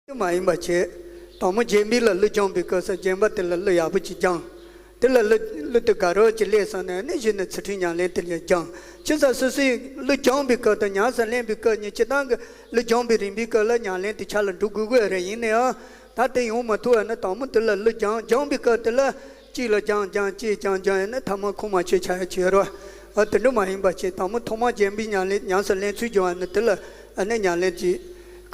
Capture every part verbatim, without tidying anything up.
དེ་མ་ཡིན་པ་བྱས། དང་པོ་རྒྱན་པའི་ལ་གླུ་སྦྱངས་པའི་སྐབས་སུ་རྒྱན་པ་དེ་ལ་གླུ་ཡག་པོ་ཅིག་སྦྱངས། དེ་ལ་གླུ་གླུ་དེ་དགའ་རབ་ཅིག་སླེབས་སོང་ནས་ནི་གཞི་ནས་ཚུལ་ཁྲིམས་ཉམས་ལེན་དེ་ལ་སྦྱངས། ཅི་ཙམ་སོ་སོས་གླུ་སྦྱངས་པའི་སྐབས་དང་ཉམས་སུ་ལེན་པའི་སྐབས་གཉིས་སྤྱིར་བཏང་གི་གླུ་སྦྱངས་པའི་རིམ་པའི་སྐབས་ལ་ཉམས་ལེན་དེ་ཆ་ལ་འགྲོ་དགོས་ཀྱི་རེད། ཡིན་ན་ཡང་ད་དེ་ཡོང་མ་ཐུབ་པ་ནི་དང་པོ་དེ་ལ་གླུ་སྦྱངས་སྦྱངས་པའི་སྐབས་དེ་ལ་གཅིག་ལ་སྦྱངས་སྦྱངས་སྦྱངས་གཅིག་སྦྱངས་སྦྱངས་ཡིན་ན་ཐ་མ་ཁུངས་མ་འཁྱོལ་ཆགས་ཡ་ཅིག་ཡོད་རེད་བ། ཨ་དེ་འདྲ་མ་ཡིན་པ་བྱས་དང་པོ་ཐོག་མར་རྒྱན་པའི་ཉམས་ལེན་ཉམས་སུ་ལེན་ཚུལ་སྦྱངས་པ་ནི་དེ་ལ་ཨ་ནི་ཉམས་ལེན་གྱི་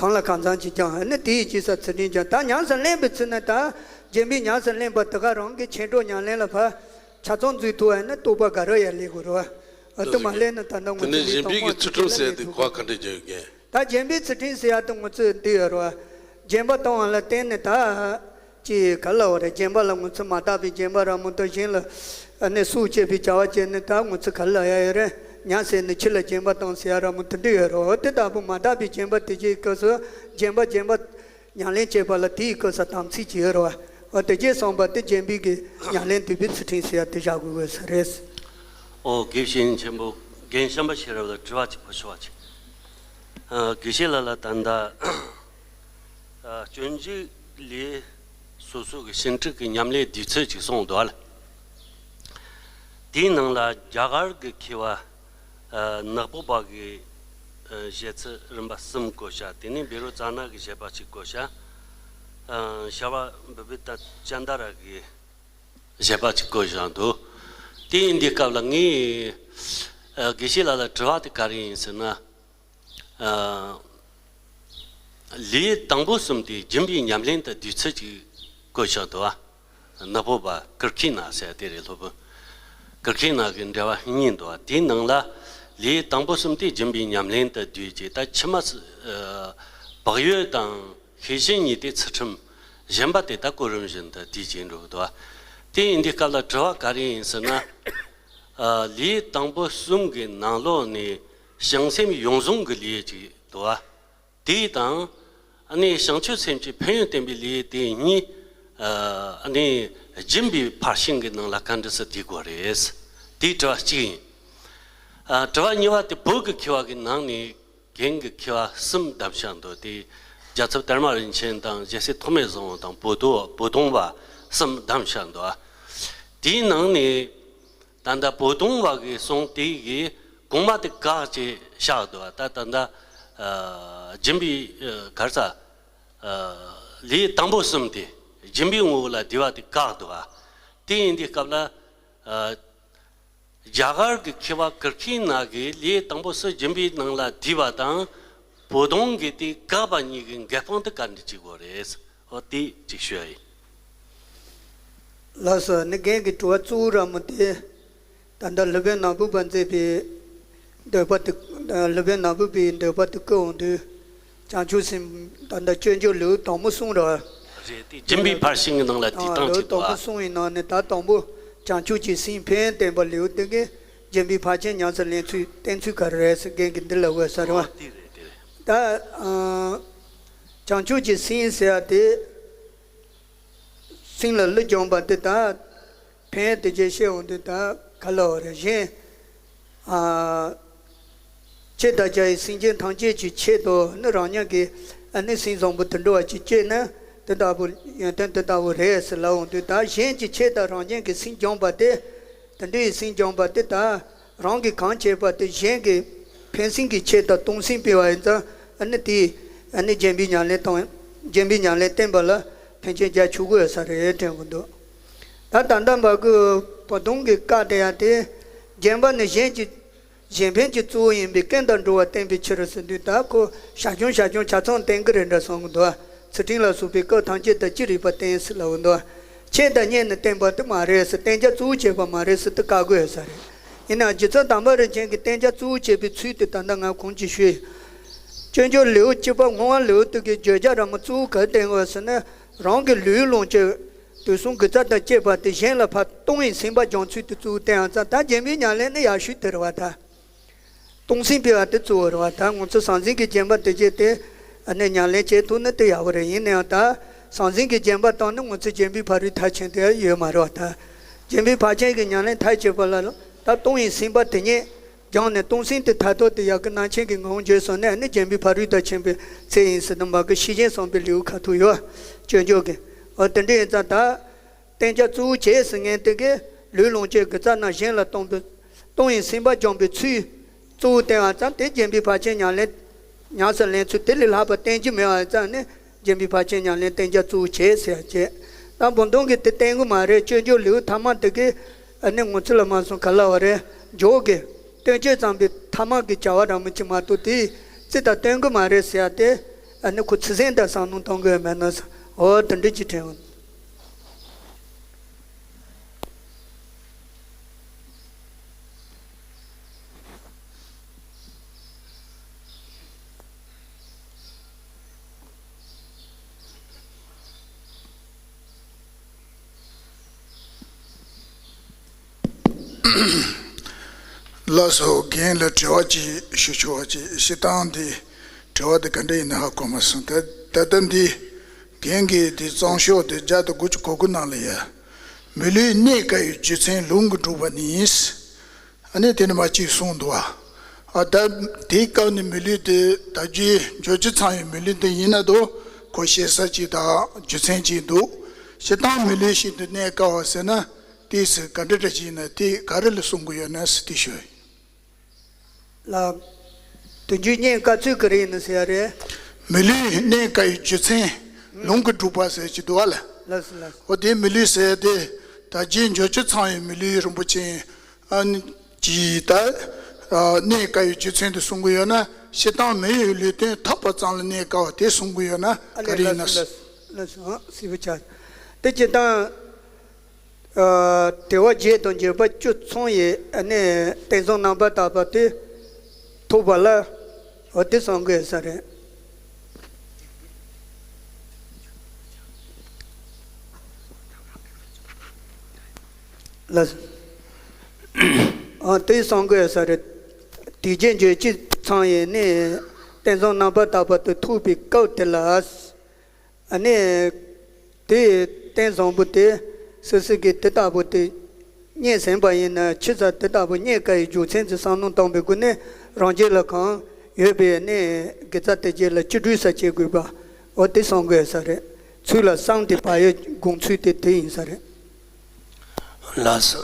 གང་ལ་གང་འཚམ་ཅིག་སྦྱངས། ཨ་ནི་དེའི་རྗེས་སུ་ཚུལ་ཁྲིམས་སྦྱངས། ད་ཉམས་སུ་ལེན་པའི་ཚུལ་ནི་ད་རྒྱན་པའི་ཉམས་སུ་ལེན་པ་དེ་ག་རང་གི་མཁྱེན་གྲོལ་ཉམས་ལེན་ལ་ཕར་ཆ་ཚང་འཛུལ་ཐུབ་པ་ནི་རྟོགས་པ་དགའ་རབ་ཡར་སླེབས་དགོས་རེད་བ། ཨ་དེ་མ་སླེབས་ན་ད་ལྟ་ང་ཚོ་དེ་ནས་གཞན་པའི་གི་ཚུལ་ཁྲིམས་ཟེར་དེ་གོ་བ་ག་འདྲ་རྒྱག་ཡོད་མཁན། ད་རྒྱན་པའི་ཚུལ་ཁྲིམས་ཟེར་ཡ་དེ་ང་ཚོས་འདི་ཡོད་རེད་བ། རྒྱན་པ་བཏང་བ་ལ་བརྟེན་ནས་ད། ཅི་ག་ལ་བ་རེད། རྒྱན་པ་ལ་ང་ཚོས་མ་དག་པའི་རྒྱན་པ་ར་མོ་ད་གཞན་ལ་ཨ་ནི་སྲོག་བཅད་པའི་བྱ་བ་བྱས་ནས་ད་ང་ཚོས་ག་ལ་ཡ་ཡོད་རེད། ཉ་ཟེར་ནས་ཁྱི་ལ་རྒྱན་པ་བཏང་ཟེར་ཡ་ར་མོ་དེ་འདྲ་ཡོད་རེད། འོ་དེ་ལྟ་བུ་མ་དག་པའི་རྒྱན་པ་དེ་གའི་སྐབས་སུ་རྒྱན་པ་རྒྱན་པ་ཉམས་ལེན་བྱེད་པ་ལ་དེའི་སྐབས་སུ་དམ་ཚིག་ཅིག་ཡོད་རེད་བ། འོ་དེ་རྗེས་སོང་བ་དེ་རྒྱན་པའི་གི་ཉམས་ལེན་འདུས་པའི་ཚུལ་ཁྲིམས་ཟེར་ཡ་དེ་བཞག་དགོས་དགོས་ས་རེད། ཨོ་དགེ་བཤེས་ཆེན་པོ་རྒན་བྱམས་པ་ཤེས་རབ་ལ་དྲི་བ་གཅིག་ཕུལ་ཆོག་པ་ཅིག་ཨ་དགེ་བཤེས་ལགས་ལ་ད་ལྟ་ཨ་སྤྱོད་འཇུག་ལས་སོ་སོ་གི་ཞིང་ཁྲིད་ཀྱི་ཉམས་ལེན་འདུས་ཚུལ་ཅིག་གསུངས་འདུག་ཨ་ལ། དེའི་ནང་ལ་རྒྱ་གར་གྱི་མཁས་པ་ཨ་ནག་པོ་པ་གི་ཨ་བཞེད་ཚུལ་རིམ་པ་གསུམ་བཀོད་བཞག་དེ་ནས་བཻ་རོ་ཙ་ན་གི་བཞེད་པ་གཅིག་བཀོད་བཞག་ཨ་ཤ་བ་བི་བི་ཏ་ཅན་ད་ར་གི་བཞེད་པ་གཅིག་བཀོད་བཞག་འདུག་དེ་ཡིན་དུས་སྐབས་ལ་ངས་ཨ་དགེ་བཤེས་ལགས་ལ་དྲི་བ་དེ་ག་རེ་ཡིན་ཟེར་ན། ཨ་ལེའུ་དང་པོ་གསུམ་དེ་སྦྱིན་པའི་ཉམས་ལེན་དུ་འདུས་ཚུལ་གྱི་བཀོད་བཞག་འདུག་བ། ནག་པོ་པ་ཀིར་ཁི་ན་ཟེར་དེ་རེད། སློབ་དཔོན་ཀིར་ཁི་ན་གི་འགྲེལ་བ་གཉིས་འདུག་བ། དེའི་ནང་ལ་ལེའུ་དང་པོ་གསུམ་དེ་སྦྱིན་པའི་ཉམས་ལེན་དུ་འདུས་ཀྱི་ད་ཕྱི་མ་ཨ་བག་ཡོད་དང་ཤེས་བཞིན་གཉིས་དེ་ཚུལ་ཁྲིམས་གཞན་པ་དེ་ད་གོ་རིམ་བཞིན་དུ་འདུས་ཀྱི་འགྲོ་གི་འདུག་བ། དེ་ཡིན་དུས་སྐབས་ལ་དྲི་བ་ག་རེ་ཡིན་ཟེར་ན། ཨ་ལེའུ་དང་པོ་གསུམ་གྱི་ནང་ལོགས་ནས་བྱང་སེམས་ཡོངས་བཟུང་གི་ལེའུ་ཅིག་འདུག་བ། དེ་དང་། ཨ་ནི་བྱང་ཆུབ་སེམས་ཀྱི་ཕན་ཡོན་བསྟན་པའི་ལེའུ་དེ་གཉིས། ཨ་ནི་སྦྱིན་པའི་ཕར་ཕྱིན་གྱི་ནང་ལ་ག་འདྲ་སེ་འདུས་དགོས་རེད། དེའི་དྲི་བ་གཅིག་ཡིན། ཨ་དྲི་བ་གཉིས་པ་དེ་བོད་ཀྱི་མཁས་པ་གི་ནང་ནས་རྒན་གྱི་མཁས་པ་གསུམ་བདམས་བཞག་འདུག་དེ་རྒྱལ་ཚབ་དར་མ་རིན་ཆེན་དང་རྒྱལ་སྲས་ཐོགས་མེད་བཟང་པོ་དང་བོ་དོ་བོ་དོང་བ་གསུམ་བདམས་བཞག་འདུག་དེའི་ནང་ནས། ད་ལྟ་བོ་དོང་བ་གི་གསུང་དེ་གི་གོང་མ་དེ་བཀག་ཅེས་བཞག་འདུག་ད་ད་ལྟ་ཨ་སྦྱིན་པའི་ཨ་ག་རེ་ཟ་ཨ་ལེའུ་དང་པོ་གསུམ་དེ་སྦྱིན་པའི་ངོ་བོ་ལ་འདུས་པ་དེ་བཀག་འདུག་དེ་ཡིན་དུས་སྐབས་ལ་ཨ་རྒྱ་གར་གྱི་མཁས་པ་ཀིར་ཁི་ན་གི་ལེའུ་དང་པོ་གསུམ་སྦྱིན་པའི་ནང་ལ་འདུས་པ་དང་བོ་དོང་གི་དེ་བཀག་པ་གཉིས་ཀྱི་འགལ་སྤང་དེ་ག་འདྲ་བྱེད་དགོས་རེད། འོ་དེ་གཅིག་ཞུ་ཡ་ཡིན། ལགས་སོ། ནི་རྒན་གྱི་དྲི་བ་གཙོ་བོ་ར་མོ་དེ། ད་ལྟ་སློབ་དཔོན་ནག་པོ་པ་མཛད་པའི་འདོད་པ་དེ། སློབ་དཔོན་ནག་པོ་པའི་འདོད་པ་དེ་བསྐུལ་འོང་དུས། བྱང་ཆུབ་སེམས་ད་ལྟ་སྤྱོད་འཇུག་ལེའུ་དང་པོ་གསུམ་ར། རེད་དེ་སྦྱིན་པའི་ཕར་ཕྱིན་གྱི་ནང་ལ་དེ་བཏང་ལེའུ་ཅིག་འདུག་དང་པོ་གསུམ་ཡིན་ནང་ནས་ད་དང་པོ་བྱང་ཆུབ་ཀྱི་སེམས་ཕན་བསྟན་པ་ལེའུ་དེ་གའི་སྦྱིན་པའི་ཕར་ཕྱིན་ཉམས་སུ་ལེན་ཚུལ་བསྟན་ཚུལ་ག་རེ་རེད་ཟེར་རྒན་གྱིས་འདི་ལ་འོས་ས་རེད་བ། ཨོ་དེ་རེད་དེ་རེད། ད་ཨ་བྱང་ཆུབ་ཀྱི་སེམས་ཟེར་ཡ་དེ། སེམས་ལ་གླུ་སྦྱངས་པ་དེ་དག་ཕན་དེ་ཅེས་བཤད་འོང་དུས་ད་ག་ལ་བ་རེད་གཞན། ཨ་ཆོས་དང་བཅས་པའི་སེམས་ཅན་ཐམས་ཅད་ཀྱི་ཆེད་དུ་ནི་རང་ཉིད་ཀྱི་ཨ་ནི་སེམས་བཟང་པོ་དུད་འགྲོ་བ་ཅིག་སྐྱེས་ན་དེ་ལྟ་བུ་ཡོན་ཏན་དེ་ལྟ་བུ་རེད་ཟེར་ལབ་འོང་དུས་ད་གཞན་གྱི་ཆེད་དུ་རང་ཉིད་ཀྱི་སེམས་སྦྱངས་པ་དེ། དེ་འདྲའི་སེམས་སྦྱངས་པ་དེ་དག་རང་གིས་གང་བྱས་པ་དེ་གཞན་གྱི་ཕན་སེམས་ཀྱི་ཆེད་དུ་གཏོང་སེམས་སྤེལ་བ་ཡིན་ཙང་ཨ་ནི་དེས་ཨ་ནི་སྦྱིན་པའི་ཉམས་ལེན་དང་སྦྱིན་པའི་ཉམས་ལེན་བསྟེན་པ་ལ་ཕན་ཆད་རྒྱ་ཆེ་དགོས་ས་རེད་དྲན་གྱི་འདུག་ད་ད་ལྟ་བར་གྱི་བོ་དོང་གི་བཀའ་དེ་ཡང་དེ་སྦྱིན་པ་ནི་གཞན་གྱི་གཞན་ཕན་གྱི་གཙོ་བོ་ཡིན་པས་ཀུན་དང་འགྲོ་བ་བསྟེན་པའི་ཕྱིར་ཟེར་དུས་ད་ཁོ་ཞར་བྱུང་ཞར་བྱུང་ཆ་ཚང་བསྟེན་གྱི་རེད་འདྲ་བསམ་གྱི་འདུག་ཚུལ་ཁྲིམས་ལ་སོགས་པའི་སྐབས་ཐམས་ཅད་དུ་ཅི་རིགས་པ་བསྟེན་ཟེར་ལབ་འདུག་ཆེད་དུ་གཉེར་ནས་བསྟེན་པ་དེ་མ་རེད་ཟེར་བསྟེན་བྱ་གཙོ་བོ་བྱས་པ་མ་རེད་ཟེར་དེ་བཀག་དགོས་ཡོད་ས་རེད། ཡིན་ནའང་རྗེ་བཙུན་དམ་པ་རིན་ཆེན་གྱིས་བསྟེན་བྱ་གཙོ་བོ་བྱས་པའི་ཚུལ་དེ་ད་ལྟ་ང་གོང་ཅིག་ཞུས། སྤྱོད་འཇུག་ལེའུ་གཅིག་པ་བསྔོ་བ་ལེའུ་དེ་གའི་བརྗོད་བྱ་ར་མོ་གཙོ་བོ་ག་རེ་བསྟན་དགོས་ཟེར་ན་རང་གི་ལུས་ལོངས་སྤྱོད་དུས་གསུམ་དགེ་རྩ་དང་བཅས་པ་དེ་གཞན་ལ་ཕར་གཏོང་བའི་སེམས་པ་སྦྱོང་ཚུལ་དེ་གཙོ་བོ་བསྟན་ཡང་ཙང་ད་སྦྱིན་པའི་ཉམས་ལེན་ནི་ཡག་ཤོས་དེ་རེད་བ་ད། གཏོང་སེམས་སྤེལ་བ་དེ་གཙོ་བོ་རེད་བ། ད་ང་ཚོ་ཟང་ཟིང་གི་སྦྱིན་པ་དེ་བྱས་ཏེ་ཨ་ནི་ཉམས་ལེན་བྱེད་ཐུབ་ན་དེ་ཡག་པོ་རེད། ཡིན་ནའང་ད་ཟང་ཟིང་གི་སྦྱིན་པ་བཏང་ན་ང་ཚོ་སྦྱིན་པའི་ཕ་རོལ་མཐར་ཕྱིན་དེ་ཡོད་མ་རེད་བ། ད་སྦྱིན་པའི་ཕར་ཕྱིན་གྱི་ཉམས་ལེན་མཐར་ཕྱིན་པ་ལ་ད་གཏོང་བའི་སེམས་པ་དེ་ཉིད་ སྦྱངས་ནས་སྟོང་སེམས་དེ་མཐར་ཐུག་དེ་ཡ་གི་རྣམ་མཁྱེན་གྱི་ངང་འཇོག་སོང་ནས་ནི་རྒྱལ་བའི་ཕ་རོལ་ཏུ་ཕྱིན་པའི་ཚེ་ཡིན་ཟེར་དུ་མ་གི་ཤེས་བཞིན་བསམ་པའི་ལེའུ་ཁ་ཐུག་ཡོད། སྤྱོད་འཇུག་གི། འོ་དེ་འདྲ་ཡིན་ཙང་ད། བསྟན་བྱ་གཙོ་བོ་བྱས་ཟེར་མཁན་དེ་གི་ལུས་ལོངས་སྤྱོད་དགུ་རྩ་རྣམས་གཞན་ལ་གཏོང་བའི་གཏོང་བའི་སེམས་པ་སྦྱོང་བའི་ཚུལ་གཙོ་བོ་བསྟན་པ་ཙམ་དེ་རྒྱལ་བའི་ཕར་ཕྱིན་ཉམས་ལེན་ཉམས་སུ་ལེན་ཚུལ་དེ་ལས་ལྷག་པ་བསྟན་རྒྱུ་མེད་པ་ཙམ་ནི་རྒྱལ་བའི་ཕར་ཕྱིན་ཉམས་ལེན་བསྟན་བྱ་གཙོ་བོ་བྱས་ཟེར་ཡ་བྱས། ད་བུམ་སྡོམ་གི་དེ་བསྟན་གི་མ་རེད། སྤྱོད་འཇུག་ལེའུ་ཐ་མ་དེ་གི་ཨ་ནི་ངོ་ཚུལ་ལ་མ་སོང་ག་ལ་བ་རེད། འཇོག་གི་བསྟན་བཅོས་ཙམ་པའི་ཐ་མ་གི་བྱ་བ་རང་མི་གཅིག་མ་གཏོགས་དེ་རྩི་དང་བསྟན་གི་མ་རེད་ཟེར་ཡ་དེ་ཨ་ནི་ཁོ་ཚུལ་ཟིན་དང་བསམ་མནོ་གཏོང་གི་ཡོད་མེད་ན་ཟེར། འོ་དེ་འདྲ་ཅིག་དྲན་འོང་། ལགས་སོ། རྒན་ལ་དྲི་བ་ཅིག་ཞུ་ཆོག་པ་ཅིག་བཤད་སྟངས་འདི་དྲི་བ་འདི་ག་འདྲ་ཡིན་ན་ཧ་གོ་མ་སོང་། ད་ད་ལྟ་འདི་རྒན་གྱིས་འདི་གཙང་ཤོག་འདི་བརྒྱ་དང་དགུ་བཅུ་གོ་དགུ་ནང་ལ་ཡ། མི་ལུས་གནས་དཀའ་བའི་རྒྱུ་མཚན་ལུང་གིས་སྒྲུབ་པ་ནི། ཨ་ནི་དེ་ནི་མ་གཅིག་གསུངས་འདུག་བ། ཨ་ད་དེའི་སྐབས་ནས་མི་ལུས་དེ་ད་རྒྱུའི་འབྱོར་བཅུ་ཚང་བའི་མི་ལུས་དེ་ཡིན་ན་དོ་ཁོ་ཤེས་ས་ཅིག་དང་རྒྱུ་མཚན་ཅིག་འདུག། སྤྱིར་བཏང་མི་ལུས་ཤིག་ཏུ་གནས་དཀའ་བ་ཟེར་ན་དེའི་ཚེ་ག་འདྲ་འདྲ་ཅིག་ཡིན་ན་དེ་ག་རེ་ལ་གསུང་གི་ཡོད་ན་ཟེར་དེ་ཞུ། ལ། དུས་རྒྱུན་གནས་དཀའ་ཚུལ་ག་རེ་ཡིན་ན་ཟེར་ཡ་རེད། མི་ལུས་གནས་དཀའ་བའི་རྒྱུ་མཚན་ལུང་གིས་སྒྲུབ་པ་ཟེར་གྱི་འདུག་བ་ལ། ལགས་སོ་ལགས་སོ། འོ་དེ་མི་ལུས་ཟེར་དེ་ད་རྒྱུའི་འབྱོར་བཅུ་ཚང་བའི་མི་ལུས་རིན་པོ་ཆེ་ཨ་ནི་ཀྱི་ད་གནས་དཀའ་བའི་རྒྱུ་མཚན་དུ་གསུང་གི་ཡོད་ན་སྤྱིར་བཏང་མི་ཡི་ལུས་རྟེན་ཐོབ་པ་ཙམ་ལ་གནས་དཀའ་བ་དེ་གསུང་གི་ཡོད་ན་ཨ་ག་ནི་རེ་ཡིན་ན། ལགས་སོ་ལགས་སོ་ལགས་སོ། ཨ་སྲིད་པ་ཆ། དེ་སྤྱིར་བཏང་། ཨ་དལ་བ་བརྒྱད་དང་འབྱོར་པ་བཅུ་ཚང་བའི་ཨ་ནི་རྟེན་གསུམ་རྣམ་པར་དག་པ་དེ་ཐོབ་པ་ལ་འོ་དེ་གསུང་གི་ཡོད་ས་རེད། ལགས། ཨ་དེ་གསུང་གི་ཡོད་ས་རེད། དལ་བརྒྱད་འབྱོར་བཅུ་ཚང་བའི་ནི་རྟེན་གསུམ་རྣམ་པར་དག་པ་དེ་ཐོབ་པའི་སྐབས་དེ་ལ། ཨ་ནི། དེའི་རྟེན་བཟང་པོ་དེ་སོ་སོ་གིས་དེ་ལྟ་བུ་དེ་རྙེད་ཟིན་པ་ཡིན་ན་ཆི་ཟེར་དེ་ལྟ་བུ་རྙེད་དཀའ་བའི་རྒྱུ་མཚན་དེ་བསམ་བློ་བཏང་པའི་སྒོ་ནས་རང་རྒྱུད་ལ་གང་ཡོད་པའི་ནི་དགེ་རྩ་དེ་རྒྱུད་ལ་ཅི་སྒྲུབ་ས་བྱེད་དགོས་པ་འོ་དེ་གསུང་དགོས་ས་རེད། ཚུལ་ལ་བསམ་དེ་བག་ཡོད་དགོངས་ཚུལ་དེ་དེ་ཡིན་ས་རེད། ལགས་སོ།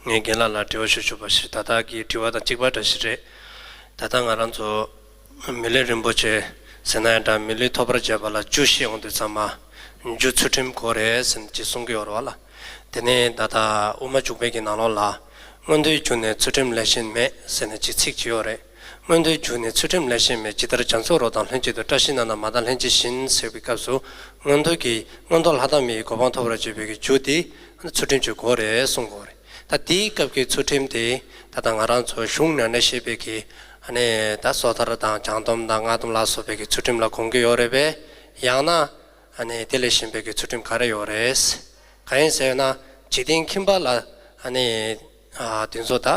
ངས་རྒན་ལགས་ལ་དྲི་བ་ཞུ་ཆོག་པ་ཞིག་ད་ལྟ་གི་དྲི་བ་དང་གཅིག་པ་འདྲ་ཞིག་རེད། ད་ལྟ་ང་རང་ཚོ་མི་ལུས་རིན་པོ་ཆེ་ཟེར་ན་ཡང་འདྲ་མི་ལུས་ཐོབ་པར་བྱེད་པ་ལ་རྒྱུ་བཤད་ཡོང་དུས་ཙམ་པ་རྒྱུ་ཚུལ་ཁྲིམས་དགོས་རེད་ཟེར་ནས་ཅིག་གསུང་གི་ཡོད་རེད་བ་ལ། དེ་ནས་ད་ལྟ་དབུ་མ་འཇུག་པའི་གི་ནང་ལོགས་ལ་མངོན་མཐོའི་རྒྱུ་ནི་ཚུལ་ཁྲིམས་ལས་གཞན་མེད་ཟེར་ནས་ཅིག་ཚིག་ཅིག་ཡོད་རེད། མངོན་མཐོའི་རྒྱུ་ནི་ཚུལ་ཁྲིམས་ལས་གཞན་མེད། ཇི་ལྟར་རྒྱ་མཚོ་རོ་དང་ལྷན་ཅིག་ཏུ། བཀྲ་ཤིས་ནང་ན་མ་དག་ལྷན་ཅིག་བཞིན་ཟེར་བའི་སྐབས་སུ་མངོན་མཐོ་གི་མངོན་མཐོ་ལྷ་དང་མི་ཡི་གོ་འཕང་ཐོབ་པར་བྱེད་པའི་གི་རྒྱུ་དེ་ཚུལ་ཁྲིམས་ཀྱི་སྒོ་རེད་གསུང་དགོས་རེད། ད་དེའི་སྐབས་ཀྱི་ཚུལ་ཁྲིམས་དེ་ད་ལྟ་ང་རང་ཚོ་གཞུང་ནང་ནས་བཤད་པའི་གི་ཨ་ནི་ད་སོ་ཐར་དང་བྱང་སྡོམ་དང་སྔགས་སྡོམ་ལ་སོགས་པའི་གི་ཚུལ་ཁྲིམས་ལ་གོ་གི་ཡོད་རེད་པས། ཡང་ན་ཨ་ནི་དེ་ལས་གཞན་པའི་གི་ཚུལ་ཁྲིམས་ག་རེ་ཡོད་རེད། གང་ཡིན་ཟེར་ན་འཇིག་རྟེན་ཁྱིམ་པ་ལ་ཨ་ནི་ཨ་དེ་ཚོ་ད་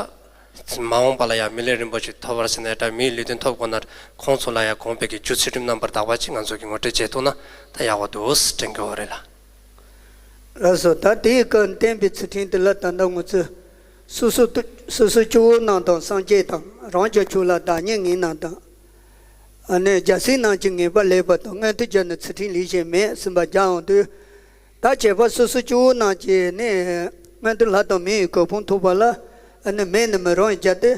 མ་འོངས་པ་ལ་ཡང་མི་ལུས་རིན་པོ་ཆེ་ཐོབ་པར་ཟེར་ནས་ད་མིའི་ལུས་རྟེན་ཐོབ་དགོས་ན་ཁོང་ཚོ་ལ་ཡང་དགོངས་པའི་གི་རྒྱུ་ཚུལ་ཁྲིམས་རྣམ་པར་དག་པ་ཅིག་ང་ཚོ་གི་ངོ་སྤྲོད་བྱེད་ཐུབ་ན་ད་ཡག་པོ་འདུག་དྲན་གི་ཡོད་རེད་ལ། ལགས་སོ། ད་དེའི་སྐབས་བསྟན་པའི་ཚུལ་ཁྲིམས་དེ་ལ་ད་ལྟ་ང་ཚོས་སོ་སོ་སོ་སོ་སྐྱེ་བོ་རྣམས་དང་སངས་རྒྱས་དང་རང་རྒྱལ་ཕྱོགས་ལ་བདག་ཉིད་ངེས་རྣམས་དང་། ཨ་ནི་རྒྱལ་སྲས་རྣམས་ཀྱི་ངེས་པ་ལེགས་པ་དང་མངོན་མཐོའི་རྒྱུ་ནི་ཚུལ་ཁྲིམས་ལས་གཞན་མེད་གསུངས་པ་རྒྱག་ཡོང་དུས། ད་བྱེད་པ་སོ་སོ་སྐྱེ་བོ་རྣམས་ཀྱིས་ནི་མངོན་མཐོ་ལྷ་དང་མི་ཡི་གོ་འཕང་ཐོབ་པ་ལ་ཨ་ནི་མེད་ནི་མི་རུང་བའི་རྒྱུ་དེ་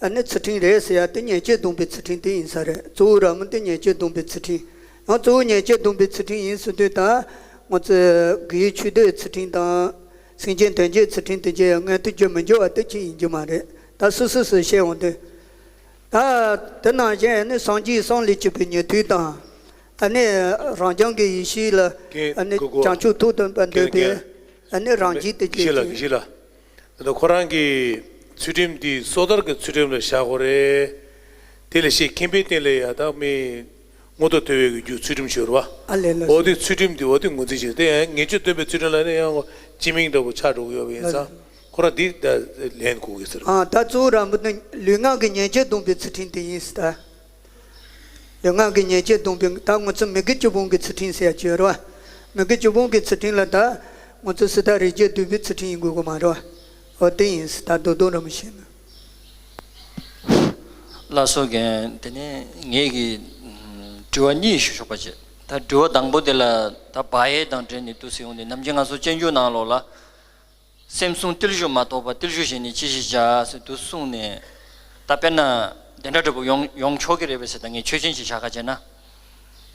ཨ་ནི་ཚུལ་ཁྲིམས་རེད་ཟེར་ཡ་དེ་ཉེས་སྤྱོད་སྡོམ་པའི་ཚུལ་ཁྲིམས་དེ་ཡིན་ས་རེད། གཙོ་བོ་ར་མོ་དེ་ཉེས་སྤྱོད་སྡོམ་པའི་ཚུལ་ཁྲིམས། ཡང་གཙོ་བོ་ཉེས་སྤྱོད་སྡོམ་པའི་ཚུལ་ཁྲིམས་ཡིན་ཟེར་དུས་ད་ང་ཚོས་དགེ་བའི་ཆོས་སྡུད་ཚུལ་ཁྲིམས་དང་སེམས་ཅན་དོན་བྱེད་ཚུལ་ཁྲིམས་དེ་ཚོ་ཡང་མངོན་མཐོ་རྒྱུ་མི་འགྱུར་བ་དེ་ཅིག་ཡིན་རྒྱུ་མ་རེད། ད་སོ་སོ་སོས་བཤད་འོང་དུས། ད་དེ་ནང་བཞིན་ནི་སངས་རྒྱས་གསུམ་ལས་གཅིག་པའི་ཉན་ཐོས་དང་། ཨ་ནི་རང་རྐྱང་གི་ཡེ་ཤེས་ལ་ཨ་ནི་བྱང་ཆུབ་ཐོབ་ཏུ་བསྡུས་པའི་ཨ་ནི་རང་བཞིན་དེ་དགེ་བཤེས་ལགས། དགེ་བཤེས་ལགས། ད་ལྟ་ཁོ་རང་གི་ཚུལ་ཁྲིམས་དེ་སོ་ཐར་གྱི་ཚུལ་ཁྲིམས་ལ་བཞག་དགོས་རེད། དེ་ལས་ཤེས་མཁན་པོའི་སྟེང་ལ་ཡ་ད་མི་མངོན་མཐོ་དོར་བའི་གི་རྒྱུ་ཚུལ་ཁྲིམས་ཤོར་བ། ཨ་ལས་ལ། འོ་དེ་ཚུལ་ཁྲིམས་དེ་འོ་དེ་ངོས་འཛིན་བྱེད་དེ་ཡང་ཉེས་སྤྱོད་སྟོན་པའི་ཚུལ་ཁྲིམས་ལ་ནི་ཡང་སྤྱི་མིང་འདྲ་པོ་ཆགས་འགྲོ་གི་ཡོད་པ་ཡིན་ཙང་ཁོ་རང་དེ་ད་ལེན་དགོས་གི་ཟེར། ཨ་ད་གཙོ་བོ་ར་མོ་ནི་ལུས་ངག་གི་ཉེས་སྤྱོད་སྡོམ་པའི་ཚུལ་ཁྲིམས་དེ་ཡིན་ཟེར་ད། ལུས་ངག་གི་ཉེས་སྤྱོད་སྡོམ་པའི་ད་ང་ཚོ་མི་དགེ་བཅུ་སྤོང་གི་ཚུལ་ཁྲིམས་ཟེར་ཡ་ཅིག་ཡོད་རེད་བ། མི་དགེ་བཅུ་སྤོང་གི་ཚུལ་ཁྲིམས་ལ་ད་ང་ཚོ་སོ་ཐར་རིགས་བརྒྱད་སྡུད་པའི་ཚུལ་ཁྲིམས་ཡིན་དགོས་གི་མ་རེད་བ། འོ་དེ་ཡིན་ཟེར་ད་རྡོག་རྡོག་ར་མོ་བཤད་ན། ལགས་སོ་རྒན། དེ་ནས་ངེད་ཀྱིས་ཨམ་དྲི་བ་གཉིས་ཞུ་ཆོག་པ་བྱེད། ད་དྲི་བ་དང་པོ་དེ་ལ་ད་བག་ཡོད་དང་འབྲེལ་ནས་འདུག་སེ་ཡོང་དུས། ནམ་རྒྱུན་ང་ཚོ་སྤྱོད་འཇུག་ནང་ལོགས་ལ། སེམས་བཟུང་བརྟུལ་ཞུགས་མ་གཏོགས་པ། བརྟུལ་ཞུགས་གཞན་ནི་ཅི་ཞིག་བྱ་ཟེར་འདུག་གསུངས་ནས། ད་དཔེར་ན་དེ་འདྲ་འདྲ་པོ་ཡོང་ཡོང་ཆོག་གི་རེད་པས་ཟེར། ད་ངས་ཆོས་ཅན་ཅིག་བཞག་ག་བྱས་ན།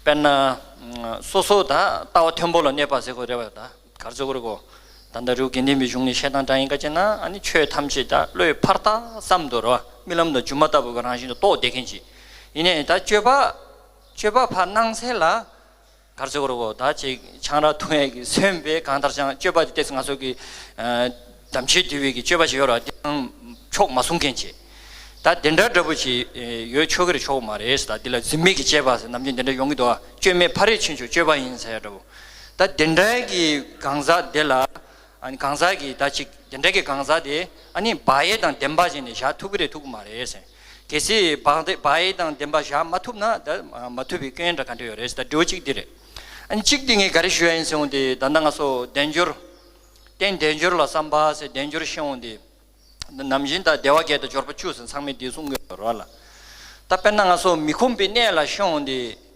དཔེར་ན་ཨམ་སོ་སོ་ད་ལྟ་བ་མཐོན་པོ་ལ་གནས་པ་ཟེར་དགོས་རེད་པ། ད་ག་རེ་ཟེར་དགོས་རེད་གོ། ད་ལྟ་རེའུ་དགེ་ལྡན་པའི་གཞུང་ནས་བཤད་སྟངས་འདྲ་ཡིན་ག་བྱས་ན། ཨ་ནི་ཆོས་ཐམས་ཅད་ད་བློས་ཕར་བལྟས་ཙམ་དུ་རེད་པ། རྨི་ལམ་དང་སྒྱུ་མ་ལྟ་བུ་གི་རང་བཞིན་དུ་རྟོགས་བསྡད་མཁན་ཅིག་ཡིན་ནའི། ད་སྤྱོད་པ་སྤྱོད་པ་ཕར་གནང་ཚད་ལ། ག་རེ་ཟེར་དགོས་རེད་གོ། ད་ཅིག་ཆང་རག་འཐུང་ཡས་ཀྱིས་སོན་པའི་གང་ལྟར་ཀྱང་སྤྱོད་པ་དེ་ཏོག་ཙམ་ང་ཚོ་གི་ཨ་དམ་ཆོས་འདུལ་བའི་གི་སྤྱོད་པ་ཞིག་ཡོད་རེད་པ། དེའང་ཕྱོགས་མ་བཟུང་མཁན་ཅིག་ད་དེ་འདྲ་འདྲ་པོ་ཅིག་ཨེ་ཡོད་ཆོག་གི་རེད། ཆོག་མ་རེད་ཟེར། ད་འདི་ལ་འཛིན་མེད་ཀྱི་སྤྱོད་པ་ཟེར་ནམ་རྒྱུན་དེ་འདྲ་ཡོང་གི་འདུག་པ། སྤྱོད་མེད་ཕ་རོལ་ཕྱིན་ཕྱོགས་སྤྱོད་པ་ཡིན་ཟེར་ཡ་འདྲ་པོ། ད་དེ་འདྲའི་གི་གང་ཟག་དེ་ལ། ཨ་ནི་གང་ཟག་གིས་ད་ཅིག་དེ་འདྲ་གི་གང་ཟག་དེ་ཨ་ནི་བག་ཡོད་དང་ལྡན་པ་ཅིག་ནས་བཞག་ཐུབ་ཀྱི་རེད་ཐུབ་ཀྱི་མ་རེད་ཟེར། གལ་སྲིད་བག་དེ་བག་ཡོད་དང་ལྡན་པ་བཞག་མ་ཐུབ་ན། ད་མ་ཐུབ་པའི་སྐྱོན་འདྲ་ག་འདྲ་ཡོད་རེད་ཟེར། ད་དྲི་བ་གཅིག་འདི་རེད། ཨ་ནི་གཅིག་འདི་ངས་ག་རེ་ཞུ་ཡ་ཡིན་ཟེར་འོང་དུས། ད་ལྟ་ང་ཚོ་དལ་འབྱོར། རྟེན་དལ་འབྱོར་ལ་བསམ་པ་ཟེར། དལ་འབྱོར་ཤེས་འོང་དུས། ནམ་རྒྱུན་ད་བདེ་བ་བརྒྱད་དང་འབྱོར་པ་བཅུ་ཟེར་ཚང་མས་འདི་གསུང་གི་ཡོད་རེད་པ་ལགས། ད་དཔེར་ན་ང་ཚོ་མི་ཁོམ་པའི་གནས་ལ་ཤེས་འོང་དུས།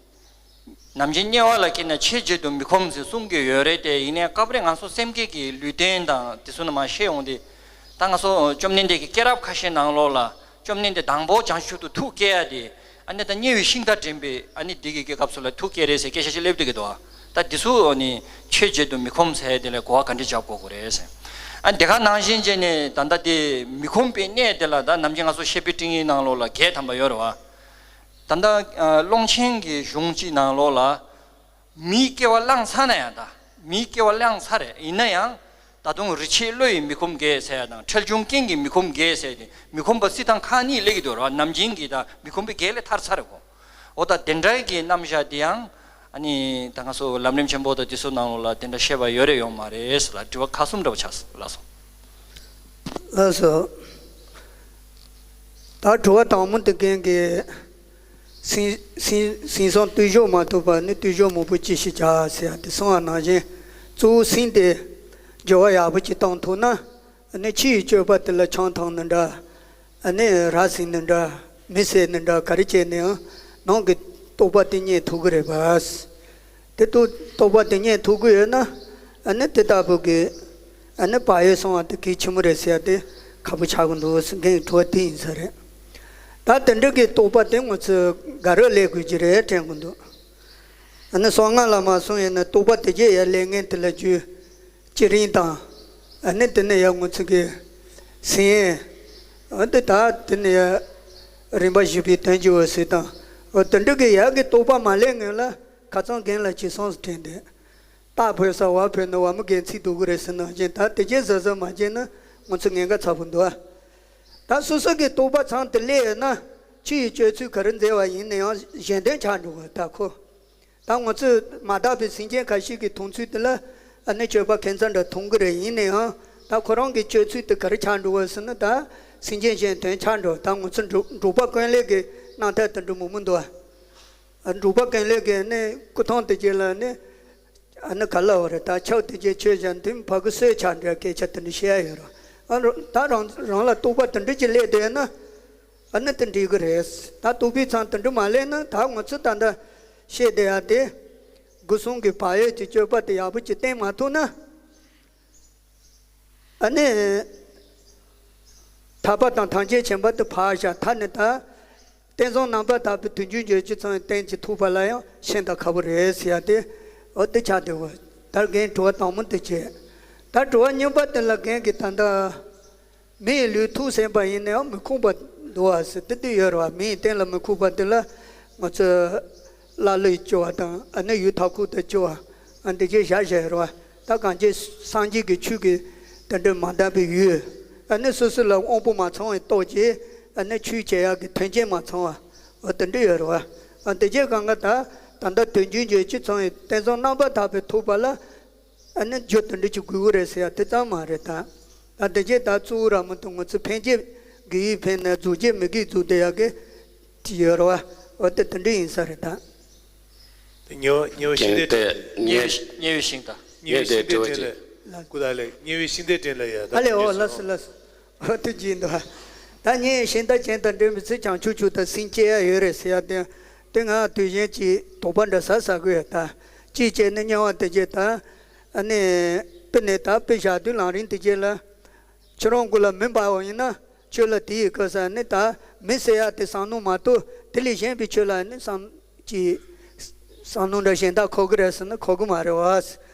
ནམ་རྒྱུན་དམྱལ་བ་ལ་སྐྱེས་ན་ཆོས་བྱེད་དུ་མི་ཁོམ་ཟེར་གསུང་གི་ཡོད་རེད་དེ། ཡིན་ནའི་སྐབས་རེ་ང་ཚོ་སེམས་བསྐྱེད་ཀྱི་ལུས་རྟེན་དང་དེ་ཚོ་ནང་མར་ཤེས་འོང་དུས། ད་ང་ཚོ་བཅོམ་ལྡན་འདས་ཀྱི་སྐྱེས་རབས་ཁ་ཤས་ནང་ལོགས་ལ། བཅོམ་ལྡན་འདས་དང་པོ་བྱང་ཆུབ་ཏུ་ཐུགས་བསྐྱེད་ཡ་དེ། ཨ་ནི་ད་དམྱལ་བའི་ཤིང་རྟ་འདྲེན་པའི་ཨ་ནི་འདི་གི་སྐབས་སུ་ལ་ཐུགས་བསྐྱེད་རེད་ཟེར་སྐད་ཆ་ཞིག་སླེབས་བསྡད་ཀྱི་འདུག་པ། ད་འདི་ཚོ་ཨ་ནི་ཆོས་བྱེད་དུ་མི་ཁོམ་ཟེར་དེ་ལ་གོ་བ་ག་འདྲ་འཇོག་དགོས་ཀྱི་རེད་ཟེར། ཨ་དེ་ག་ནང་བཞིན་བྱས་ནས་ད་ལྟ་དེ་མི་ཁོམ་པའི་གནས་དེ་ལ། ད་ནམ་རྒྱུན་ང་ཚོ་བཤད་པའི་སྤྲིང་ཡིག་ནང་ལོགས་ལ་བརྒྱད་ཐམ་པ་ཡོད་རེད་པ། ད་ལྟ་ཨ་ཀློང་ཆེན་གྱི་གཞུང་གཅིག་ནང་ལོགས་ལ། མིའི་སྐྱེ་བ་བླངས་ཚར་ན་ཡང་། ད་མིའི་སྐྱེ་བ་བླངས་ཚར་རེད། ཡིན་ན་ཡང་ད་དུང་རིགས་ཆད་བློ་ཡི་མི་ཁོམ་བརྒྱད་ཟེར་ཡ་དང་། འཕྲལ་བྱུང་རྐྱེན་གྱིས་མི་ཁོམ་བརྒྱད་ཟེར་ཏེ། མི་ཁོམ་པ་སྲིད་དང་ཁག་གཉིས་སླེབས་ཀྱི་འདུག་རེད་པ། ནམ་རྒྱུན་གྱི་ད་མི་ཁོམ་པའི་བརྒྱད་ལས་ཐར་ཚར་རེད་གོ། འོ་ད་དེ་འདྲ་གི་རྣམ་གཞག་འདི་ཡང་ཨ་ནི་ད་ང་ཚོ་ལམ་རིམ་ཆེན་པོ་དང་དེ་ཚོ་ནང་ལོགས་ལ་དེ་འདྲ་བཤད་པ་ཡོད་རེད་ཡོད་མ་རེད་ཟེར་ལ་དྲི་བ་ཁག་གསུམ་འདྲ་པོ་ཆགས་སོང་། ལགས་སོ། ལགས་སོ། ད་དྲི་བ་དང་པོ་དེ་རྒན་གྱིས། སེམས་སེམས་སེམས་བཟུང་བརྟུལ་ཞུགས་མ་ཐུབ་པ་ནི་བརྟུལ་ཞུགས་མང་པོས་ཅི་ཞིག་བྱ་ཟེར་ཡ་དེ་གསུངས་པ་ནང་བཞིན། གཙོ་བོ་སེམས་དེ་སྦྱོར་བ་ཡག་པོ་ཅིག་བཏང་ཐུབ་ན། ཨ་ནི་ཕྱི་ཡི་སྤྱོད་པ་དེ་ལ་ཆང་འཐུང་ནི་འདྲ། ཨ་ནི་ར་བཟི་ནི་འདྲ། མི་བསད་ནི་འདྲ། ག་རེ་བྱས་ནའང་ནང་གི་རྟོགས་པ་དེ་རྙེད་ཐུབ་ཀྱི་རེད་པ། དེ་རྟོགས་རྟོགས་པ་དེ་རྙེད་ཐུབ་ཀྱི་ཡོད་ན། ཨ་ནི་དེ་ལྟ་བུ་གི་ཨ་ནི་བག་ཡོད་སོང་བ་དེ་གལ་ཆེན་པོ་རེད་ཟེར་ཡ་དེ་ཁག་པོ་ཆགས་ཀྱི་འདུག་ཟེར། རྒན་གྱི་དྲི་བ་དེ་ཡིན་ས་རེད། ད་དེ་འདྲ་གི་རྟོགས་པ་དེ་ང་ཚོས་ག་རེ་ལས་དགོས་ཀྱི་རེད་དྲན་གྱི་འདུག་ཨ་ནི་གསང་སྔགས་ལ་མ་སོང་ཡིན་ན་རྟོགས་པ་དེ་རྗེས་ཡ་ལས་ངན་དེ་ལ་རྒྱུ། བསྐྱེད་རིམ་དང་། ཨ་ནི་དེ་ནས་ཡ་ང་ཚོ་གི་སེམས། ཨ་དེ་ད་དེ་ནས་ཡ་རིམ་པ་བཞི་པའི་དོན་བསྒྱུར་བ་ཟེར་དང་། འོ་དེ་འདྲ་གི་ཡ་གི་རྟོགས་པ་མ་ལས་སྔོན་ལ་ཁ་སང་རྒན་ལ་ཅིག་གསུངས་སུ་དྲན་ཏེ། རྟ་འཕོས་ས་བ་འཕོས་ན་བ་མོ་རྒན་ཚིག་འདུག་གི་རེད་ཟེར་ནང་བཞིན། ད་དེ་རྗེས་གཟབ་གཟབ་མ་བྱས་ན་ང་ཚོ་ཉེན་ཁ་ཚ་པོ་འདུག་ད་སོ་སོ་གི་རྟོགས་པ་ཚང་དེ་སླེབས་ཡོད་ན། ཕྱི་ཡི་སྤྱོད་ཚུལ་ག་རེ་མཛད་པ་ཡིན་ན་ཡང་གཞན་དོན་ཆགས་འགྲོ་བ་ད་ཁོ། ད་ང་ཚོས་མ་དག་པའི་སེམས་ཅན་ཁ་ཤས་ཀྱི་མཐོང་ཚུལ་དེ་ལ་ཨ་ནི་སྤྱོད་པ་ཁྱད་མཚར་འདྲ་མཐོང་གི་རེད། ཡིན་ན་ཡང་ད་ཁོ་རང་གི་སྤྱོད་ཚུལ་དེ་ག་རེ་ཆགས་འགྲོ་བ་ཟེར་ན། ད་སེམས་ཅན་གཞན་དོན་ཆགས་འགྲོ། ད་ང་ཚོ་འབྲུག་འབྲུག་པ་ཀུན་ལེགས་ཀྱི་རྣམ་ཐར་དེ་འདྲ་མང་པོ་འདུག་ཨ་འབྲུག་པ་ཀུན་ལེགས་ཀྱི་ནི་སྐུ་ཐང་དེ་རྗེས་ལ་ནི། ཨ་ནི་ག་ལ་བ་རེད། ད་ཕྱག་དེ་རྗེས་ཆོས་བྱ་འདི་ཕ་གི་གསོད་ཆགས་འདྲ་སྐད་ཆ་དེ་འདྲ་བཤད་ཡ་ཡོད་རེད། ཨ་ད་རང་རང་ལ་རྟོགས་པ་དེ་འདྲ་ཅིག་སླེབས་བསྡད་ན། ཨ་ནི་དེ་འགྲིག་གི་རེད། ད་རྟོགས་པའི་མཚམས་དེ་འདྲ་མ་སླེབས་ན། ད་ང་ཚོ་ད་ལྟ་བཤད་བསྡད་ཡ་དེ་སྒོ་གསུམ་གྱི་བག་ཡོད་ཀྱི་སྤྱོད་པ་དེ་ཡག་པོ་ཅིག་བསྟེན་མ་ཐུབ་ན། ཨ་ནི་ཐར་པ་དང་ཐམས་ཅད་མཁྱེན་པ་དེ་ཕར་བཞག་ཐ་ནི་ད་བསྟན་བཟང་རྣམ་པར་དག་པའི་དོན་རྒྱུན་བརྗོད་བྱེད་ཚང་བའི་རྟེན་གྱི་ཐུག་པ་ལ་ཡང་ཤིན་ཏུ་ཁག་པོ་རེད་ཟེར་ཡ་དེ། འོ་དེ་ཆགས་བསྡད་པ། ད་རྒན་དྲི་བ་དང་པོ་དེ་བྱས། ད་དྲི་བ་གཉིས་པ་དེ་ལ་རྒན་གྱིས་ད་ལྟ། མི་ཡི་ལུས་ཐུགས་ཟིན་པ་ཡིན་ནའང་མི་ཁུག་པ་འདུག་པ་ཟེར་དེ་དུས་ཡོད་རེད་པ། མི་ཡི་རྟེན་ལ་མི་ཁུག་པ་དེ་ལ་ང་ཚོས་ཀླ་ཀློས་སྐྱོར་བ་དང་། ཨ་ནི་ཡུལ་མཐའ་འཁོབ་ཏུ་སྐྱོར་བ། ཨ་འདི་ཅིག་བཞག་བཞག་ཡོད་རེད་པ། ད་གང་ཅི་སངས་རྒྱས་ཀྱི་ཆོས་ཀྱི་དེ་འདྲ་མ་འདང་པའི་ཡུལ། ཨ་ནི་སོ་སོ་ལ་དབང་པོ་མ་ཚང་བའི་སྟོབས་ཀྱིས་ཨ་ནི་ཆོས་བྱེད་ཡག་གི་མཐུན་རྐྱེན་མ་ཚང་བ། འོ་དེ་འདྲ་ཡོད་རེད་པ། ཨ་འདི་ཅིག་གང་ག་ད་ད་ལྟ་དོན་རྒྱུན་བརྗོད་བྱེད་ཚང་བའི་བསྟན་བཟང་རྣམ་པར་དག་པའི་ཐུག་པ་ལ། ཨ་ནི་རྒྱུ་དེ་འདྲ་ཅིག་དགོས་ཀྱི་རེད་ཟེར་ཡ་དེ་ཙམ་མ་རེད་ད། ད་དེ་རྗེས་ད་གཙོ་བོ་ར་མོ་དང་ང་ཚོ་ཕན་བྱེད་དགེ་བའི་ཕན་ན། རྫོགས་བྱེད་མི་དགེ་རྫོགས་བསྡད་ཡག་གི་ཅིག་ཡོད་རེད་པ། འོ་དེ་དེ་འདྲ་ཡིན་ས་རེད་ད། དེ་ཉེ་བ་ཉེ་བ་ཤིང་རྟའི་དེ་ཉེ་ཉེ་ཉེ་བའི་ཤིང་རྟ། ཉེ་བའི་ཤིང་རྟའི་དྲན་ལ། སྐུ་དག་ལས་ཉེ་བའི་ཤིང་རྟའི་དྲན་ལ་ཡ་ད། ཨ་ལེ། འོ་ལགས་སོ་ལགས་སོ། འོ་དེ་བགྱིས་འདུག་ད་ངས་གཞན་དག་གཞན་དང་འབྲེལ་བའི་ཚུལ་བྱང་ཆུབ་མཆོག་དང་སེམས་བསྐྱེད་ཡ་ཡོད་རེད་ཟེར་ཡ་དེ། དེ་ང་དུས་གཞན་གྱི་དོགས་པ་འདྲ་ཟ་ཟ་གི་ཡོད་ད། གཅིག་བྱས་ནས་དམྱལ་བ་དེ་གྱད་ད། ཨ་ནི། དཔེ་ནས་ད་དཔེ་བཞག་དུས་ལམ་རིམ་དེ་གྱད་ལ། ཁྱོད་རང་གུ་ལ་མི་འབའ་བ་ཡིན་ན། ཁྱོད་ལ་དེ་ཡི་སྐབས་ས་ནི་ད། མི་ཟེར་ཡ་དེ་བསམ་མནོ་མ་གཏོགས་དེ་ལས་གཞན་པའི་ཆོས་ལ་ནི་བསམ། གྱི། བསམ་མནོ་འདྲ་གཞན་དག་འཁོར་གི་རེད་ཟེར་ན་འཁོར་གི་མ་རེད་བ།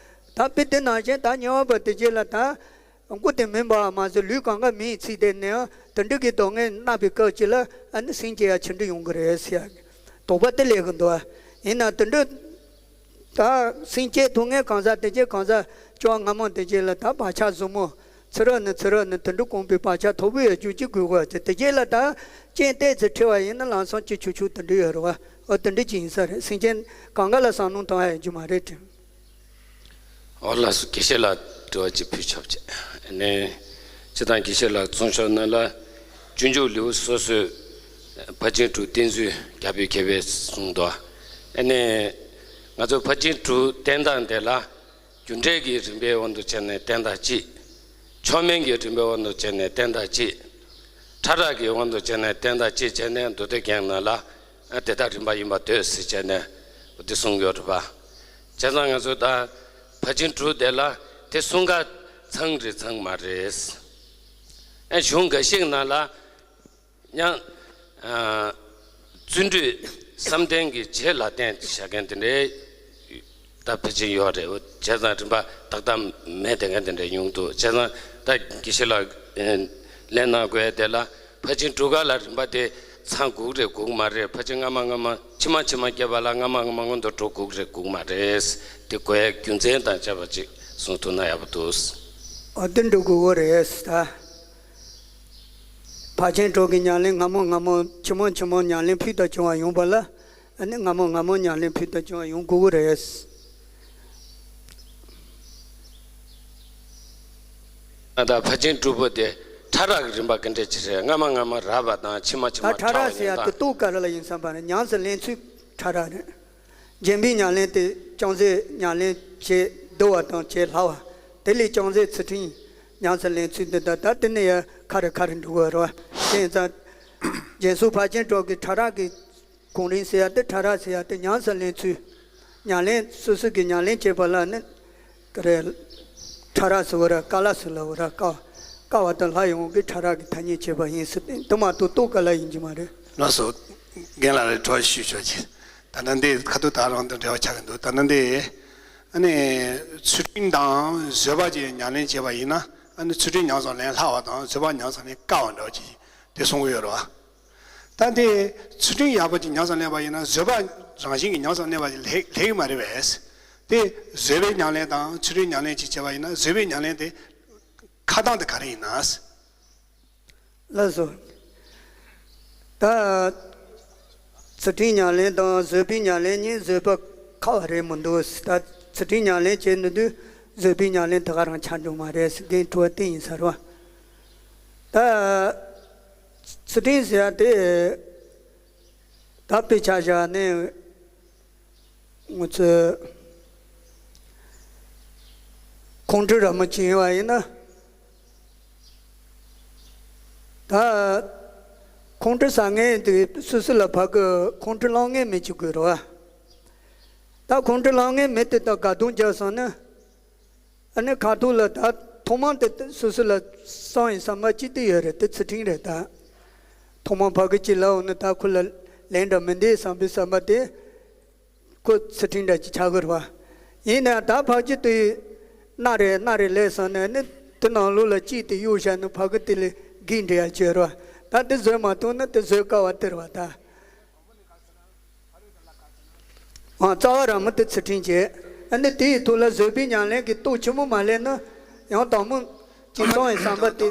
ད་དཔེ་དེ་ནང་བཞིན་ད་དམྱལ་བ་པ་དེ་གྱད་ལ་ད། མགོ་དེ་མི་འབའ་བ་མ་ཟད་ལུས་གང་ག་མི་ཡི་ཚིག་དེ་ནས་དེ་འདྲ་གི་སྡུག་བསྔལ་མནར་བའི་སྐབས་ཅིག་ལ་ཨ་ནི་སེམས་བསྐྱེད་ཡ་ཆི་འདྲ་ཡོང་གི་རེད་ཟེར་ཡ། དོགས་པ་དེ་སླེབས་གི་འདུག་བ། ཡིན་ན་དེ་འདྲ། ད་སེམས་བསྐྱེད་ཐུབ་མཁན་གང་ཟག་དེ་གྱད་གང་ཟག་བཅོ་ལྔ་མ་དེ་གྱད་ལ་ད་བག་ཆགས་ཟབ་མོ། ཚུ་རོལ་ནས་ཚུ་རོལ་ནས་དེ་འདྲ་གོམས་པའི་བག་ཆགས་མཐོ་པོ་ཡོད་རྒྱུ་ཅིག་དགོས་གོ་ཟེར། དེ་གྱད་ལ་ད་རྐྱེན་ཏོག་ཙམ་འཕྲད་པ་ཡིན་ན་ལམ་སང་ཅིག་ཆུག་ཆུག་དེ་འདྲ་ཡོད་རེད་བ། འོ་དེ་འདྲ་ཅིག་ཡིན་ས་རེད། སེམས་ཅན་གང་ག་ལ་བསམ་མནོ་གཏོང་ཡ་ཡོད་རྒྱུ་མ་རེད་དྲན། འོ་ལགས་སོ། དགེ་བཤེས་ལགས་དྲི་བ་ཅིག་ཕུལ་ཆོག་ཅེས། ཨ་ནི། སྤྱིར་བཏང་དགེ་བཤེས་ལགས་གསུང་ཕྱོགས་ནང་ལ། སྤྱོད་འཇུག་ལེའུ་སོ་སོའི་ཕར་ཕྱིན་དྲུག་བསྟན་ཚུལ་རྒྱ་བོད་མཁས་པས་གསུངས་འདུག་ཨ་ནི། ང་ཚོ་ཕར་ཕྱིན་དྲུག་བསྟན་སྟངས་དེ་ལ། རྒྱུ་འབྲས་ཀྱི་རིམ་པའི་དབང་དུ་བྱས་ནས་བསྟན་སྟངས་གཅིག་མཆོག་དམན་གྱི་རིམ་པའི་དབང་དུ་བྱས་ནས་བསྟན་སྟངས་གཅིག་ཕྲ་རགས་ཀྱི་དབང་དུ་བྱས་ནས་བསྟན་སྟངས་གཅིག་བྱས་ནས་མདོ་སྡེ་རྒྱན་ནང་ལ། དེ་དག་རིམ་པ་ཡིན་པར་འདོད་ཟེར་བྱས་ནས་འོ་དེ་གསུངས་ཡོད་རེད་པ། བྱས་ཙང་ང་ཚོ་ད་ཕར་ཕྱིན་དྲུག་དེ་ལ་དེ་གསུང་ག་ཚང་རེད་ཚང་མ་རེད། ཨ་གཞུང་འགའ་ཞིག་ནང་ལ། ཡང་། ཨ། བརྩོན་འགྲུས་བསམ་གཏན་གྱི་རྗེས་ལ་བསྟན་བྱ་མཁན་དེ་འདྲའི་ད་ཕལ་ཆེར་ཡོད་རེད། བྱས་ཙང་རིམ་པ་ཏག་ཏག་མེད་དེ་མཁན་དེ་འདྲ་ཡོང་འདུག་བྱས་ཙང་ད་དགེ་བཤེས་ལགས་ལན་གནང་དགོས་དེ་ལ་ཕར་ཕྱིན་དྲུག་ག་ལ་རིམ་པ་དེ་ཚང་དགོས་རེད་དགོས་མ་རེད། ཕར་ཕྱིན་སྔ་མ་སྔ་མ་ཕྱི་མ་ཕྱི་མ་བསྐྱེད་པ་ལ་སྔ་མ་སྔ་མ་སྔོན་དུ་འགྲོ་དགོས་རེད་དགོས་མ་རེད། དེ་དགོས་ཡ་རྒྱུ་མཚན་དང་བཅས་པ་ཅིག་གསུང་ཐུབ་ན་ཡག་པོ་འདུག་འོ་དེ་འགྲོ་དགོས་རེད་ད། ཕར་ཕྱིན་དྲུག་གི་ཉམས་ལེན་སྔ་མོ་སྔ་མོ་ཕྱི་མོ་ཕྱི་མོ་ཉམས་ལེན་ཕུལ་དུ་བྱུང་བ་ཡོང་བ་ལ། ཨ་ནི་སྔ་མོ་སྔ་མོ་ཉམས་ལེན་ཕུལ་དུ་བྱུང་བ་ཡོང་དགོས་ཀྱི་རེད། ད་ཕར་ཕྱིན་དྲུག་པོ་དེ་ཕྲ་རགས་ཀྱི་རིམ་པ་ག་འདྲ་ཅིག་རེད། སྔ་མ་སྔ་མ་རགས་པ་དང་ཕྱི་མ་ཕྱི་མ་ད་ཕྲ་ཕྲ་རགས་བ་ཟེར་ཡ་ཡིན་དེ་ད། རྟོགས་ག་རེ་ལ་ཡིན་བསམ་པ་ནི་ཉམས་སུ་ལེན་ཚུལ་ཕྲ་རགས་རེད། རྗེས་འབྲིང་ཉམས་ལེན་དེ་ཅུང་ཟད་ཉམས་ལེན་བྱེད་བསྡུ་བ་དང་བྱེད་སླ་བ། དེ་ལས་ཅུང་ཟད་ཚུལ་ཁྲིམས་ཉམས་སུ་ལེན་ཚུལ་འདི་དག་ད་དེ་ནས་ཡང་ཁ་རེ་ཁ་རེ་འགྲོ་གི་རེད་བ། དེ་ཡིན་ཙང་། རྗེས་སུ་ཕར་ཕྱིན་དྲུག་གི་ཕྲ་རགས་ཀྱི་གོང་རིམ་ཟེར་ཡ་དེ་ཕྲ་རགས་ཟེར་ཡ་དེ་ཉམས་སུ་ལེན་ཚུལ། ཉམས་ལེན་སོ་སོ་གི་ཉམས་ལེན་བྱེད་པ་ལ་ནི། ག་རེ། ཕྲ་རགས་སུ་བ་ར་དཀའ་སླ་སུ་ལ་བ་ར་དཀའ། དཀའ་བ་དང་སླ་ཡོང་གི་ཕྲ་རགས་ཀྱི་ཐ་སྙད་བྱེད་པ་ཡིན་ཟེར་ཏེ་དེ་མ་གཏོགས་རྟོགས་ག་ལ་ཡིན་གྱི་མ་རེད། ལགས་སོ། རྒན་ལགས་ལ་དྲི་བ་ཞུ་ཆོག་ཅིག་ད་ལྟ་འདི་ཁ་ཐུག་ད་རང་དང་འབྲེལ་བ་ཆགས་ཀྱི་འདུག་ད་ལྟ་འདི། ཨ་ནི། ཚུལ་ཁྲིམས་དང་བཟོད་པ་བཅས་ཉམས་ལེན་བྱས་པ་ཡིན་ན། ཨ་ནི་ཚུལ་ཁྲིམས་ཉམས་སུ་ལེན་སླ་བ་དང་བཟོད་པ་ཉམས་སུ་ལེན་དཀའ་བ་འདྲ་བ་ཅིག་དེ་གསུང་གི་ཡོད་རེད་བ། ད་དེ་ཚུལ་ཁྲིམས་ཡག་པོ་ཅིག་ཉམས་སུ་ལེན་པ་ཡིན་ན་བཟོད་པ་རང་བཞིན་གྱིས་ཉམས་སུ་ལེན་པ་ཅིག་ལེགས་ལེགས་མ་རེད་པས། དེ་བཟོད་པའི་ཉམས་ལེན་དང་ཚུལ་ཁྲིམས་ཉམས་ལེན་ཅིག་བྱས་པ་ཡིན་ན་བཟོད་པའི་ཉམས་ལེན་དེ་ཁ་གཏང་དེ་ག་རེ་ཡིན་ན། ལགས་སོ། ད། ཚུལ་ཁྲིམས་ཉམས་ལེན་དང་བཟོད་པའི་ཉམས་ལེན་གཉིས་བཟོད་པ་ཁག་པ་རེད་མི་འདུག་ད་ཚུལ་ཁྲིམས་ཉམས་ལེན་བྱེད་ནི་དུས་བཟོད་པའི་ཉམས་ལེན་དེ་ག་རང་ཆགས་འགྲོ་མ་རེད་ཟེར་མཁན་དྲི་བ་དེ་ཡིན་ས་རེད་བ། ད། ཚུལ་ཁྲིམས་ཟེར་ཡ་དེ། ད་དཔེ་ཆ་བཞག་ནས་ང་ཚོས་ཁོང་ཁྲོ་ར་མ་བྱིན་པ་ཡིན་ན། ད་ཁོང་ཁྲོ་ཟ་མཁན་དེ་སོ་སོ་ལ་ཕ་གི་ཁོང་ཁྲོ་ལངས་མཁན་མི་གཅིག་དགོས་རེད་བ། ད་ཁོང་ཁྲོ་ལངས་མཁན་མི་དེ་དང་དགའ་སྡང་རྒྱག་སོང་ན། ཨ་ནི་ཁ་ཐུག་ལ་ད་ཐོག་མར་དེ་སོ་སོ་ལ་བསམ་ཡིན་བསམ་པ་ཅིག་དེ་ཡོད་རེད། དེ་ཚུལ་ཁྲིམས་རེད་ད། ཐོག་མར་ཕ་གི་གཅིག་ལབ་འོང་ན་ད་ཁོ་ལ་ལན་འདྲ་མི་འདེབས་བསམ་པའི་བསམ་པ་དེ་ཁོ་ཚུལ་ཁྲིམས་འདྲ་ཅིག་ཆགས་ཀྱི་རེད་བ། ཡིན་ནའང་ད་ཕ་གི་དེ་མནའ་རེ་མནའ་རེ་ལས་སོང་ན་ནི་དེ་ནང་ལོགས་ལ་གཅིག་དེ་གཡུག་བཞག་ན་ཕ་གི་དེ་ལས་སྒྲིག་འགྲོ་ཡ་ཅིག་ཡོད་རེད་བ། ད་དེ་བཟོད་མ་ཐུབ་ན་དེ་བཟོད་དཀའ་བ་དེ་རེད་བ་ད། ཨ་རྩ་བ་རང་མོ་དེ་ཚུལ་ཁྲིམས་བྱེད། ཨ་ནི་དེ་ཡི་ཐོག་ལ་བཟོད་པའི་ཉམས་ལེན་གྱི་སྟོབས་ཆེན་མོ་མ་སླེབས་ན་ཡང་དང་མོ་གཅིག་སོང་ཡི་བསམ་པ་དེ་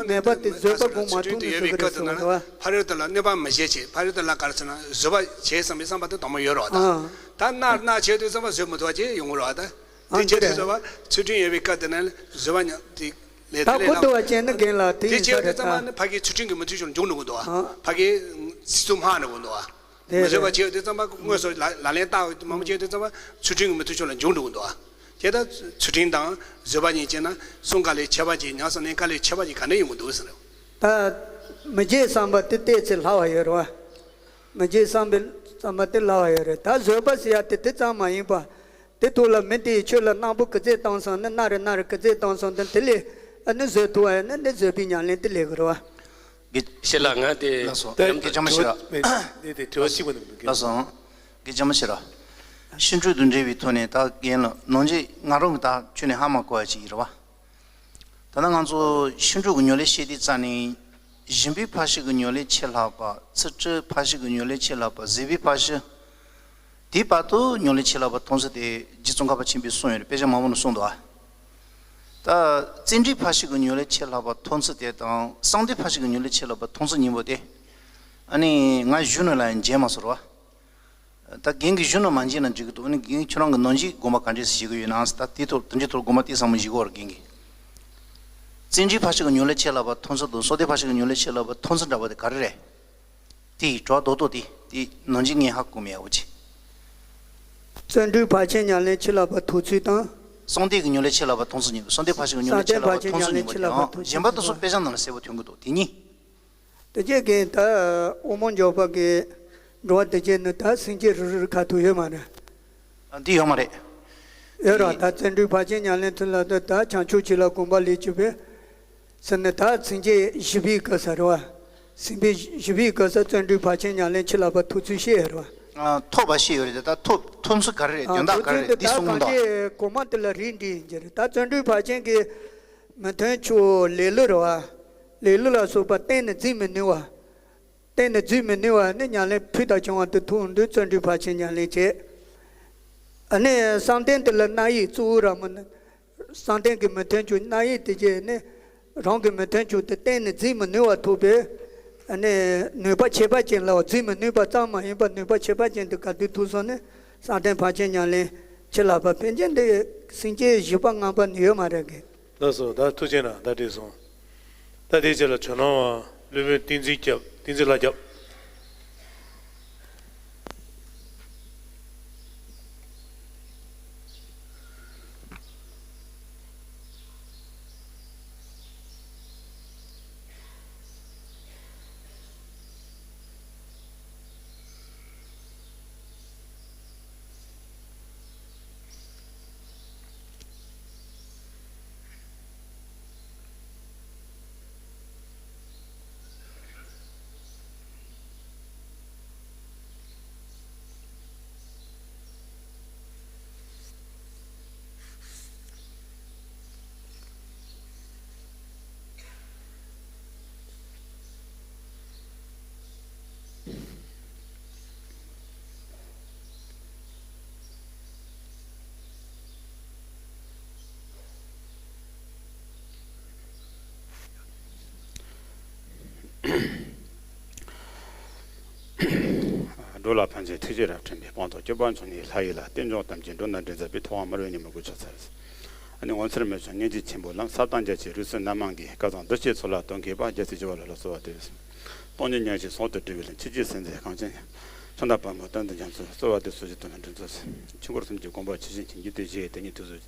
མེད་པ་དེ་བཟོད་པ་སྒོམ་མ་ཐུབ་ནས་བཟོད་ཀྱི་རེད་ཟེར་བ་རེད་བ། ཕ་རོལ་ཏུ་ལ་གནོད་པ་མི་བྱེད་ཅེས། ཕ་རོལ་ཏུ་ལ་ག་རེ་ཟེར་ན་བཟོད་པ་བྱེད་བསམ་པའི་བསམ་པ་དེ་དང་མོ་ཡོད་རེད་བ་ད། ཨ། ད་མནའ་མནའ་བྱེད་དུས་ཙམ་པ་བཟོད་མི་ཐུབ་པ་ཅིག་ཡོང་གི་རེད་བ་ད། ཨ་དེ་བྱེད་དུས་ཙམ་པ་ཚུལ་ཁྲིམས་ཡོད་པའི་སྐབས་དེ་ན་བཟོད་པ་ཉམས་དེ་ལས་ད་དེ་ལས་གོ་ལ་ཐུབ་པ་བྱས་ན་རྒན་ལགས་དེ་དེ་ཡིན་ས་བྱེད་དུས་རེད་ཙམ་པ་ད། ནི་ཕ་གིའི་ཚུལ་ཁྲིམས་ཀྱི་མི་མཐུན་ཕྱོགས་ལ་འཇུག་འགྲོ་གི་འདུག་བ། ཨ། ཕ་གིའི་སྲིད་ཚུགས་སྨྲ་འགྲོ་གི་འདུག་བ། དེ་མི་བཟོད་པ་རེད། བྱེད་དུས་ཙམ་པ་དངོས་སུ་ལག་ལག་ལེན་བསྟར་མང་པོ་བྱེད་དུས་ཙམ་པ་ཚུལ་ཁྲིམས་ཀྱི་མི་མཐུན་ཕྱོགས་ལ་འཇུག་འགྲོ་གི་འདུག་བ། དེ་ལྟར་ཚུལ་ཁྲིམས་དང་བཟོད་པ་གཉིས་བྱས་ན་གསུམ་ཀ་ལས་ཁྱད་པར་ཅིག་ཉམས་སུ་ལེན་ཀ་ལས་ཁྱད་པར་ཅིག་ག་འདྲ་ཡོང་གི་འདུག་ཟེར། ད། མི་བརྗེད་བསམ་པ་དེ་ཏོག་ཙམ་སླ་བ་ཡོད་རེད་བ། མི་བརྗེད་བསམ་པའི་བསམ་པ་དེ་སླ་བ་ཡོད་རེད། ད་བཟོད་པ་ཟེར་ཡ་དེ་དེ་ཙམ་མ་ཡིན་པ། དེ་ཐོག་ལ་མི་དེས་ཁྱོད་ལ་གནག་པོ་ག་ཚད་བཏང་སོང་ན། སྣ་རེ་སྣ་རེ་ག་ཚད་བཏང་སོང་ན། དེ་ལས་ཨ་ནི་བཟོད་ཐུབ་པ་ཡིན་ན་འདི་བཟོད་པའི་ཉམས་ལེན་དེ་ལས་དགོས་རེད་བ། དགེ་ཞེ་ལ་ང་དེ་ལགས་སོ། ཡང་དགེ་རྒན་ལྕམ་ཞིག་ར། དེ་དེ་དྲི་བ་གཅིག་པ་འདུག་ལགས་སོ། དགེ་རྒན་ལྕམ་ཞིག་ར། ཤིང་འབྲས་དང་འབྲེལ་བའི་ཐོག་ནས་ད་རྒན་ལགས་ནང་བཞིན་ང་རང་གི་ད་ཁྱོད་ནས་ཧ་མ་གོ་བ་ཅིག་ཡིན་རེད་བ། ད་ལྟ་ང་ཚོ་ཤིང་འབྲས་ཀྱི་ཉོ་ལེ་བཤད་དུས་ཙ་ནས། ཞིམ་པའི་ཕ་ཤུལ་གྱི་ཉོ་ལེ་ཆེས་ལྷག་པ། ཚིལ་ཁྲིའི་ཕ་ཤུལ་གྱི་ཉོ་ལེ་ཆེས་ལྷག་པ། ཟས་པའི་ཕ་ཤུལ། དེའི་བར་དུ་ཉོ་ལེ་ཆེས་ལྷག་པ་མཐོང་ཚུལ་དེ་རྗེ་ཙོང་ཁ་པ་ཆེན་པོས་གསུངས་ཡོད་རེད། དཔེ་ཆ་མང་པོ་ནང་གསུངས་འདུག་ཨ། ད་བཙན་འབྲས་ཕ་ཤུལ་གྱི་ཉོ་ལེ་ཆེས་ལྷག་པ་མཐོང་ཚུལ་དེ་དང་གསང་སྟེ་ཕ་ཤུལ་གྱི་ཉོ་ལེ་ཆེས་ལྷག་པ་མཐོང་ཚུལ་གཉིས་པོ་དེ། ཨ་ནི་ང་གཞོན་ནུ་ལ་ཡང་མཇལ་མ་སོང་ར་བ། ད་རྒན་གྱིས་གཞོན་ནུ་མ་མཇལ་ན་འགྲིག་གི་འདུག་ཨ་ནི་རྒན་ཁྱོད་རང་གི་ནང་བཞིན་དགོངས་པ་ག་འདྲས་སེ་བཞེས་ཀྱི་ཡོད་ན། ད་དེའི་ཐོག་དེ་འདྲའི་ཐོག་དགོངས་པ་དེ་ཚང་མ་བཞེས་ཀྱི་ཡོད་རེད་རྒན་གྱིས། བཙན་འབྲས་ཕ་ཤུལ་གྱི་ཉོ་ལེ་ཆེས་ལྷག་པ་མཐོང་ཚུལ་དང་གསང་སྟེ་ཕ་ཤུལ་གྱི་ཉོ་ལེ་ཆེས་ལྷག་པ་མཐོང་ཚུལ་འདྲ་པོ་དེ་ག་རེ་རེད། དེ་ཡི་དྲི་བ་རྡོག་རྡོག་དེ་དེ་ནང་བཞིན་ངས་ཧ་གོ་མེད་ཡ་འོ་ཅི། བརྩོན་འགྲུས་བར་ཆད་ཉམས་ལེན་ཆེས་ལྷག་པ་མཐོང་ཚུལ་དང་། གསང་སྟེ་གི་ཉོ་ལེ་ཆེས་ལྷག་པ་མཐོང་ཚུལ་གཉིས་པོ། གསང་སྟེ་ཕ་ཤུལ་གྱི་ཉོ་ལེ་ཆེས་ལྷག་པ་མཐོང་ཚུལ་གཉིས་པོ་དེའང་གཞན་པ་དེ་ཚོ་དཔེ་ཆ་ནང་ལ་གསལ་པོ་ཐོན་གྱི་འདུག་དེ་གཉིས། དེ་རྗེས་ཀྱི་ད་དབུ་མ་འཇོག་པ་གི་འགྲོ་བ་དེ་རྗེས་ནི་ད་སེམས་བསྐྱེད་རུ་རུ་རུ་ཁ་ཐུག་ཡོད་མ་རེད། ཨ། འདི་ཡོད་མ་རེད། ཡོད་ར། ད་བརྩོན་འགྲུས་བར་ཆད་ཉམས་ལེན་ཚུལ་ལ་ད་ད་བྱང་ཆུབ་ཆོས་ལ་གོམས་པ་ལས་གྱུར་པའི་ཟེར་ནས། ད་སེམས་བསྐྱེད་བཞི་པའི་སྐབས་སུ་རེད་བ། སེམས་བསྐྱེད་བཞི་པའི་སྐབས་སུ་བརྩོན་འགྲུས་བར་ཆད་ཉམས་ལེན་ཆེས་ལྷག་པ་མཐོང་ཚུལ་བཤད་ཡོད་རེད་བ། ཨ། ཐོབ་པ་བཤད་ཡོད་རེད། ད་ཐོབ་ཐོབ་ཚུལ་ག་རེ་རེད། ཨ། དོན་དག་ག་རེ་རེད། འདི་གསུང་གི་འདུག་ད་གང་ཅི་གོང་མ་དེ་ལ་རིགས་འགྲེ་ཡིན་གྱི་རེད། ད་བརྩོན་འགྲུས་བར་ཆད་ཀྱི་མི་མཐུན་ཕྱོགས་ལེ་ལོ་རེད་བ། ལེ་ལོ་ལ་སོགས་པ་གཏན་ནས་འཛིན་མི་ནུས་པ། གཏན་ནས་འཛིན་མི་ནུས་པ་ནི་ཉམས་ལེན་ཕུལ་དང་བྱུང་བ་དེ་ཐོབ་དུས་བརྩོན་འགྲུས་བར་ཆད་ཉམས་ལེན་བྱེད། ཨ་ནི་བསམ་གཏན་དེ་ལ་རྣམ་གཡེང་གཙོ་བོ་ར་མོ་ནི། བསམ་གཏན་གྱི་མི་མཐུན་ཕྱོགས་རྣམ་གཡེང་དེ་བྱས་ནས། རང་གི་མི་མཐུན་ཕྱོགས་དེ་གཏན་ནས་འཛིན་མི་ནུས་པ་ཐོབ་པས། ཨ་ནི་ནུས་པ་ཁྱད་པར་ཅན་ལ། འཛིན་མི་ནུས་པ་ཙམ་མ་ཡིན་པར་ནུས་པ་ཁྱད་པར་ཅན་དེ་ག་དུས་ཐོབ་སོང་ནས་བསམ་གཏན་བར་ཆད་ཉམས་ལེན་ཆེས་ལྷག་པ། ཕན་ཆད་འདི་སེམས་བསྐྱེད་བཞི་པ་ལྔ་པ་ནི་ཡོད་མ་རེད་གི། ལགས་སོ། ད་ཐུགས་རྗེ་གནང་། ད་འགྲིག་སོང་། ད་དེའི་རྗེས་ལ་ཇོ་ནང་བ་སློབ་དཔོན་བསྟན་འཛིན་སྐྱབས། བསྟན་འཛིན་ལྷ་སྐྱབས། འགྲོ་ལ་ཕན་ཕྱིར་ཐུགས་རྗེས་རབ་བརྟན་པའི་དཔང་རྟགས་སྐྱོབ་པ་མཆོག་ཉིད་ལྷ་ཡི་ལྷ། རྟེན་འབྱུང་དམ་ཅན་འགྲོ་རྣམས་འདྲེན་མཛད་པའི་ཐུབ་དབང་སྨྲ་བའི་ཉོན་མོངས་སྐུ་མཆོག་འཚལ། ཨ་ནི་ངོ་མཚར་མི་ཆུང་སྙིང་རྗེ་ཆེན་པོ་ལམ་ཟབ་དང་རྒྱ་ཆེའི་རིགས་སུ་རྣམ་མང་གི་བཀའ་བཟང་འདུ་བྱེད་ཚོགས་ལ་དོན་གྱི་བར་རྒྱལ་སྲས་བྱེ་བ་ལྷ་ལ་གསོལ་བ་འདེབས། སྟོང་ཉིད་མཉམ་བཞག་ཟུང་དུ་འབྲེལ་བའི་ལམ། ཆོས་ཀྱི་སེམས་མཛད་གངས་ཅན་ཁྱབ་བདག་དཔལ་མོ་གཏན་དུ་འབྱམས་སུ་གསོལ་བ་འདེབས། སོ་སྐྱེ་དོན་ལ་འདྲེན་ཚུལ། ཆོས་འཁོར་གསུམ་གྱི་དགོངས་པ་ཇི་བཞིན་བྱིན་གྱིས་བརླབ་ཕྱིར་དེ་ཉིད་དུ་གསོལ།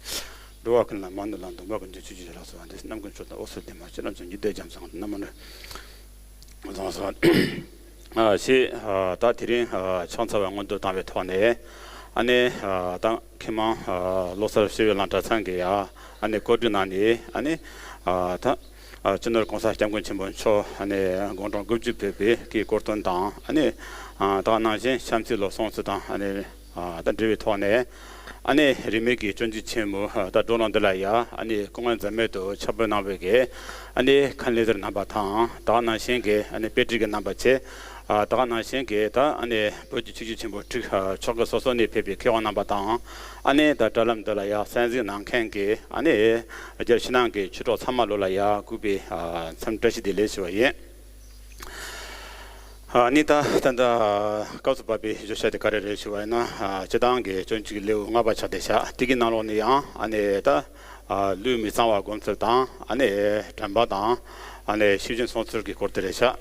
འགྲོ་བ་ཀུན་ལ་མ་ནོར་ལམ་སྟོན་པ་ཀུན་གྱི་ཆོས་ཀྱི་ལྷ་ལ་གསོལ་བ་འདེབས། རྣམ་ཀུན་མཆོག་དང་འོད་གསལ་ལྡན་པ་ཤེས་རབ་འབྱུང་། ཉི་ཟླའི་རྒྱ་མཚོའི་ངང་དུ་རྣམ་པར་རོལ། བཟང་སོང་། ཞེས་ད་དེ་རིང་ཕྱག་འཚལ་བ་སྔོན་དུ་བཏང་བའི་ཐོག་ནས། ཨ་ནི་ད་མཁས་མང་ལོ་གསར་ཞི་བའི་གླིང་གྲྭ་ཚང་གི་ཡ་ཨ་ནི་གོ་སྒྲིག་གནང་ནས། ཨ་ནི་ད་སྤྱི་ནོར་༸གོང་ས་༸སྐྱབས་མགོན་ཆེན་པོ་མཆོག་ཨ་ནི་དགུང་གྲངས་དགུ་བཅུ་ཕེབས་པའི་གི་སྐོར་སྟོན་དང་། ཨ་ནི་ད་ག་ནང་བཞིན་བྱམས་བརྩེའི་ལོ་གསུམ་ཚུལ་དང་ཨ་ནི་ད་འབྲེལ་བའི་ཐོག་ནས། ཨ་ནི་རིས་མེད་ཀྱི་སྤྱོད་འཇུག་ཆེན་མོ་ད་བགྲོ་གླེང་འདི་ལ་ཡ་ཨ་ནི་སྐུ་ངལ་འཛེམས་མེད་དུ་ཕྱག་ཕུལ་གནང་བའི་གི་ཨ་ནི་མཁན་ལེགས་སྦྱར་རྣམ་པ་དང་། ད་ག་ནང་བཞིན་གྱི་ཨ་ནི་དཔེ་ཁྲིད་ཀྱི་རྣམ་པ་བཅས། ཨ་ད་ག་ནང་བཞིན་གྱི་ད་ཨ་ནི་བོད་ཀྱི་ཆོས་བརྒྱུད་ཆེན་པོ་དྲུག་ཕྱོགས་ཁག་སོ་སོ་ནས་ཕེབས་པའི་མཁས་དབང་རྣམ་པ་དང་། ཨ་ནི་ད་དྲ་ལམ་འདི་ལ་ཡ་གསན་གཟིགས་གནང་མཁན་གྱི་ཨ་ནི་རྒྱ་ཕྱི་ནང་གི་ཆོས་གྲོགས་ཚང་མ་ལོ་ལ་ཡ་གུས་པས་འཚམས་བཀྲ་ཤིས་བདེ་ལེགས་ཞུ་བ་ཡིན། ཨ་ནི་ད་ད་ལྟ་སྐབས་སུ་བབས་པའི་བརྗོད་བྱ་དེ་ག་རེ་རེད་ཞུ་བ་ཡིན་ན། ཨ་སྤྱིར་བཏང་གི་སྤྱོད་འཇུག་གི་ལེའུ་ལྔ་པ་ཆགས་བསྡད་ཤག་དེ་གི་ནང་ལོགས་ནས་ཡང་ཨ་ནི་ད་ཨ་ལུས་མི་གཙང་བ་སྒོམ་ཚུལ་དང་། ཨ་ནི་དྲན་པ་དང་། ཨ་ནི་ཤེས་བཞིན་བསྲུང་ཚུལ་གྱི་སྐོར་དེ་རེད་ཤག་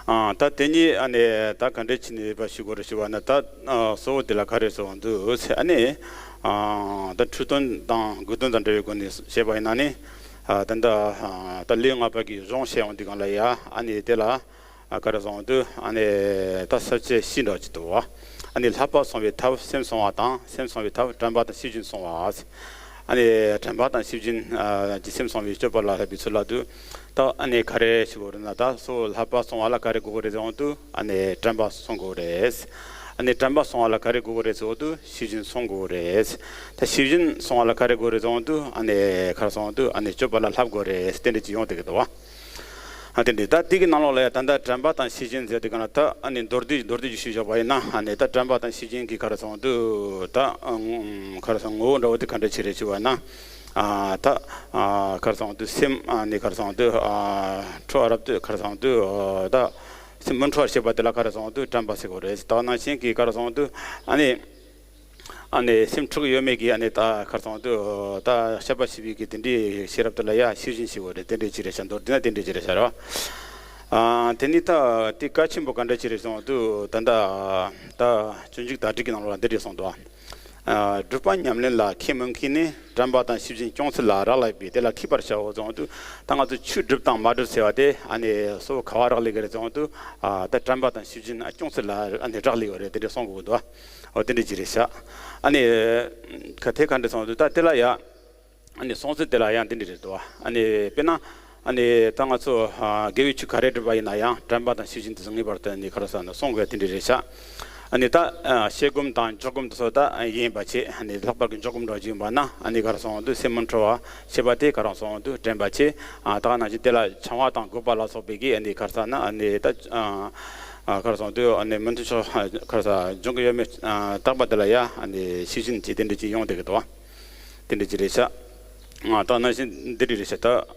ཨ་ད་དེ་གཉིས་ཨ་ནི་ད་ག་འདྲས་བྱས་ནས་ཕར་ཞུ་དགོས་རེད་ཞུ་བ་ན། ད་ཨ་གཙོ་བོ་དེ་ལ་ག་རེ་ཟེར་བ་འདུག་ཟེར། ཨ་ནི་ཨ་ད་འཕྲོས་དོན་དང་དགོས་དོན་དང་འབྲེལ་བའི་སྒོ་ནས་བཤད་པ་ཡིན་ན་ནི། ཨ་ད་ད་ཨ་ད་ལེའུ་ལྔ་པ་གི་གཞུང་བཤད་ཡོང་དུས་སྒང་ལ་ཡ། ཨ་ནི་དེ་ལ་ཨ་ག་རེ་གསུངས་འདུག་ཨ་ནི་ད་ས་བཅད་བཞི་འདྲ་ཅིག་འདུག་བ། ཨ་ནི་བསླབ་པ་བསྲུང་བའི་ཐབས། སེམས་བསྲུང་བ་དང་། སེམས་བསྲུང་བའི་ཐབས། དྲན་པ་དང་ཤེས་བཞིན་བསྲུང་བ། ཨ་ནི་དྲན་པ་དང་ཤེས་བཞིན་ཨ་གྱི་སེམས་བསྲུང་བའི་སྤྱོད་པ་ལ་བསླབ་པའི་ཚུལ་ལ་འདུག་ད་ཨ་ནི་ག་རེ་ཞུ་དགོས་རེད་ན། ད་སོ་བསླབ་པ་བསྲུང་བ་ལ་ག་རེ་དགོས་ཀྱི་རེད་ཟེར་དུས། ཨ་ནི་དྲན་པ་བསྲུང་དགོས་རེད། ཨ་ནི་དྲན་པ་བསྲུང་བ་ལ་ག་རེ་དགོས་ཀྱི་རེད་ཟེར་དུས། ཤེས་བཞིན་བསྲུང་དགོས་རེད། ད་ཤེས་བཞིན་བསྲུང་བ་ལ་ག་རེ་དགོས་རེད་ཟེར་དུས། ཨ་ནི་ག་རེ་ཟེར་དུས། ཨ་ནི་སྤྱོད་པ་ལ་བསླབ་དགོས་རེད། དེ་འདྲ་ཅིག་ཡོང་བསྡད་ཀྱི་འདུག་བ། ཨ་དེ་འདྲ། ད་དེ་གི་ནང་ལོགས་ལ་ཡ་ད་ལྟ་དྲན་པ་དང་ཤེས་བཞིན་ཟེར་དུས་སྒང་ལ། ད་ཨ་ནི་མདོར་བསྡུས་མདོར་བསྡུས་ཀྱི་ཞུས་བཞག་པ་ཡིན་ན། ཨ་ནི་ད་དྲན་པ་དང་ཤེས་བཞིན་གྱི་ག་རེ་ཟེར་དུས། ད་ཨ་ག་རེ་ཟེར། ངོ་བོ་འདྲ་བོ་དེ་ག་འདྲ་ཅིག་རེད་ཞུས་པ་ན། ཨ་ད་ཨ་ག་རེ་ཟེར་དུས། སེམས་ཨ་ནི་ག་རེ་ཟེར་དུས། ཨ་ཁྲོ་བ་རབ་ཏུ་ག་རེ་ཟེར་དུས། ཨ་ད་སེམས་མི་འཁྲུགས་པར་བྱེད་པ་དེ་ལ་ག་རེ་ཟེར་དུས། དྲན་པ་ཟེར་དགོས་རེད། ད་ནང་བཞིན་གྱི་ག་རེ་ཟེར་དུས། ཨ་ནི་ཨ་ནི་སེམས་འཁྲུགས་ཡོད་མེད་ཀྱི་ཨ་ནི་ད་ག་རེ་ཟེར་དུས། ད་དཔྱད་པ་བྱེད་པའི་གི་དེ་འདྲའི་ཤེས་རབ་དེ་ལ་ཡ་ཤེས་བཞིན་ཞེས་པ་རེད། དེ་འདྲའི་ཅིག་རེད་ཤག་མདོར་བསྡུས་ན་དེ་འདྲའི་ཅིག་རེད་ཤག་རེད་བ། ཨ་དེ་ནི་ད་དེ་གལ་ཆེན་པོ་ག་འདྲ་ཅིག་རེད་ཟེར་དུས། ད་ད་ད་སྤྱོད་འཇུག་དར་ཊཱིཀ་གི་ནང་ལ་འདི་འདྲ་གསུངས་འདུག་ཨ་སྒྲུབ་པ་ཉམས་ལེན་ལ་མཁས་མི་མཁས་ནི། དྲན་པ་དང་ཤེས་བཞིན་སྐྱོང་ཚུལ་ལ་རག་ལས་པས། དེ་ལ་མཁས་པར་བྱའོ་ཟེར་དུས། ད་ང་ཚོ་ཆོས་སྒྲུབ་དང་མ་སྒྲུབ་ཟེར་བ་དེ་ཨ་ནི་སོ་ག་བ་རག་ལས་ཀྱི་རེད་ཟེར་དུས། ཨ་ད་དྲན་པ་དང་ཤེས་བཞིན་སྐྱོང་ཚུལ་ལ་ཨ་ནི་རག་ལས་ཡོད་རེད། དེ་འདྲ་གསུང་དགོས་འདུག་འོ་དེ་འདྲ་ཅིག་རེད་ཤག་ཨ་ནི་ག་དེ་ག་འདྲ་གསུངས་འདུག་ད་དེ་ལ་ཡ་ཨ་ནི་གསུང་ཚུལ་དེ་ལ་ཡང་འདི་འདྲ་རེད་འདུག་ཨ་ནི་དཔེར་ན་ཨ་ནི་ད་ང་ཚོ་ཨ་དགེ་བའི་ཆོས་ག་རེ་སྒྲུབ་པ་ཡིན་ན་ཡང་དྲན་པ་དང་ཤེས་བཞིན་དུ་ངེས་པར་དུ་ཨ་ནི་ག་རེ་ཟེར་ན་བསྲུང་དགོས། དེ་འདྲ་རེད་ཤག་ཨ་ནི་ད་ཨ་བཤད་སྒོམ་དང་འཇོག་སྒོམ་དེ་ཚོ་ད་ཡིན་པ་བྱས། ཨ་ནི་ལྷག་པར་གྱི་འཇོག་སྒོམ་འདྲ་ཅིག་ཡིན་པ་ན། ཨ་ནི་ག་རེ་ཟེར་དུས། སེམས་མི་འཁྲུགས་པ་བྱེད་པ་དེ་ག་རེ་ཟེར་དུས། དྲན་པ་བྱས། ཨ་ད་ག་ནང་བཞིན་དེ་ལ་བྱ་བ་དང་དགོས་པ་ལ་སོགས་པའི་གི་ཨ་ནི་ག་རེ་ཟེར་ན། ཨ་ནི་ད་ཨ་ཨ་ག་རེ་ཟེར་དུས། ཨ་ནི་མི་མཐུན་ཕྱོགས་ག་རེ་ཟེར་འབྱུང་གི་ཡོད་མེད་ཨ་བརྟག་པ་དེ་ལ་ཡ་ཨ་ནི་ཤེས་བཞིན་གྱིས་དེ་འདྲ་ཅིག་ཡོང་བསྡད་ཀྱི་འདུག་དེ་འདྲ་ཅིག་རེད་ཤག་ཨ་ད་ནང་བཞིན་འདི་འདྲ་རེད་ཤག་ད་ཨ་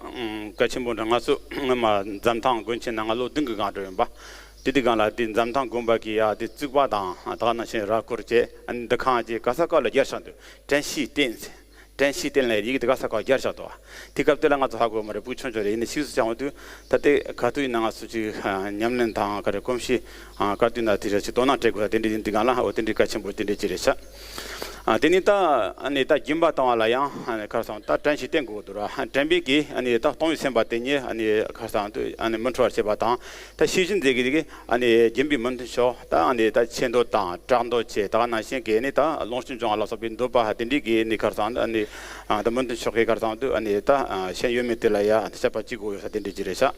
གལ་ཆེན་པོ་འདྲ། ང་ཚོ་སྔོན་མ་འཛམ་ཐང་དགོན་ཆེན་ནང་ང་ལོ་བདུན་གྱི་སྒང་འགྲོ་ཡིན་པ། དེ་དུས་སྒང་ལ་དེ་འཛམ་ཐང་དགོན་པ་གི་ཡ་དེ་རྩིག་པ་དང་། ད་ག་ནང་བཞིན་ར་སྐོར་བྱས། ཨ་ནི་འདུ་ཁང་བྱས། ག་ས་ག་ལ་སྦྱར་བཞག་འདུག་དྲན་ཤེས་བསྟེན། དྲན་ཤེས་བསྟེན་ལབ་ཡིག་དེ་ག་ས་ག་སྦྱར་བཞག་འདུག་དེ་སྐབས་དེ་ལ་ང་ཚོ་ཧ་གོ་མ་རེད། ཕྲུ་གུ་ཆུང་ཆུང་རེད། ཡིན་ནའི་ཕྱིས་སུ་བྱུང་དུས་ད་དེ་ག་དུས་ཡིན་ན་ང་ཚོ་ཅིག་ཨ་ཉམས་ལེན་དང་ག་རེ་གོམས་གཤིས་ཨ་ག་དུས་ན་དེ་རེ་ཅིག་དོ་སྣང་སྤྲད་དགོས་ས་དེ་འདྲ་ཡིན་དུས་སྒང་ལ། འོ་དེ་འདྲའི་གལ་ཆེན་པོ་དེ་འདྲ་ཅིག་རེད་ཤག་ཨ་དེ་ནི་ད་ཨ་ནི་ད་སྦྱིན་པ་བཏང་བ་ལ་ཡང་ཨ་ནི་ག་རེ་ཟེར། ད་དྲན་ཤེས་བསྟེན་དགོས་འདུག་ར། དྲན་པའི་གི་ཨ་ནི་ད་གཏོང་བའི་སེམས་པ་དེ་ཉིད་ཨ་ནི་ག་རེ་ཟེར་དུས། ཨ་ནི་མི་འཁྲུགས་པར་བྱེད་པ་དང་། ད་ཤེས་བཞིན་མཛད་ཀྱི་དེ་གི་ཨ་ནི་སྦྱིན་པའི་མི་མཐུན་ཕྱོགས། ད་ཨ་ནི་ད་ཆད་མདོ་དང་དྲག་མདོ་བྱས། ད་ག་ནང་བཞིན་གྱི་ཨ་ནི་ད་ལོངས་སྤྱོད་འབྱུང་བ་ལ་སོགས་པའི་འདོད་པ་དེ་འདྲའི་གི་ཨ་ནི་ག་རེ་ཟེར། ཨ་ནི་ཨ་ད་མི་མཐུན་ཕྱོགས་ཀྱི་ག་རེ་ཟེར་དུས། ཨ་ནི་ད་ཨ་ཞེན་ཡོད་མེད་དེ་ལ་ཡ་དཔྱད་པ་བྱེད་དགོས་ཡོད་ས་དེ་འདྲ་ཅིག་རེད་ཤག་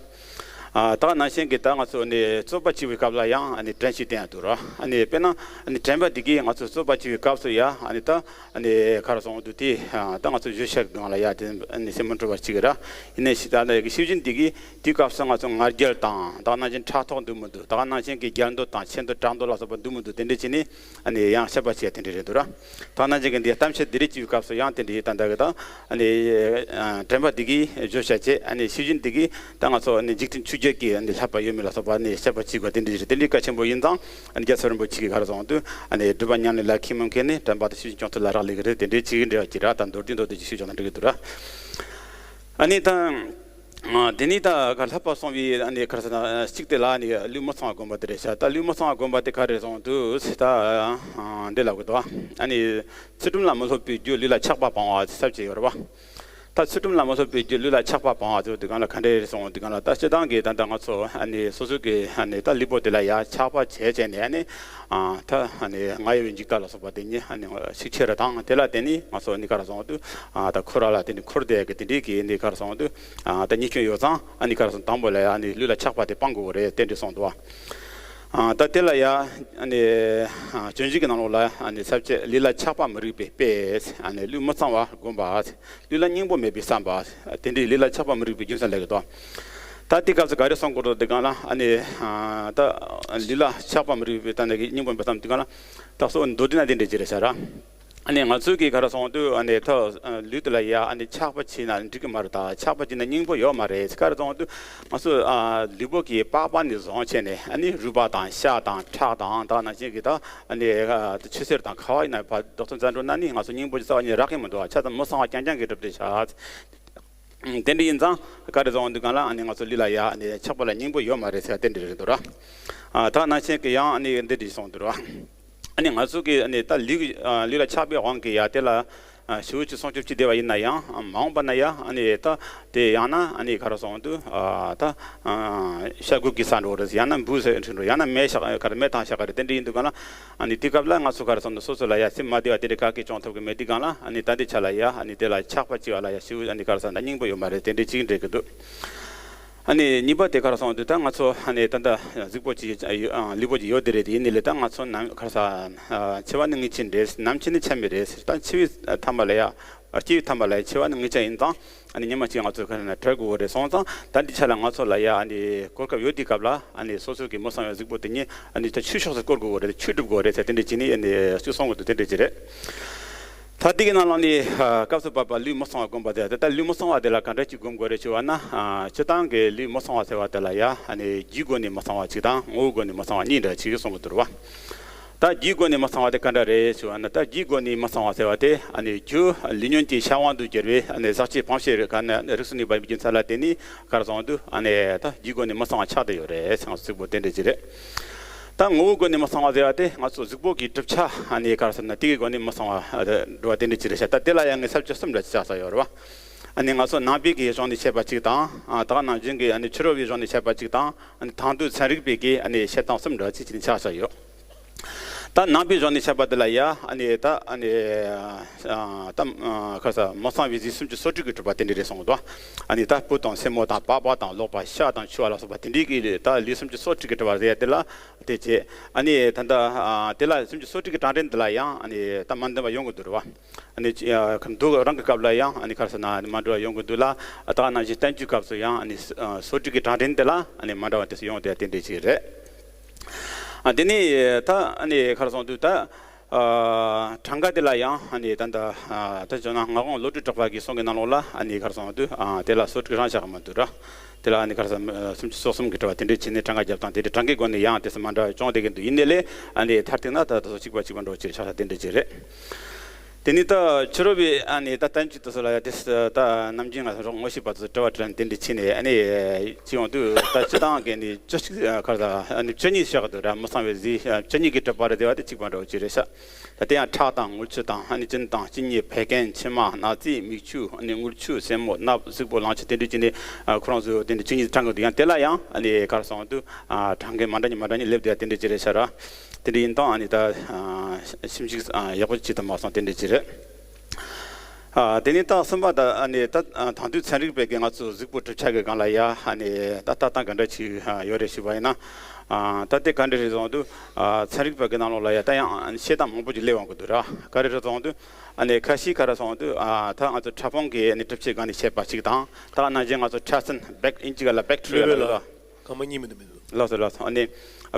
ཨ་ད་ག་ནང་བཞིན་གྱི་ད་ང་ཚོ་ནི་རྩོད་པ་བྱེད་པའི་སྐབས་ལ་ཡང་ཨ་ནི་དྲན་ཤེས་བསྟེན་ཡ་འདུག་ར། ཨ་ནི་དཔེར་ན་ཨ་ནི་དྲན་པ་འདི་གིས་ང་ཚོ་རྩོད་པ་བྱེད་པའི་སྐབས་སུ་ཡ་ཨ་ནི་ད་ཨ་ནི་ག་རེ་ཟེར་དུས། དེ་ཨ་ད་ང་ཚོ་བརྗོད་བྱ་གི་སྒང་ལ་ཡ་དེ་ཨ་ནི་སེམས་མི་འཁྲུགས་པ་ཅིག་ར། ཡིན་ནའི་ཤི་ད་ལྟ་གི་ཤེས་བཞིན་འདི་གིས་དེའི་སྐབས་སུ་ང་ཚོ་ང་རྒྱལ་དང་། ད་ག་ནང་བཞིན་ཕྲག་དོག་འདུག་མི་འདུག་ད་ག་ནང་བཞིན་གྱི་རྒྱལ་འདོད་དང་ཆད་མདོ་དྲག་མདོ་ལ་སོགས་པ་འདུག་མི་འདུག་དེ་འདྲ་བྱས་ནས་ཨ་ནི་ཡང་དཔྱད་པ་བྱེད་ཡ་དེ་འདྲ་རེད་འདུག་ར། ད་ག་ནང་བཞིན་གྱི་འདི་གཏམ་བཤད་འདི་རིགས་བྱེད་པའི་སྐབས་སུ་ཡང་དེ་འདྲའི་ད་ལྟ་གི་ད་ཨ་ནི་ཨ་དྲན་པ་འདི་གིས་བརྗོད་བྱ་བྱེད། ཨ་ནི་ཤེས་བཞིན་འདི་གིས་ད་ང་ཚོ་ཨ་ནི་འཇིག་རྟེན་ཆོས་བརྒྱད་ཀྱི་ཨ་ནི་བསླབ་པ་ཡོད་མེད་ལ་སོགས་པ་ཨ་ནི་དཔྱད་པ་བྱེད་དགོས། དེ་འདྲའི་རེད། དེ་འདྲའི་གལ་ཆེན་པོ་ཡིན་ཙང་། ཨ་ནི་རྒྱལ་ཚབ་རིན་པོ་ཆེ་གིས་ག་རེ་གསུངས་འདུག་ཨ་ནི་སྒྲུབ་པ་ཉམས་ལེན་ལ་མཁས་མི་མཁས་ནི། དྲན་པ་དང་ཤེས་བཞིན་སྐྱོང་ཚུལ་ལ་རག་ལས་ཀྱི་རེད། དེ་འདྲའི་བྱེད་ཀྱི་འདྲ་བ་ཅིག་ར། ད་མདོར་བསྡུས་མདོར་བསྡུས་ཅིག་ཞུས་ཆོག་ན་འགྲིག་གི་འདུག་ར། ཨ་ནི་ད་ཨ་དེ་ནི་ད་ག་བསླབ་པ་བསྲུང་བའི་ཨ་ནི་ག་རེ་ཟེར་ན་གཅིག་དེ་ལ་ཨ་ནི་ལུས་མི་ཚང་བ་སྒོམ་པ་དེ་རེད་ཤག་ད་ལུས་མི་ཚང་བ་སྒོམ་པ་དེ་ག་རེ་གསུངས་འདུག་ད་ཨ་འདི་ལབ་གི་འདུག་ཨ་ནི་ཚུལ་ཁྲིམས་ལ་མི་སློབ་པའི་རྒྱུ་ལུས་ལ་ཆགས་པ་སྤང་བ་ཟེར་བྱས་ཡོད་རེད་པ། ད་ཚུལ་ཁྲིམས་ལ་མི་སློབ་པའི་རྒྱུ་ལུས་ལ་ཆགས་པ་སྤང་བ་ཟེར་དུས་སྒང་ལ་ག་འདྲ་རེད་གསུངས་དུས་སྒང་ལ། ད་སྤྱིར་བཏང་གི་ད་ལྟ་ང་ཚོ་ཨ་ནི་སོ་སོ་གི་ཨ་ནི་ད་ལུས་པོ་དེ་ལ་ཡ་ཆགས་པ་བྱས་བྱས་ནས་ཨ་ནི་ཨ་ད་ཨ་ནི་ང་ཡི་བའི་འཇིག་ལྟ་ལ་སོགས་པ་དེ་ཉིད་ཨ་ནི་ཤུགས་ཆེ་རུ་དང་། དེ་ལ་བརྟེན་ནས་ང་ཚོ་ཨ་ནི་ག་རེ་གསུངས་དུས་ཨ་ད་འཁོར་བ་ལ་བརྟེན་ནས་འཁོར་བསྡད་གི་དེ་འདྲའི་གི་ཨ་ནི་ག་རེ་གསུངས་དུས་ཨ་ད་ཉེས་སྐྱོན་ཡོད་ཙང་། ཨ་ནི་ག་རེ་གསུངས། དང་པོ་ལ་ཡ་ཨ་ནི་ལུས་ལ་ཆགས་པ་དེ་སྤང་དགོས་རེད། དེ་འདྲ་གསུངས་འདུག་བ། ཨ་ད་དེ་ལ་ཡ་ཨ་ནི་ཨ་སྤྱོད་འཇུག་གི་ནང་ལོགས་ལ་ཨ་ནི་ས་བཅད་ལུས་ལ་ཆགས་པ་མི་རིགས་པའི་དཔེ། ཨ་ནི་ལུས་མི་གཙང་བ་བསྒོམ་པ། ལུས་ལ་སྙིང་པོ་མེད་པའི་བསམ་པ། དེ་འདྲའི་ལུས་ལ་ཆགས་པ་མི་རིགས་པའི་རྒྱུ་མཚན་ལབ་ཀྱི་འདུག་ད་དེ་སྐབས་སུ་ག་རེ་གསུང་དགོས་འདུག་དེ་སྒང་ལ་ཨ་ནི་ཨ་ད་ལུས་ལ་ཆགས་པ་མི་རིགས་པའི་ད་ནི་སྙིང་པོ་མེད་པའི་བསམ། དེ་སྒང་ལ་ད་གཙོ་བོ་མདོར་བསྡུས་ན་དེ་འདྲ་ཅིག་རེད་ཤག་ར། ཨ་ནི་ང་ཚོས་ཀྱིས་ག་རེ་གསུངས་འདུག་ཨ་ནི་ད་ལུས་དེ་ལ་ཡ་ཨ་ནི་ཆགས་པ་བྱས་ན་འགྲིག་གི་མ་རེད། ད་ཆགས་པ་བྱས་ན་སྙིང་པོ་ཡོད་མ་རེད། ག་རེ་གསུངས་འདུག་ང་ཚོ་ཨ་ལུས་པོ་གི་པགས་པ་ནས་བཟུང་བྱས་ནས་ཨ་ནི་རུས་པ་དང་ཤ་དང་ཁྲག་དང་། ད་ནང་བཞིན་གྱི་ད་ཨ་ནི་ཨ་ཆུ་སེར་དང་ཁ་བ་ཡིན་ན་ཕར་རྡོག་ཐོ་མཛད་འགྲོ་ན་ནི་ང་ཚོ་སྙིང་པོ་ཅིག་རྩ་བ་ཉིད་རག་གི་མི་འདུག་ཆ་ཚང་མི་གཙང་བ་རྐྱང་རྐྱང་གི་གྲུབ་དེ་ཆགས། དེ་འདྲ་ཡིན་ཙང་ག་རེ་གསུངས་འདུག་གང་ལ་ཨ་ནི་ང་ཚོ་ལུས་ལ་ཡ་ཨ་ནི་ཆགས་པ་ལ་སྙིང་པོ་ཡོད་མ་རེད་ཟེར་བ་དེ་འདྲ་རེད་འདུག་ར། ཨ་ད་ནང་བཞིན་གྱི་ཡང་ཨ་ནི་འདི་འདྲ་གསུངས་འདུག་ར། ཨ་ནི་ང་ཚོ་གི་ཨ་ནི་ད་ལུས་ཀྱི་ཨ་ལུས་ལ་ཆགས་པའི་དབང་གིས་ཡ་དེ་ལ་ ཞེ་པོ་ཅིག་སྲུང་སྐྱོབ་བྱེད་བསྡད་པ་ཡིན་ན་ཡང་མ་འོངས་པ་ན་ཡང་ཨ་ནི་ད་དེ་ཡང་ན་ཨ་ནི་ག་རེ་ཟེར་དུས་ད་ཤ་དགུ་གི་ས་འགྲོ་རེད། ཡང་ན་འབུ་ཟ་འགྲོ་རེད། ཡང་ན་མེ་ཤ་ག་རེ་མེ་ཐང་ཤ་ག་རེ་དེ་འདྲ་ཡིན་དུས་གང་ལ་ཨ་ནི་དེ་སྐབས་ལ་ང་ཚོ་ག་རེ་ཟེར་དུས་སོ་སོ་ལ་ཡ་སེམས་མ་བདེ་བ་དེ་འདྲ་ག་གེ་བྱུང་ཐུབ་ཀྱི་མེད་དུས་གང་ལ་ཨ་ནི་ད་འདི་ཆ་ལ་ཡ་ཨ་ནི་དེ་ལ་ཆགས་པ་བྱེད་པ་ལ་ཡ་ཞེ་པོ་ཨ་ནི་ག་རེ་ཟེར་ན་སྙིང་པོ་ཡོད་མ་རེད། དེ་འདྲ་ཅིག་འདྲ་གི་འདུག་ཨ་ནི་གཉིས་པ་དེ་ག་རེ་ཟེར་དུས་ད་ང་ཚོ་ཨ་ནི་ད་ལྟ་གཟུགས་པོ་ཅིག་ལུས་པོ་ཅིག་ཡོད་དེ་རེད། དེ་ཡིན་ནའི་ལས་ད་ང་ཚོ་ནམ་ག་རེ་ཟེར་འཆི་བ་ནི་ངེས་ཅན་རེད། ནམ་འཆི་ནི་ཆ་མེད་རེད། ད་འཆི་བའི་མཐའ་མ་ལ་ཡ་སྐྱེ་བའི་མཐའ་མ་ལ་ཡ་འཆི་བ་ནི་ངེས་ཅན་ཡིན་ཙང་ཨ་ནི་ཉི་མ་གཅིག་ང་ཚོ་ག་རེ་ན་བྲལ་དགོས་རེད། སོང་ཙང་ད་འདི་ཆ་ལ་ང་ཚོ་ལ་ཡ་ཨ་ནི་གོ་སྐབས་ཡོད་དུས་སྐབས་ལ་ཨ་ནི་སོ་སོ་གི་མི་གསང་བའི་གཟུགས་པོ་དེ་ཉིད་ཨ་ནི་ད་ཆོས་ཕྱོགས་སུ་བསྐོར་དགོས་རེད། ཆོས་སྒྲུབ་དགོས་རེད་ཟེར་དེ་འདྲ་བྱས་ནས་ཨ་ནི་ཅིག་གསུང་གི་འདུག་དེ་འདྲ་ཅིག་རེད། ད་དེ་གི་ནང་ལོགས་ནས་སྐབས་སུ་བབ་པ་ལུས་མི་གསང་བ་བསྒོམ་པ་དེ་ད་ལྟ་ལུས་མི་གསང་བ་དེ་ལ་ག་འདྲ་ཅིག་བསྒོམ་དགོས་རེད་ཞུ་བ་ན། སྤྱིར་བཏང་གི་ལུས་མི་གསང་བ་ཟེར་བ་དེ་ལ་ཡ་ཨ་ནི་རྒྱུའི་སྒོ་ནས་མི་གསང་བ་ཅིག་དང་ངོ་བོའི་སྒོ་ནས་མི་གསང་བ་གཉིས་འདྲ་ཅིག་གསུང་གི་འདུག་རེད་བ། ད་རྒྱུའི་སྒོ་ནས་མི་གསང་བ་དེ་ག་འདྲ་རེད་ཞུ་བ་ན། ད་རྒྱུའི་སྒོ་ནས་མི་གསང་བ་ཟེར་བ་དེ་ཨ་ནི་རྒྱུ་ལས་ཉོན་གྱི་བྱ་དབང་དུ་གྱུར་བའི་ཨ་ནི་ཟག་བཅས་སྤངས་ཤེས་རིག་ག་ནས་རིགས་སུ་གནས་པ་ཡིན་པའི་རྒྱུ་མཚན་ལ་བརྟེན་ནས་ག་རེ་ཟེར་དུས་ཨ་ནི་ད་རྒྱུའི་སྒོ་ནས་མི་གསང་བ་ཆགས་བསྡད་ཡོད་རེད་ཟེར་ང་ཚོ་གཟུགས་པོ་དེ་འདྲ་ཅིག་རེད། ད་ངོ་བོའི་སྒོ་ནས་མི་གསང་བ་ཟེར་བ་དེ་ང་ཚོ་གཟུགས་པོ་གི་གྲུབ་ཆ་ཨ་ནི་ག་རེ་ཟེར་ན་དེ་གི་སྒོ་ནས་མི་གསང་བ་འགྲོ་བ་དེ་འདྲ་ཅིག་རེད་ཤག་ད་དེ་ལ་ཡང་ངས་ས་བཅད་གསུམ་འདྲ་ཅིག་བཞག་ས་ཡོད་རེད་བ། ཨ་ནི་ང་ཚོ་ནང་པའི་གི་གཞུང་ནས་བཤད་པ་གཅིག་དང་། ད་ག་ནང་བཞིན་གི་ཨ་ནི་ཕྱི་རོལ་པའི་གཞུང་ནས་བཤད་པ་གཅིག་དང་། ཨ་ནི་དང་དུས་ཚན་རིག་པའི་གི་ཨ་ནི་བཤད་སྟངས་གསུམ་འདྲ་ཅིག་བྱས་ནས་ཆགས་ས་ཡོད། ད་ནང་པའི་གཞུང་ནས་བཤད་པ་དེ་ལ་ཡ་ཨ་ནི་ད་ཨ་ནི་ད་ག་རེ་ཟེར་མི་གསང་བའི་ལུས་སུམ་ཅུ་སོ་དྲུག་གིས་གྲུབ་པ་དེ་འདྲ་རེད་གསུངས་འདུག་ཨ་ནི་ད་སྤུ་དང་སེན་མོ་དང་པགས་པ་དང་ལག་པ་ཤ་དང་མཆུ་བ་ལ་སོགས་པ་དེ་འདྲའི་གི་ད་ལུས་སུམ་ཅུ་སོ་དྲུག་གིས་གྲུབ་པ་རེད། དེ་ལ་དེ་བྱས་ཨ་ནི་ད་ལྟ་དེ་ལ་སུམ་ཅུ་སོ་དྲུག་གི་གྲངས་འདྲེན་འདི་ལ་ཡང་ཨ་ནི་ད་མ་འདྲ་བ་ཡོང་གི་འདུག་རེད་བ། ཨ་ནི་འདུག་རང་གི་སྐབས་ལ་ཡང་ཨ་ནི་ག་རེ་ཟེར་ན་མ་འདྲ་བ་ཡོང་གི་འདུག་ལ། ད་ག་ནང་བཞིན་བསྟན་བཅོས་སྐབས་སུ་ཡང་ཨ་ནི་སོ་དྲུག་གི་གྲངས་འདྲེན་དེ་ལ་ཨ་ནི་མ་འདྲ་བ་དེ་ཚོ་ཡོང་བསྡད་དེ་འདྲ་ཅིག་རེད། ཨ་དེ་ནས་ད་ཨ་ནི་ག་རེ་ཟེར་དུས་ད་གྲངས་ཀ་དེ་ལ་ཡང་ཨ་ནི་ད་ད་ད་བྱུང་ན་ངག་དབང་བློ་གྲོས་གྲགས་པ་གི་གསུང་གི་ནང་ལོགས་ལ་ཨ་ནི་ག་རེ་ཟེར་དུས་དེ་ལ་སོ་དྲུག་རང་བཞག་གི་མི་འདུག་ར། དེ་ལ་ཨ་ནི་ག་རེ་ཟེར་སུམ་ཅུ་སོ་གསུམ་གྱིས་གྲུབ་པ་དེ་འདྲ་བྱས་ནས་གྲངས་ཀ་རྒྱབ་སྟངས་དེ་འདྲ་གྲངས་ཀའི་སྒོ་ནས་ཡང་དེ་ཚོ་མ་འདྲ་བ་བྱུང་བསྡད་ཀྱི་འདུག་ཡིན་ནའི་ལས་ཨ་ནི་མཐར་གཏུགས་ན་ད་ད་སོ་གཅིག་པ་གཅིག་པ་འདྲ་བོ་ཅིག་ཆགས་ས་དེ་འདྲ་ཅིག་རེད། དེ་ནས་ད་ཕྱི་རོལ་པའི་ཨ་ནི་ད་བསྟན་བཅོས་དེ་ཚོ་ལ་ཡ་དེ་ད་ནམ་རྒྱུན་ང་ཚོ་རོགས་ངོ་ཤེས་པ་ཚོ་དྲི་བ་དྲིས་ལན་དེ་འདྲ་བྱས་ནས་ཨ་ནི་ཅི་ཡོང་དུས་ད་སྤྱིར་བཏང་གི་ནི་བཅུ་གཅིག་ག་རེ་ཟེར་ཨ་ནི་བཅུ་གཉིས་བཞག་གི་འདུག་ར། མི་གསང་བའི་ལུས་བཅུ་གཉིས་ཀྱིས་གྲུབ་པ་རེད་ཟེར་བ་དེ་གཅིག་པ་འདྲ་བོ་ཅིག་རེད་ཤག་ད་དེ་ཡང་ཁྲག་དང་རྔུལ་ཆུ་དང་ཨ་ནི་གཅིན་དང་གཅིན་སྙི་བད་ཀན་མཆིལ་མ་སྣག་རྫས་མིག་ཆུ་ཨ་ནི་རྔུལ་ཆུ་སེན་མོ་སྣབས་གཟུགས་པོ་ལང་ཆུ་དེ་འདྲ་བྱས་ནས་ཁོ་རང་ཚོ་དེ་འདྲ་བཅུ་གཉིས་གྲངས་ཀ་འདུག་ཡང་དེ་ལ་ཡང་ཨ་ནི་ག་རེ་ཟེར་དུས་གྲངས་ཀ་མ་འདྲ་གཉིས་མ་འདྲ་གཉིས་སླེབས་བསྡད་ཡ་དེ་འདྲ་ཅིག་རེད་ཤག་ར། དེ་འདྲ་ཡིན་སྟངས་ཨ་ནི་ད་ཞིབ་འཇུག་ཡག་པོ་བྱེད་ཐུབ་མ་སོང་དེ་འདྲ་ཅིག་རེད། དེ་ནས་ད་གསུམ་པ་ད་ཨ་ནི་ད་དང་དུས་ཚན་རིག་པའི་གི་ང་ཚོ་གཟུགས་པོ་གྲུབ་ཆ་གི་སྒང་ལ་ཡ་ཨ་ནི་ད་ལྟ་སྟངས་ག་འདྲ་ཅིག་ཡོད་རེད་ཞུས་པ་ཡིན་ན། ད་དེ་ག་འདྲ་རེད་ཟེར་དུས་ཚན་རིག་པ་གི་ནང་ལོགས་ལ་ཡ་ད་ཡང་བཤད་སྟངས་མང་པོ་ཅིག་སླེབས་ཡོང་གི་འདུག་ར། ག་རེ་རེད་ཟེར་དུས་ཨ་ནི་ཁ་ཤས་ག་རེ་ཟེར་དུས་ད་ང་ཚོ་ཕྲ་ཕུང་གི་ཨ་ནི་གྲུབ་ཆའི་སྒང་ནས་བཤད་པ་ཅིག་དང་། ད་ནང་བཞིན་ང་ཚོ་ཕྲ་སྲིན་བེག་ཨིན་ཇི་སྒང་ལ་བེག་ཊི་རི་ཡ་ལབ་ཡོད་ར། སྐར་མ་གཉིས་མི་འདུག་མི་འདུག་ལགས་སོ་ལགས་སོ། ཨ་ནི་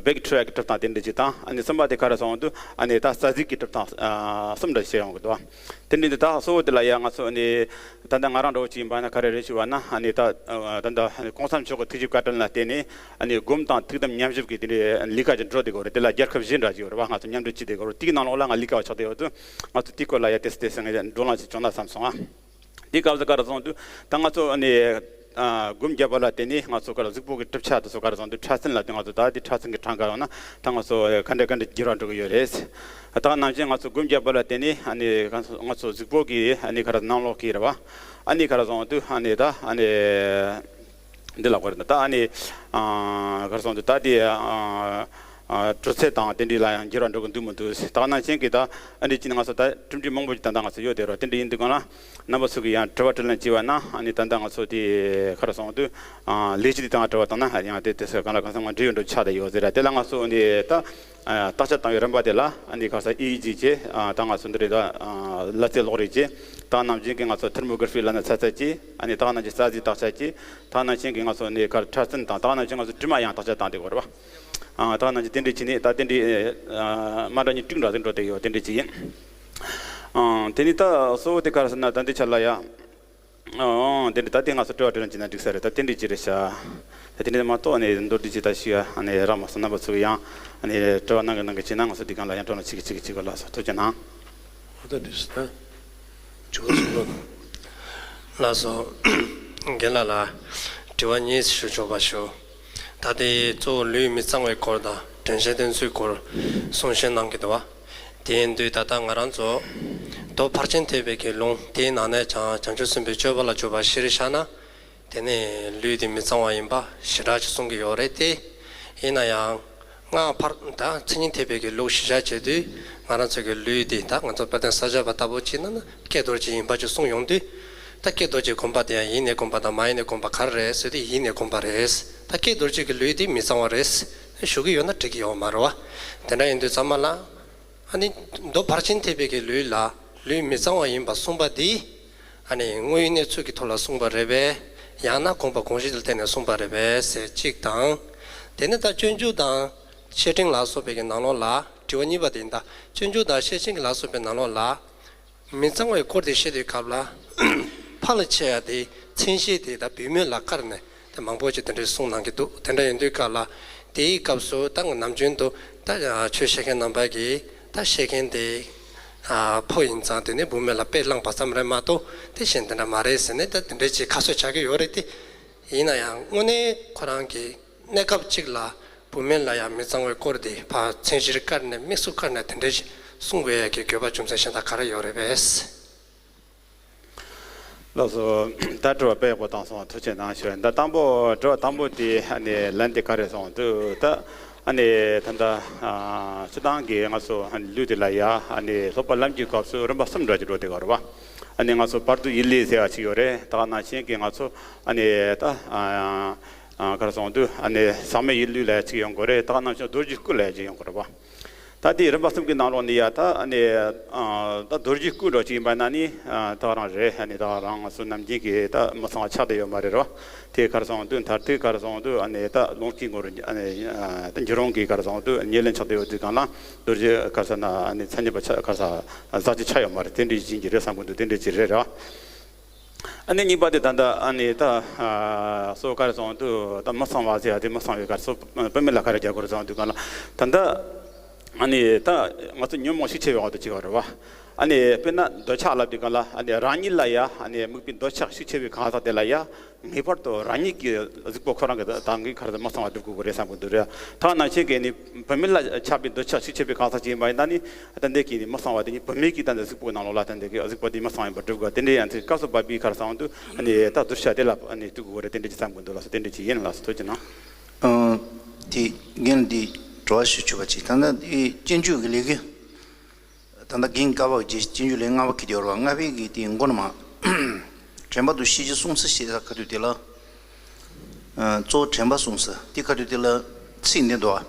བེག་ཊི་རི་ཡ་གི་གྲུབ་སྟངས་དེ་འདྲ་ཅིག་དང་། ཨ་ནི་གསུམ་པ་དེ་ག་རེ་ཟེར་དུས་ཨ་ནི་ད་རྩ་ཟིག་གི་གྲུབ་སྟངས་གསུམ་འདྲ་བཤད་ཡོང་གི་འདུག་དེ་འདྲ་འདི་ད་གཙོ་བོ་དེ་ལ་ཡ་ང་ཚོ་ཨ་ནི་ད་ལྟ་ང་རང་འདྲ་བོ་ཅིག་ཡིན་པ་ན་ག་རེ་རེད་ཞུས་པ་ན། ཨ་ནི་ད་ད་ལྟ་གོང་ས་མཆོག་གི་ཐུགས་བཞེད་བཀའ་དྲིན་ལ་བརྟེན་ནས་ཨ་ནི་སྒོམ་དང་ཐུགས་དམ་ཉམས་ཞིབ་ཀྱི་དེ་འདྲའི་ལས་ཀ་ཅིག་འགྲོ་བསྡད་ཀྱི་ཡོད་རེད། དེ་ལ་རྒྱལ་ཁབ་བཞི་འདྲ་ཅིག་ཡོད་རེད་བ། ང་ཚོ་མཉམ་འབྲེལ་བྱས་བསྡད་ཀྱི་ཡོད་རེད། དེའི་ནང་ལོགས་ལ་ང་ལས་ཀ་བ་ཆགས་བསྡད་ཡོད་དུས་ང་ཚོ་དེའི་སྐོར་ལ་ཡ་ཏོག་ཙམ་ཏོག་ཙམ་ངས་བགྲོ་གླེང་ཅིག་བྱུང་ན་བསམ་སོང་ཨ། དེའི་སྐབས་སུ་ག་རེ་ཟེར་དུས་ད་ང་ཚོ་ཨ་ནི་སྒོམ་བརྒྱབ་པ་ལ་བརྟེན་ནས་ང་ཚོ་ག་རེ་གཟུགས་པོ་གི་གྲུབ་ཆ་དེ་ཚོ་ག་རེ་ཟེར་དུས་ཕྲ་སྲིན་ལ་བརྟེན་ང་ཚོ་ད་དེ་ཕྲ་སྲིན་གྱི་གྲངས་ཀ་ཡོང་ན་ད་ང་ཚོ་ག་འདྲ་ག་འདྲ་འགྱུར་བ་འགྲོ་གི་ཡོད་རེད། ད་ནང་བཞིན་ང་ཚོ་སྒོམ་བརྒྱབ་པ་ལ་བརྟེན་ནས་ཨ་ནི་ང་ཚོ་ང་ཚོ་གཟུགས་པོ་གི་ཨ་ནི་ག་རེ་ནང་ལོགས་ཀྱི་རེད་བ། ཨ་ནི་ག་རེ་ཟེར་དུས་ཨ་ནི་ད་ཨ་ནི། འདི་ལ་གོ་རེད་ད་ཨ་ནི། ག་རེ་ཟེར་དུས་ད་དེ། དྲོད་ཚད་དང་དེ་འདྲ་ལ་ཡང་འགྱུར་བ་འགྲོ་གི་འདུག་མི་འདུག་ད་ནང་བཞིན་གྱི་ད་ཨ་འདྲ་ཅིག་ནི་ང་ཚོ་ད་གྲུབ་འབྲས་མང་པོ་ཅིག་ད་ལྟ་ང་ཚོ་ཡོད་དེ་རོ། དེ་འདྲ་ཡིན་དུས་གང་ལ་རྣམ་པ་ཚོ་གིས་ཡང་དྲི་བ་དྲིས་ལན་བྱས་པ་ན་ཨ་ནི་ད་ལྟ་ང་ཚོ་དེ་ག་རེ་ཟེར་དུས་ལས་གཞི་དེ་དང་དྲི་བ་བཏང་ན་ཡང་དེ་དེ་ཚོ་གང་ལ་གང་འཚམ་ང་འབྲེལ་ཡོད་འགྲོ་ཆགས་བསྡད་ཡོད་ཟེར་ར། དེ་ལ་ང་ཚོ་ཨ་ནི་ད་བརྟག་དཔྱད་བཏང་བའི་རིམ་པ་དེ་ལ་ཨ་ནི་ག་རེ་ཟེར་ཨི་ཨི་ཇི་བྱས། ད་ང་ཚོ་འདི་རེད་ད་ལག་རྩལ་གློག་རིག་བྱས། ད་ནང་བཞིན་གྱི་ང་ཚོ་ཐེར་མོ་གྷི་ར་ཕི་ལབ་ན་ཚ་ཚད་བྱས། ཨ་ནི་ད་ནང་བཞིན་རྩ་ཟིག་བརྟག་དཔྱད་བྱས། ད་ནང་བཞིན་གྱི་ང་ཚོ་ནི་ག་རེ་ཕྲ་སྲིན་དང་ད་ནང་བཞིན་ང་ཚོ་དྲི་མ་ཡང་བརྟག་དཔྱད་བཏང་བསྡད་ཀྱི་ཡོད་རེད་བ། ཨ་ད་ནང་བཞིན་དེ་འདྲ་བྱས་ནས་ད་དེ་འདྲ་མ་འདྲ་གཉིས་དྲུག་འདྲ་ཟིག་འགྲོ་བསྡད་ཡོད། དེ་འདྲ་ཅིག་ཡིན། ཨ་དེ་ནས་ད་གཙོ་བོ་དེ་ག་རེ་ཟེར་ན་ད་འདི་ཆ་ལ་ཡ། ཨ་དེ་འདྲ་ད་དེ་ང་ཚོ་དྲི་བ་དྲིས་ལན་བྱས་ན་འགྲིག་ས་རེད། ད་དེ་འདྲ་ཅིག་རེད་ཤག་ད་དེ་འདྲ་མ་གཏོགས་ནས་མདོར་བསྡུས་ཅིག་ད་ཞུ་ཡ་ཨ་ནི་རག་མ་སོང་། རྣམ་པ་ཚོ་གིས་ཡང་ཨ་ནི་དྲི་བ་གནང་གི་གནང་གི་བྱས་ན་ང་ཚོ་འདི་གང་ལ་ཡང་བགྲོ་གླེང་བྱེད་ཀྱི་བྱེད་ཀྱི་བྱེད་དགོས། ལགས་སོ། ཐུགས་རྗེ་གནང་། ཨོ་ད་འགྲིག་སོང་། ད་ཇོ་བོ་གསུང་རོགས་གནང་། ལགས་སོ། རྒན་ལགས་ལ་དྲི་བ་གཉིས་ཞུ་ཆོག་པ་ཞུ། ད་ལྟའི་གཙོ་བོ་ལུས་མི་གཙང་བའི་སྐོར་དང་དྲན་ཤེས་བསྟེན་ཚུལ་སྐོར་གསུང་བཤད་གནང་གི་འདུག་བ། དེ་ཡིན་དུས་ད་ལྟ་ང་རང་ཚོ་ མདོ་ཕར་ཕྱིན་ཐེག་པའི་གི་ལུང་དེའི་ནང་ནས་ཀྱང་བྱང་ཆུབ་སེམས་དཔའི་སྤྱོད་པ་ལ་འཇུག་པ་གཞིར་བཞག་ན། དེ་ནས་ལུས་དེ་མི་གཙང་བ་ཡིན་པ་ཞེ་དྲག་ཅིག་གསུང་གི་ཡོད་རེད་དེ། ཡིན་ན་ཡང་། སྔགས་ཕར་ད་མཚན་ཉིད་ཐེག་པའི་གི་ལུགས་གཞི་བཞག་བྱེད་དུས། ང་རང་ཚོ་གི་ལུས་དེ་ད་ང་ཚོ་དཔལ་ལྡན་ས་སྐྱ་པ་ལྟ་བུ་ཅིག་ན་ན་ཀྱེ་རྡོ་རྗེ་ཡིན་པ་ཅིག་གསུངས་ཡོང་དུས། ད་ཀྱེ་རྡོ་རྗེ་བསྒོམ་པ་དེ་ཡང་ཡིད་ནས་བསྒོམ་པ་དང་མ་ཡིན་ནས་བསྒོམ་པ་ག་རེ་རེད་ཟེར་དུས། ཡིད་ནས་བསྒོམ་པ་རེད། ད་ཀྱེ་རྡོ་རྗེ་གི་ལུས་དེ་མི་གཙང་བ་རེད་ཞུ་གི་ཡོད་ན་འགྲིག་གི་ཡོད་མ་རེད་བ། དེ་འདྲ་ཡིན་དུས་ཙམ་པ་ལ། ཨ་ནི་མདོ་ཕར་ཕྱིན་ཐེག་པའི་གི་ལུགས་ལ་ལུས་མི་གཙང་བ་ཡིན་པ་གསུངས་པ་འདི། ཨ་ནི་དངོས་ཡོད་གནས་ཚུལ་གྱི་ཐོག་ལ་གསུངས་པ་རེད་པས། ཡང་ན་དགོངས་པ་དགོངས་གཞི་ལ་བརྟེན་ནས་གསུངས་པ་རེད་པས་ཟེར་གཅིག་དང་། དེ་ནས་ད་སྤྱོད་འཇུག་དང་བཤེས་སྤྲིང་ལ་སོགས་པའི་གི་ནང་ལོགས་ལ། དྲི་བ་གཉིས་པ་དེ་ཡིན་ད། སྤྱོད་འཇུག་དང་བཤེས་སྤྲིང་གི་ལ་སོགས་པའི་ནང་ལོགས་ལ། མི་གཙང་བའི་སྐོར་དེ་བཤད་དུས་སྐབས་ལ། ཕར་ལ་ཆད་ཡ་དེ་མཚན་གཞི་དེ་ད་བུད་མེད་ལ་བཀར་ནས་དེ་མང་པོ་ཅིག་དེ་འདྲའི་གསུང་གནང་གི་འདུག་དེ་འདྲ་ཡིན་དུས་སྐབས་ལ། དེའི་སྐབས་སུ་ད་ནམ་རྒྱུན་དུ་ད་ཆོས་བཤད་མཁན་རྣམ་པ་གིས་ད་བཤད་མཁན་དེ་ཕོ་ཡིན་ཙང་དེ་ནི་བུད་མེད་ལ་དཔེ་བླངས་པ་ཙམ་རེད་མ་གཏོགས། དེ་གཞན་དེ་འདྲ་མ་རེད་ཟེར་ནས་ད་དེ་འདྲའི་ཅིག་ཁ་གསོ་བྱ་གི་ཡོད་རེད་དེ། ཡིན་ན་ཡང་དངོས་གནས་ཁོ་རང་གི་གནས་སྐབས་གཅིག་ལ་བུད་མེད་ལ་ཡང་མི་གཙང་བའི་སྐོར་དེ་ཕར་མཚན་གཞིར་བཀར་ནས་དམིགས་སུ་བཀར་ནས་དེ་འདྲའི་གསུང་དགོས་ཡ་གི་དགོས་པ་རྒྱུ་མཚན་གཞན་དག་ག་རེ་ཡོད་རེད་པས། ལགས་སོ། ད་དྲི་བ་དཔེ་ཡག་པོ་བཏང་སོང་བ། ཐུགས་རྗེ་གནང་ཞུ། ད་དང་པོ་དྲི་བ་དང་པོ་དེ་ཨ་ནི་ལན་དེ་ག་རེ་སོང་འདུག་ད་ཨ་ནི་ད་ལྟ་ཨ་སྤྱིར་བཏང་གི་ང་ཚོ་ཨ་ནི་ལུས་དེ་ལ་ཡ་ཨ་ནི་སློབ་པ་ལམ་གྱི་སྐབས་སུ་རིམ་པ་གསུམ་འདྲ་ཅིག་འགྲོ་བསྡད་ཀྱི་ཡོད་རེད་བ། ཨ་ནི་ང་ཚོ་བར་དུ་ཡིད་ལུས་ཟེར་བ་ཅིག་ཡོད་རེད། ད་ག་ནང་བཞིན་གྱི་ང་ཚོ་ཨ་ནི་ད་ཨ་ག་རེ་སོང་འདུག་ཨ་ནི་ཟག་མེད་ཡིད་ལུས་ལ་ཡ་ཅིག་ཡོང་དགོས་རེད། ད་ག་ནང་བཞིན་རྡོ་རྗེ་སྐུ་ལ་ཡ་ཅིག་ཡོང་དགོས་རེད་བ། ད་དེ་རིམ་པ་གསུམ་གྱི་ནང་ལོགས་ནས་ཡ་ད་ཨ་ནི་ཨ་ད་རྡོ་རྗེ་སྐུ་འདྲ་ཅིག་ཡིན་པ་ན་ནི་ཨ་ད་ག་རང་རེད། ཨ་ནི་ད་ག་རང་ང་ཚོ་ནམ་རྒྱུན་གྱི་ད་མི་གཙང་བ་ཆགས་བསྡད་ཡོད་མ་རེད་རོ། དེ་ག་རེ་སོང་དུས་མཐར་ཐུག་ག་རེ་སོང་དུས་ཨ་ནི་ད་ལོངས་སྐུའི་ངོ་བོར་ཨ་ནི་ཨ་ད་འགྱུར་འོང་གི་ག་རེ་སོང་དུས་ཉེར་ལེན་ཆགས་བསྡད་ཡོད་དུས་གང་ལ་རྡོ་རྗེ་ག་རེ་ཟེར་ན་ཨ་ནི་མཚན་ཉིད་པ་ཆགས་ག་རེ་ཟེར་ཟག་བཅས་ཆགས་ཡོད་མ་རེད། དེ་འདྲའི་ཅིག་རེད་བསམ་གྱི་འདུག་དེ་འདྲའི་ཅིག་རེད་ར། ཨ་ནི་གཉིས་པ་དེ་ད་ལྟ་ཨ་ནི་ད་ཨ་སོ་ག་རེ་སོང་དུས་ད་མི་གཙང་བ་ཟེར་ཡ་དེ་མི་གཙང་བའི་ག་རེ་སོ་བུད་མེད་ལ་ག་རེ་རྒྱག་དགོས་རེད་སོང་དུས་གང་ལ་ད་ལྟ་ཨ་ནི་ད་ང་ཚོ་ཉོན་མོངས་ཤུགས་ཆེ་བའི་འོག་ཏུ་བྱེད་པ་རེད་བ། ཨ་ནི་དཔེར་ན་འདོད་ཆགས་ལབ་དུས་གང་ལ་ཨ་ནི་རང་ཉིད་ལ་ཡ་ཨ་ནི་དམིགས་པའི་འདོད་ཆགས་ཤུགས་ཆེ་བའི་གང་ཟག་དེ་ལ་ཡ་ངེས་པར་དུ་རང་ཉིད་ཀྱི་གཟུགས་པོ་ཁོ་རང་གི་ད་གིན་ག་རེ་མི་གཙང་བ་སྒྲུབ་དགོས་ཀྱི་རེད་བསམ་གྱི་འདུག་རེད། ད་ནང་བཞིན་གྱི་ནི་བུད་མེད་ལ་ཆགས་པའི་འདོད་ཆགས་ཤུགས་ཆེ་བའི་གང་ཟག་ཅིག་ཡིན་པ་ཡིན་ན་ནི་ད་ལྟའི་གི་ནི་མི་གཙང་བ་དེ་ནི་བུད་མེད་ཀྱི་ད་ལྟ་གཟུགས་པོ་གི་ནང་ལོགས་ལ་ད་ལྟའི་གི་གཟུགས་པོ་དེ་མི་གཙང་བ་ཡིན་པ་སྒྲུབ་དགོས། དེ་འདྲའི་ཡང་དེ་སྐབས་སུ་བབས་པའི་ག་རེ་ཟེར་དུས་ཨ་ནི་ད་གདུལ་བྱ་དེ་ལ་ཨ་ནི་ལྟོས་དགོས་རེད། དེ་འདྲ་ཅིག་བསམ་གྱི་འདུག་ལགས་སོ། དེ་འདྲ་ཅིག་ཡིན་ལགས་སོ། ཐུགས་རྗེ་གནང་། ཨ། དེ་རྒན་འདི་དྲི་བ་ཞུ་ཆོག་པ་ཅིག་ད་ལྟ་དེ་སྤྱོད་འཇུག་གི་ལས་ཀྱི་ད་ལྟ་རྒན་བཀའ་བབས་ཀྱི་སྤྱོད་འཇུག་ལས་ལྔ་པ་གི་དེ་ཡོད་རེད་བ། ལྔ་པའི་གི་དེ་མགོ་ནས་མར། དྲན་པ་དང་ཤེས་བྱའི་སྲོག་འཛིན་ཞེས་ཁ་ཐུག་དེ་ལ། ཨ། གཙོ་བོ་དྲན་པ་སྲོག་འཛིན་དེ་ཁ་ཐུག་དེ་ལ་ཚིག་འདི་འདུག་བ།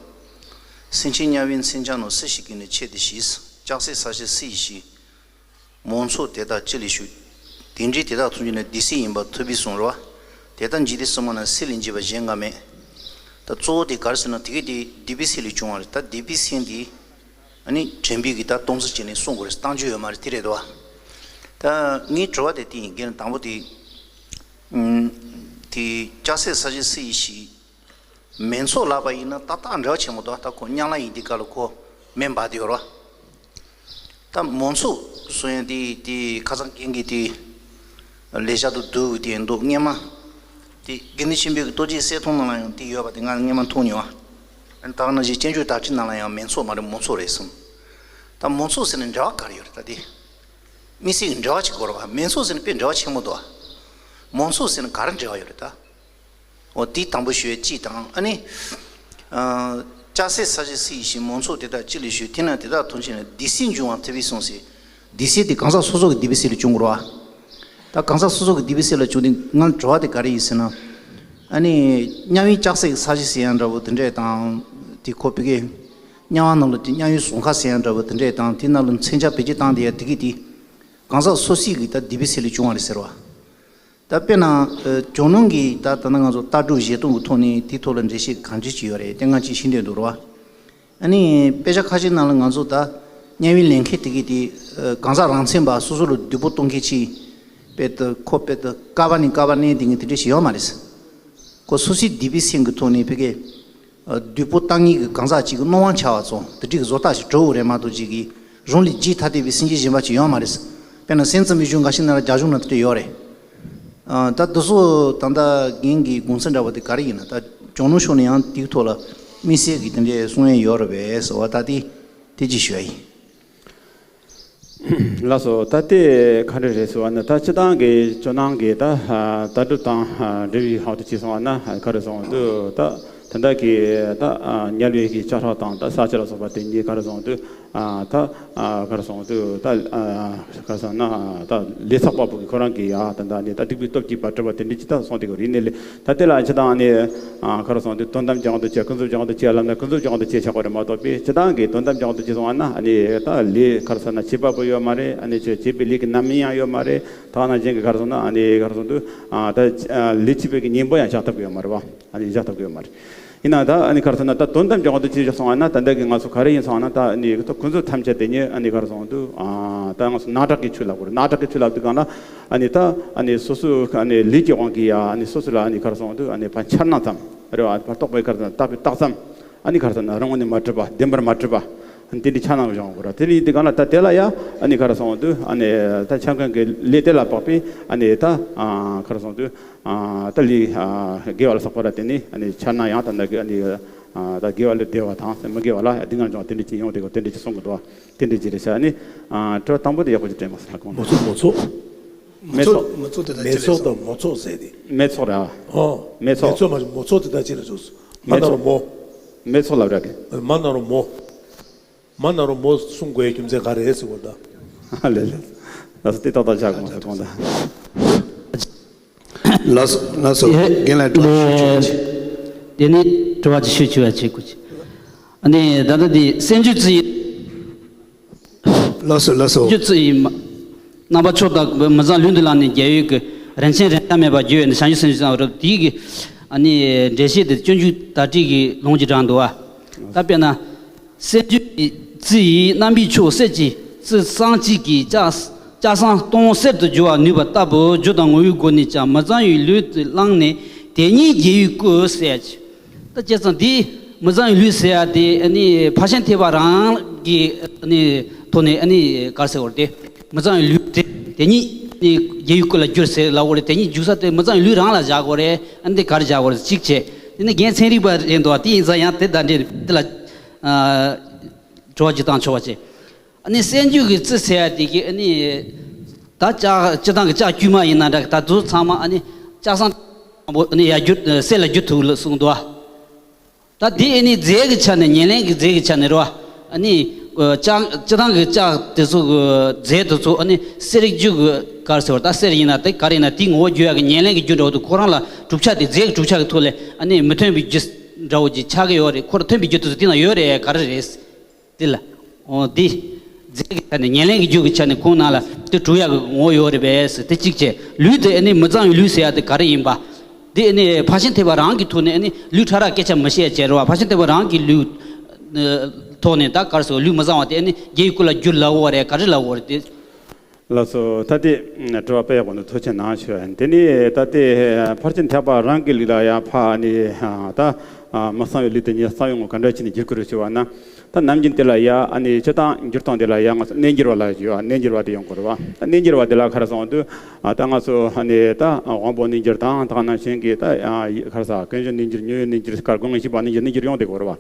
སེམས་ཅན་དམྱལ་བའི་མཚོན་ཆ་རྣམས། སུ་ཞིག་གིས་ནི་ཆེད་དུ་བྱས། ལྕགས་སྲེག་ས་གཞི་སུ་ཡིས་ཞིག་མུན་ཚོགས་དེ་དག་ཅི་ལས་བྱུང་། དེ་འདྲའི་དེ་དག་ཐམས་ཅད་ནི་སྡིག་སྲིན་ཡིན་པར་ཐུབ་པས་གསུངས་རེད་བ། དེ་ལྟར་འཇིག་རྟེན་སྲིན་མོ་རྣམས། སྲེག་ལས་འཇིགས་པ་གཞན་འགའ་མེད། ད་གཙོ་བོ་དེ་ག་རེ་ཟེར་ན་དེ་གས་དེ་སྡིག་པའི་སྲིན་ལས་བྱུང་བ་རེད། ད་སྡིག་པའི་སྲིན་དེ་ཨ་ནི་དྲན་པའི་གི་ད་སྟོང་ཚུལ་བྱས་ནས་གསུང་དགོས་རེད། བཏང་རྒྱུ་ཡོད་མ་རེད། དེ་རེད་དོ། ད་ངའི་དྲི་བ་དེ་དེ་ཡིན། རྒན་དང་པོ་དེ་ཨུམ། དེ་ལྕགས་སྲེག་ས་གཞི་སུ་ཡིས་ཞིག་མུན་ཚོགས་ལབ་པ་ཡིན་ན་ཏག་ཏག་འབྲེལ་བ་ཆེན་པོ་འདུག་ད་ཁོ་དམྱལ་བ་ཡིན་དུས་སྐབས་ལ་ཁོ་མེ་འབར་དེ་ཡོད་རེད་བ། ད་མུན་ཚོགས་གསུང་ཡ་དེ་དེ་ཁ་སང་རྒན་གྱིས་དེ་ལས་བྱ་དུ་བསྡུ་དེ་འདུག་སྔོན་མ་དེ་དགེ་འདུན་ཆོས་འཕེལ་གྱི་རྡོ་རྗེ་གསེར་ཐུང་ནང་ལ་ཡང་དེ་ཡོད་པ་དེ་ང་སྔོན་མ་མཐོང་མྱོང་བ། ད་ག་ནང་བཞིན་སྤྱོད་འཇུག་དར་ཁྱབ་ནང་ལ་ཡང་མུན་ཚོགས་མ་རེད་མུན་ཚོགས་རེད་གསུངས། ད་མུན་ཚོགས་ཟེར་ན་འབྲེལ་བ་ག་རེ་ཡོད་རེད། ད་དེ་དམིགས་བསལ་གྱི་འབྲེལ་བ་ཅིག་དགོས་རེད་བ། མུན་ཚོགས་ཟེར་ན་དཔེ་འབྲེལ་བ་ཆེན་པོ་འདུག་བ། མུན་ཚོགས་ཟེར་ན་ག་རེ་འབྲེལ་བ་ཡོད་རེད་ད། འོ་དེ་དང་པོ་ཞུ་ཡས་གཅིག་དང་། ཨ་ནི། ཨ། ལྕགས་སྲེག་ས་གཞི་སུ་ཡིས་ཞིག་མུན་ཚོགས་དེ་དག་ཅི་ལས་བྱུང་། དེ་རྣམས་དེ་དག་ཐམས་ཅད་ནི། སྡིག་སྲིན་འབྱུང་བར་ཐུབ་པས་གསུངས་ཟེར། སྡིག་སྲིན་དེ་གང་ཟག་སོ་སོ་གི་སྡིག་པའི་སྲིན་ལས་བྱུང་དགོས་རེད་བ། ད་གང་ཟག་སོ་སོ་གི་སྡིག་པའི་སྲིན་ལས་བྱུང་དུས་ང་དྲི་བ་དེ་ག་རེ་ཡིན་ཟེར་ན། ཨ་ནི། དམྱལ་བའི་ལྕགས་སྲེག་ས་གཞི་ཟེར་ཡ་འདྲ་བོ་དེ་འདྲས་དང་། དེ་ཁོ་བོད་སྐད། དམྱལ་བ་ནང་ལ་དེ་དམྱལ་བའི་ཟོར་ཁ་ཟེར་ཡ་འདྲ་བོ་དེ་འདྲས་དང་། དེ་ནང་ལ་མཚོན་ཆ་བེད་སྤྱོད་བཏང་དེ་ཡ་དེ་གི་དེ། གང་ཟག་སོ་སོའི་གི་ད་སྡིག་པའི་སྲིན་ལས་བྱུང་བ་རེད་ཟེར་བ། ད་དཔེར་ན། ཨ། ཇོ་ནང་གི་ད་ད་ནང་ང་ཚོ་ལྟ་གྲུབ་བཞེད་སྟངས་ཀྱི་ཐོག་ནས་དེའི་ཐོག་ལ་འགྲེལ་བཤད་གང་ཅི་ཅིག་ཡོད་རེད། དེ་ང་ཅིག་ཤེས་འདོད་འདུག་རེད་བ། ཨ་ནི་དཔེ་ཆ་ཁ་ཤས་ནང་ལ་ང་ཚོ་ད་དམྱལ་བའི་ལས་མཁན་དེ་གི་དེ། ཨ། གང་ཟག་རང་མཚན་པ་སོ་སོ་ལ་བདུད་པོ་གཏོང་མཁན་ཅིག་དཔེ་ད་ཁོ་དཔེ་ད་ཀ་བ་ནས་ཀ་བ་གནས་དེ་གི་དེ་འདྲ་ཞིག་ཡོད་མ་རེད། ཁོ་སོ་སོའི་སྡིག་པའི་སེམས་ཀྱི་ཐོག་ནས་ཕ་གི། ཨ། བདུད་པོ་བཏང་མཁན་གྱི་གང་ཟག་ཅིག་གི་སྣང་བ་འཆར་བ་ཚོ་དེ་འདྲའི་བཟོ་ལྟ་ཞིག་གྲུབ་ཡོད་རེད་མ་གཏོགས་ཅིག་གིས་རང་ལས་བརྒྱུད་ཐ་དད་པའི་སེམས་ཅན་གཞན་པ་ཅིག་ཡོད་མ་རེད། དཔེར་ན་སེམས་ཙམ་པའི་གཞུང་འགའ་ཤས་ནང་ལ་རྒྱ་གཞུང་ནང་དེ་འདྲ་ཡོད་རེད། ཨ། ད་འདི་ཚོ་ད་ལྟ་རྒན་གྱི་དགོངས་ཚུལ་འདྲ་བོ་དེ་ག་རེ་ཡིན་ན། ད་ཇོ་ནང་ཕྱོགས་ནས་ཡང་དེའི་ཐོག་ལ་དམིགས་བསལ་གྱི་དེ་འདྲའི་གསུང་ཡས་ཡོད་རེད་པས་ཟེར་བ་ད་དེ་དེ་ཅིག་ཞུ་ཡ་ཡིན། ལགས་སོ། ད་ལྟའི་ག་འདྲ་རེད་ཟེར་བ་ན། ད་སྤྱི་བཏང་གི་ཇོ་ནང་གི་ད་ལྟ་གྲུབ་དང་འབྲེལ་བའི་ཧོག་ཏུ་བྱས་སོང་བ་ན། ག་རེ་སོང་དུས་ད་ད་ལྟ་གི་ད་དམྱལ་བའི་གི་ལྕགས་ཧྲག་དང་ད་ས་ཆ་ལ་སོགས་པ་དེ་གཉིས་ག་རེ་སོང་དུས་ད་ག་རེ་སོང་དུས་ད་ག་རེ་སོང་ན་ད་ལས་ཚོགས་པ་པོ་གི་ཁོ་རང་གི་ཡ་ད་ད་ནི་ད་སྡིག་པའི་སྟོབས་ཀྱིས་ཕར་གྲུབ་པ་དེ་འདྲ་ཅིག་ད་སོང་དེ་གི་རིག་གནས་ལས། ད་དེ་ལ་ཅི་ད་ནི་ག་རེ་སོང་དུས་དོན་དམ་བྱང་དུ་བྱས། ཀུན་རྫོབ་བྱང་དུ་བྱས་ལབ་ན་ཀུན་རྫོབ་བྱང་དུ་བྱས་ཆགས་པ་རེད་མ་གཏོགས་པས། སྤྱི་བཏང་གི་དོན་དམ་བྱང་དུ་བྱས་སོང་བ་ན་ནི་ད་ལས་ག་རེ་ཟེར་ན་བྱེད་པ་པོ་ཡོད་མ་རེད། ཨ་ནི་བྱེད་བྱེད་པའི་ལས་ཀྱི་རྣམ་སྨིན་ཡང་ཡོད་མ་རེད། ད་ག་ནང་བཞིན་གྱི་ག་རེ་སོང་ན་ཨ་ནི་ག་རེ་སོང་དུས་ད་ལས་བྱེད་པའི་གི་གཉེན་པོ་ཡང་བཞག་ཐུབ་ཀྱི་ཡོད་མ་རེད་བ། ཨ་ནི་བཞག་ཐུབ་ཀྱི་ཡོད་མ་རེད། ཡིན་ན་ད་ཨ་ནི་ག་རེ་ཟེར་ན་ད་དོན་དམ་བྱང་དུ་བྱས་སོང་བ་ན། ད་འདི་གི་ང་ཚོ་ག་རེ་ཡིན་སོང་བ་ན། ད་ཨ་ནི་ད་ཀུན་རྫོབ་ཐམས་ཅད་དེ་ཉིད་ཨ་ནི་ག་རེ་སོང་དུས་ད་ང་ཚོ་སྣང་གྲགས་ཀྱི་ཆོས་ལབ་དགོས་རེད། སྣང་གྲགས་ཀྱི་ཆོས་ལབ་དུས་གང་ལ་ཨ་ནི་ད་ཨ་ནི་སོ་སོའི་ཨ་ནི་ལས་ཀྱི་དབང་གིས་ཡ་ཨ་ནི་སོ་སོ་ལ་ཨ་ནི་ག་རེ་སོང་དུས་ཨ་ནི་ཕར་འཆར་སྣང་ཙམ་རེད་བ། ཕར་རྟོག་པའི་ག་རེ་ཟེར་ན་བཏགས་པའི་རྟགས་ཙམ། ཨ་ནི་ག་རེ་ཟེར་ན་རང་ངོས་ནས་མ་གྲུབ་པ། བདེན་པར་མ་གྲུབ་པ། དེ་འདྲའི་འཆར་སྣང་བྱུང་དགོས་ར། དེ་འདྲ་ཡིན་དུས་གང་ལ་ད་དེ་ལ་ཡ་ཨ་ནི་ག་རེ་སོང་དུས་ཨ་ནི་ད་འཆར་མཁན་གྱི་ལས་དེ་ལ་དཔག་པའི་ཨ་ནི་ད་ག་རེ་སོང་དུས་ད་ལས་དགེ་བ་ལ་སོགས་པ་ར། དེ་ནི་ཨ་ནི་འཆར་སྣང་ཡང་ད་ད་གི་ཨ་ནི་ད་དགེ་བ་ལས་བདེ་བ་དང་མི་དགེ་བ་ལ་སྡུག་བསྔལ་འབྱུང་བ་དེ་འདྲ་ཅིག་ཡོང་དེ་གོ། དེ་འདྲ་ཅིག་གསུང་གི་འདུག་བ། དེ་འདྲ་ཅིག་རེད་ཤག་ཨ་ནི་དྲི་བ་དང་པོ་དེ་ཡག་པོ་ཅིག་དྲན་མ་སོང་། གོང་མ་མོ་ཚོ་མོ་ཚོ། མེ་མེ་ཚོགས། ཚོགས་མེ་ཚོགས་དེ་ད་མེ་ཅི་ཚོགས་རེད་དང་མོ་ཚོགས་ཟེར་དེ། མེ་ཚོགས་ར། ཨོ། མེ་ཚོགས། མེ་ཚོགས་མ་མོ་ཚོགས་དེ་ད་ཅི་རེད་ཟེར། མ་མེ་ན་རོ་ཚོགས། མོ། མེ་ཚོགས་ལབ་ར་གི། མ་ན་རོ་མོ། མ་ན་རོ་མོ་གསུང་དགོས་རྒྱུ་མཚན་ག་རེ་ཟེར་བ་ད། ཨ་ལེ་ལེ། ལགས་སོ། དེ་ཏག་ཏག་ཆགས་གོང་ས་གོང་ད། ལགས་སོ་ལགས་སོ། ཡེ། རྒན་ལགས་དྲི་བ་ཞུ་ཆོག་ཅིག། དེ་ནི་དྲི་བ་ཅིག་ཞུ་ཆོག་ཡ་བྱེད་དགོས་ཅིག། ཨ་ནི་ད་ལྟ་དེ་སེམས་རྒྱུད་རྩི་ཡི། ལགས་སོ་ལགས་སོ། སེམས་རྒྱུད་རྩི་ཡི་མ། རྣམ་པ་མཆོག་དང་མི་གཙང་ལུས་འདི་ལ་ནི་རྒྱལ་བའི་གི་རིན་ཆེན་རིན་ཆེན་མེད་པར་བརྗོད་ཡོད་ནི་བྱང་ཆུབ་སེམས་ཀྱི་གཙང་བ་རབ་དེའི་གི་ཨ་ནི་འགྲེལ་བཤད་དེ་སྤྱོད་འཇུག་བརྡ་བྲིས་ཀྱི་ལུང་གཅིག་དྲངས་འདུག་བ། ད་དཔེར་ན། སེམས་རྒྱུད་ཀྱི་རྩི་ཡི་རྣམ་པའི་མཆོག་གསེར་གྱི་རྩི་སྲང་གཅིག་གིས་ལྕགས་ལྕགས་སྲང་སྟོང་གསེར་དུ་བསྒྱུར་བ་ནུས་པ་ལྟ་བུ་སྒྱུ་དང་ངོ་བོའི་སྒོ་ནས་ཀྱང་མི་གཙང་བའི་ལུས་དེ་བླངས་ནས་དེ་ཉིད་རྒྱལ་བའི་སྐུ་ཟེར་ཡ་ཅིག། ད་བྱས་ཙང་འདི་མི་གཙང་བའི་ལུས་ཟེར་ཡ་དེ་ཨ་ནི་ཕར་ཕྱིན་ཐེག་པ་རང་གི་ཨ་ནི་ཐོག་ནས་ཨ་ནི་ག་རེ་ཟེར་བ་རེད་དེ། མི་གཙང་བའི་ལུས་དེ་དེ་ཉིད་ཨ་ནི་རྒྱལ་བའི་སྐུ་ལ་བསྒྱུར་ཟེར་ལབ་པ་རེད། དེ་ཉིད་འཇུག་ས་དེ་མི་གཙང་བའི་ལུས་རང་ལ་བཞག་དགོས་རེད། ཨ་ནི་དེ་ག་རེ་བཞག་དགོས་རེད་གཅིག་བྱས། དེ་ནི་རྒན་ཚན་རིག་པ་རེད་འདུག་བ། དེ་ཡིན་ཙང་ཡང་དེ་དང་འབྲེལ་དེ་ལ་ཨ་དྲི་བ་ཅིག་བཏང་ཆོག་པ་བྱས། ཨ་ནི་སེམས་རྒྱུད་ཀྱི་རྩི་ཟེར་ཡ་དེ་གི་ཨ་ནི་ད་ལྕགས་སྤྱིར་བཏང་གི་ལྕགས་དཀྱུས་མ་ཡིན་ན་འདྲ། ད་དུ་ཚང་མ་ཨ་ནི་ལྕགས་སྲང་དང་པོ་ཨ་ནི་ཡར་བསྒྱུར་གསེར་ལ་བསྒྱུར་ཐུབ་ལ་གསུངས་འདུག་བ། ད་དེ་ཨ་ནི་རྫས་ཀྱི་ཆ་ནས་ཉེར་ལེན་གྱི་རྫས་ཀྱི་ཆ་ནས་རེད་བ། ཨ་ནི་ལྕགས་སྤྱིར་བཏང་གི་ལྕགས་དེ་ཚོ་གི་རྫས་དེ་ཚོ་ཨ་ནི་གསེར་རྒྱུ་གི་ག་རེ་ཟེར་བ། ད་གསེར་ཡིན་ན་དེ་ག་རེ་ཡིན་ན་དེའི་ངོ་བོ་བསྒྱུར་ཡ་གི་ཉེར་ལེན་གྱི་རྒྱུ་འདྲ་བོ་དེ་ཁོ་རང་ལ་གྲུབ་ཆ་དེ་རྫས་ཀྱི་གྲུབ་ཆ་གི་ཐོག་ལས་ཨ་ནི་མི་མཐུན་པའི་རྒྱུ་འདྲ་བོ་ཅིག་ཆགས་ཀྱི་ཡོད་རེད། ཁོ་རང་མཐུན་པའི་རྒྱུ་དེ་ཚོ་དེ་ན་ཡོད་རེད། ག་རེ་རེད། དེ་ལ། འོ་འདི། རྫས་ཀྱི་ཆ་ནས་ཉེར་ལེན་གྱི་རྒྱུ་གི་ཆ་ནས་ཁོང་ནང་ལ་དེ་གྲུབ་ཡག་གི་ངོ་བོ་ཡོད་རེད་པས་ཟེར་དེ་གཅིག་བྱས། ལུས་དེ་ཨ་ནི་མི་གཙང་བའི་ལུས་ཟེར་ཡག་དེ་ག་རེ་ཡིན་པ། འདི་ཨ་ནི་ཕར་ཕྱིན་ཐེག་པ་རང་གི་ཐོག་ནས་ཨ་ནི་ལུས་ཕྲ་རགས་སྐད་ཆ་མི་བཤད་བྱས་རེད་བ། ཕར་ཕྱིན་ཐེག་པ་རང་གི་ལུས། ཐོག་ནས་ད་ག་རེ་ཟེར། ལུས་མི་གཙང་བ་དེ་ཨ་ནི་རྒྱལ་བའི་སྐུ་ལ་བསྒྱུར་ལབ་དགོས་རེད། ག་རེ་ལབ་དགོས་རེད་དེ། ལགས་སོ། ད་ལྟའི་དྲི་བ་དཔེ་ཡག་པོ་འདུག་ཐུགས་རྗེ་གནང་ཞུ་ཡ་ཡིན། དེ་ནས་ད་ལྟའི་ཕར་ཕྱིན་ཐེག་པ་རང་གི་ལུགས་ལ་ཡང་ཕ་ནི་ད་མི་གཙང་བའི་ལུས་དེ་ཉིད་གཙང་བའི་ངོ་ག་འདྲ་བྱས་ནས་བསྒྱུར་དགོས་རེད་ཞུ་བ་ན། ད་ནམ་རྒྱུན་དེ་ལ་ཡ་ཨ་ནི་སྤྱིར་བཏང་འགྱུར་སྟངས་དེ་ལ་ཡ་ང་ཚོ་རྣལ་འབྱོར་བ་ལ་ཞུ་བ། རྣལ་འབྱོར་བ་དེ་ཡོང་དགོས་རེད་བ། ད་རྣལ་འབྱོར་བ་དེ་ལ་ག་རེ་སོང་དུས་ད་ང་ཚོ་ཨ་ནི་ད་དབང་པོ་རྣལ་འབྱོར་དང་ད་ག་ནང་བཞིན་གྱི་ད་ག་རེ་ཟེར། ཀུན་འབྱུང་རྣལ་འབྱོར། མྱོང་བའི་རྣལ་འབྱོར། སྐར་སྒོ་ལྔ་བཞི་པ་རྣལ་འབྱོར། རྣལ་འབྱོར་ཡོང་བསྡད་དགོས་རེད་བ།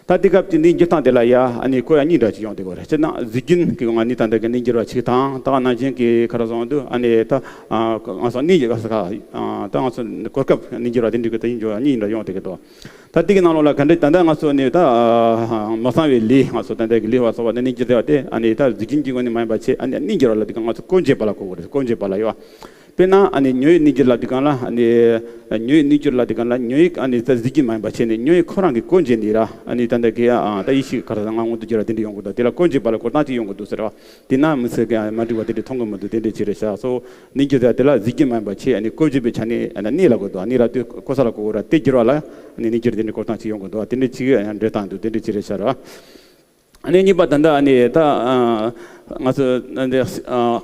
ད་དེ་སྐབས་ཀྱི་ནི་འགྱུར་སྟངས་དེ་ལ་ཡ་ཨ་ནི་སྐོར་ཡ་གཉིས་འདྲ་ཅིག་ཡོང་དེ་གོ་རེད། སྤྱིར་ན་གཟུགས་རྒྱུན་གྱི་ངང་ནས་ད་ལྟ་གི་རྣལ་འབྱོར་བ་ཅིག་དང་། ད་ག་ནང་བཞིན་གྱི་ག་རེ་སོང་དུས་ཨ་ནི་ད་ང་ཚོ་གནས་ཀྱི་ག་ས་ག་ད་ང་ཚོ་གོ་སྐབས་རྣལ་འབྱོར་བ་དེ་འདྲ་གི་ད་ཡིན་འགྱུར་བ་གཉིས་འདྲ་ཡོང་དེ་གི་དོ། ད་དེ་གི་ནང་ལོགས་ལ་ག་འདྲ་ད་ལྟ་ང་ཚོ་ནི་ད་མ་གཙང་བའི་ལས། ང་ཚོ་ད་ལྟ་གི་ལས་པ་སོགས་པ་ནི་རྣལ་འབྱོར་ཟེར་བ་དེ་ཨ་ནི་ད་གཟུགས་རྒྱུན་གྱི་ངང་ནས་མ་ཡིན་པ་བྱས། ཨ་ནི་རྣལ་འབྱོར་བ་ལ་དེ་ག་ང་ཚོ་སྐོར་འབྱེད་པ་ལ་གོ་དགོས་རེད། སྐོར་འབྱེད་པ་ལ་ཡོད། དཔེར་ན་ཨ་ནི་མྱོང་བའི་རྣལ་འབྱོར་ལབ་དུས་སྒང་ལ་ཨ་ནི། མྱོང་བའི་རྣལ་འབྱོར་ལབ་དུས་སྒང་ལ་མྱོང་བའི་ཨ་ནི་ད་གཟུགས་རྒྱུན་མ་ཡིན་པ་བྱས་ནས་མྱོང་བའི་ཁོ་རང་གི་སྐོར་འབྱེད་ནས་ར། ཨ་ནི་ད་ལྟ་གི་ཨ་ད་ཡིད་ཤེས་ག་རེ་ཟེར། ང་མངོན་དུ་གྱུར་བ་དེ་འདྲ་ཡོང་གི་འདུག་དེ་ལ་སྐོར་འབྱེད་པ་ལ་སྐོར་སྟངས་ཅིག་ཡོང་གི་འདུག་ཟེར་བ། དེ་ན་མི་ཚེ་གི་མ་འགྲིག་པ་དེ་འདྲ་མཐོང་གི་མི་འདུག་དེ་འདྲ་ཅིག་རེད་ཤག་སོ། རྣལ་འབྱོར་ཟེར་དེ་ལ་གཟུགས་རྒྱུན་མ་ཡིན་པ་བྱས། ཨ་ནི་སྐོར་འབྱེད་པའི་ཆ་ནས་ཨ་ནི་གནས་ལ་གོ་འདུག་གནས་ལ་དུས་གོ་ས་ལ་གོ་གོ་ར། དེ་འགྱུར་བ་ལ་ཨ་ནི་རྣལ་འབྱོར་དེ་འདྲ་སྐོར་སྟངས་ཅིག་ཡོང་གི་འདུག་དེ་འདྲ་ཅིག་འགྲེལ་སྟངས་འདུག་དེ་འདྲ་ཅིག་རེད་ཤག་ར། ཨ་ནི་གཉིས་པ་ད་ལྟ་ཨ་ནི་ད་ཨ་ང་ཚོ་འདི་ཨ་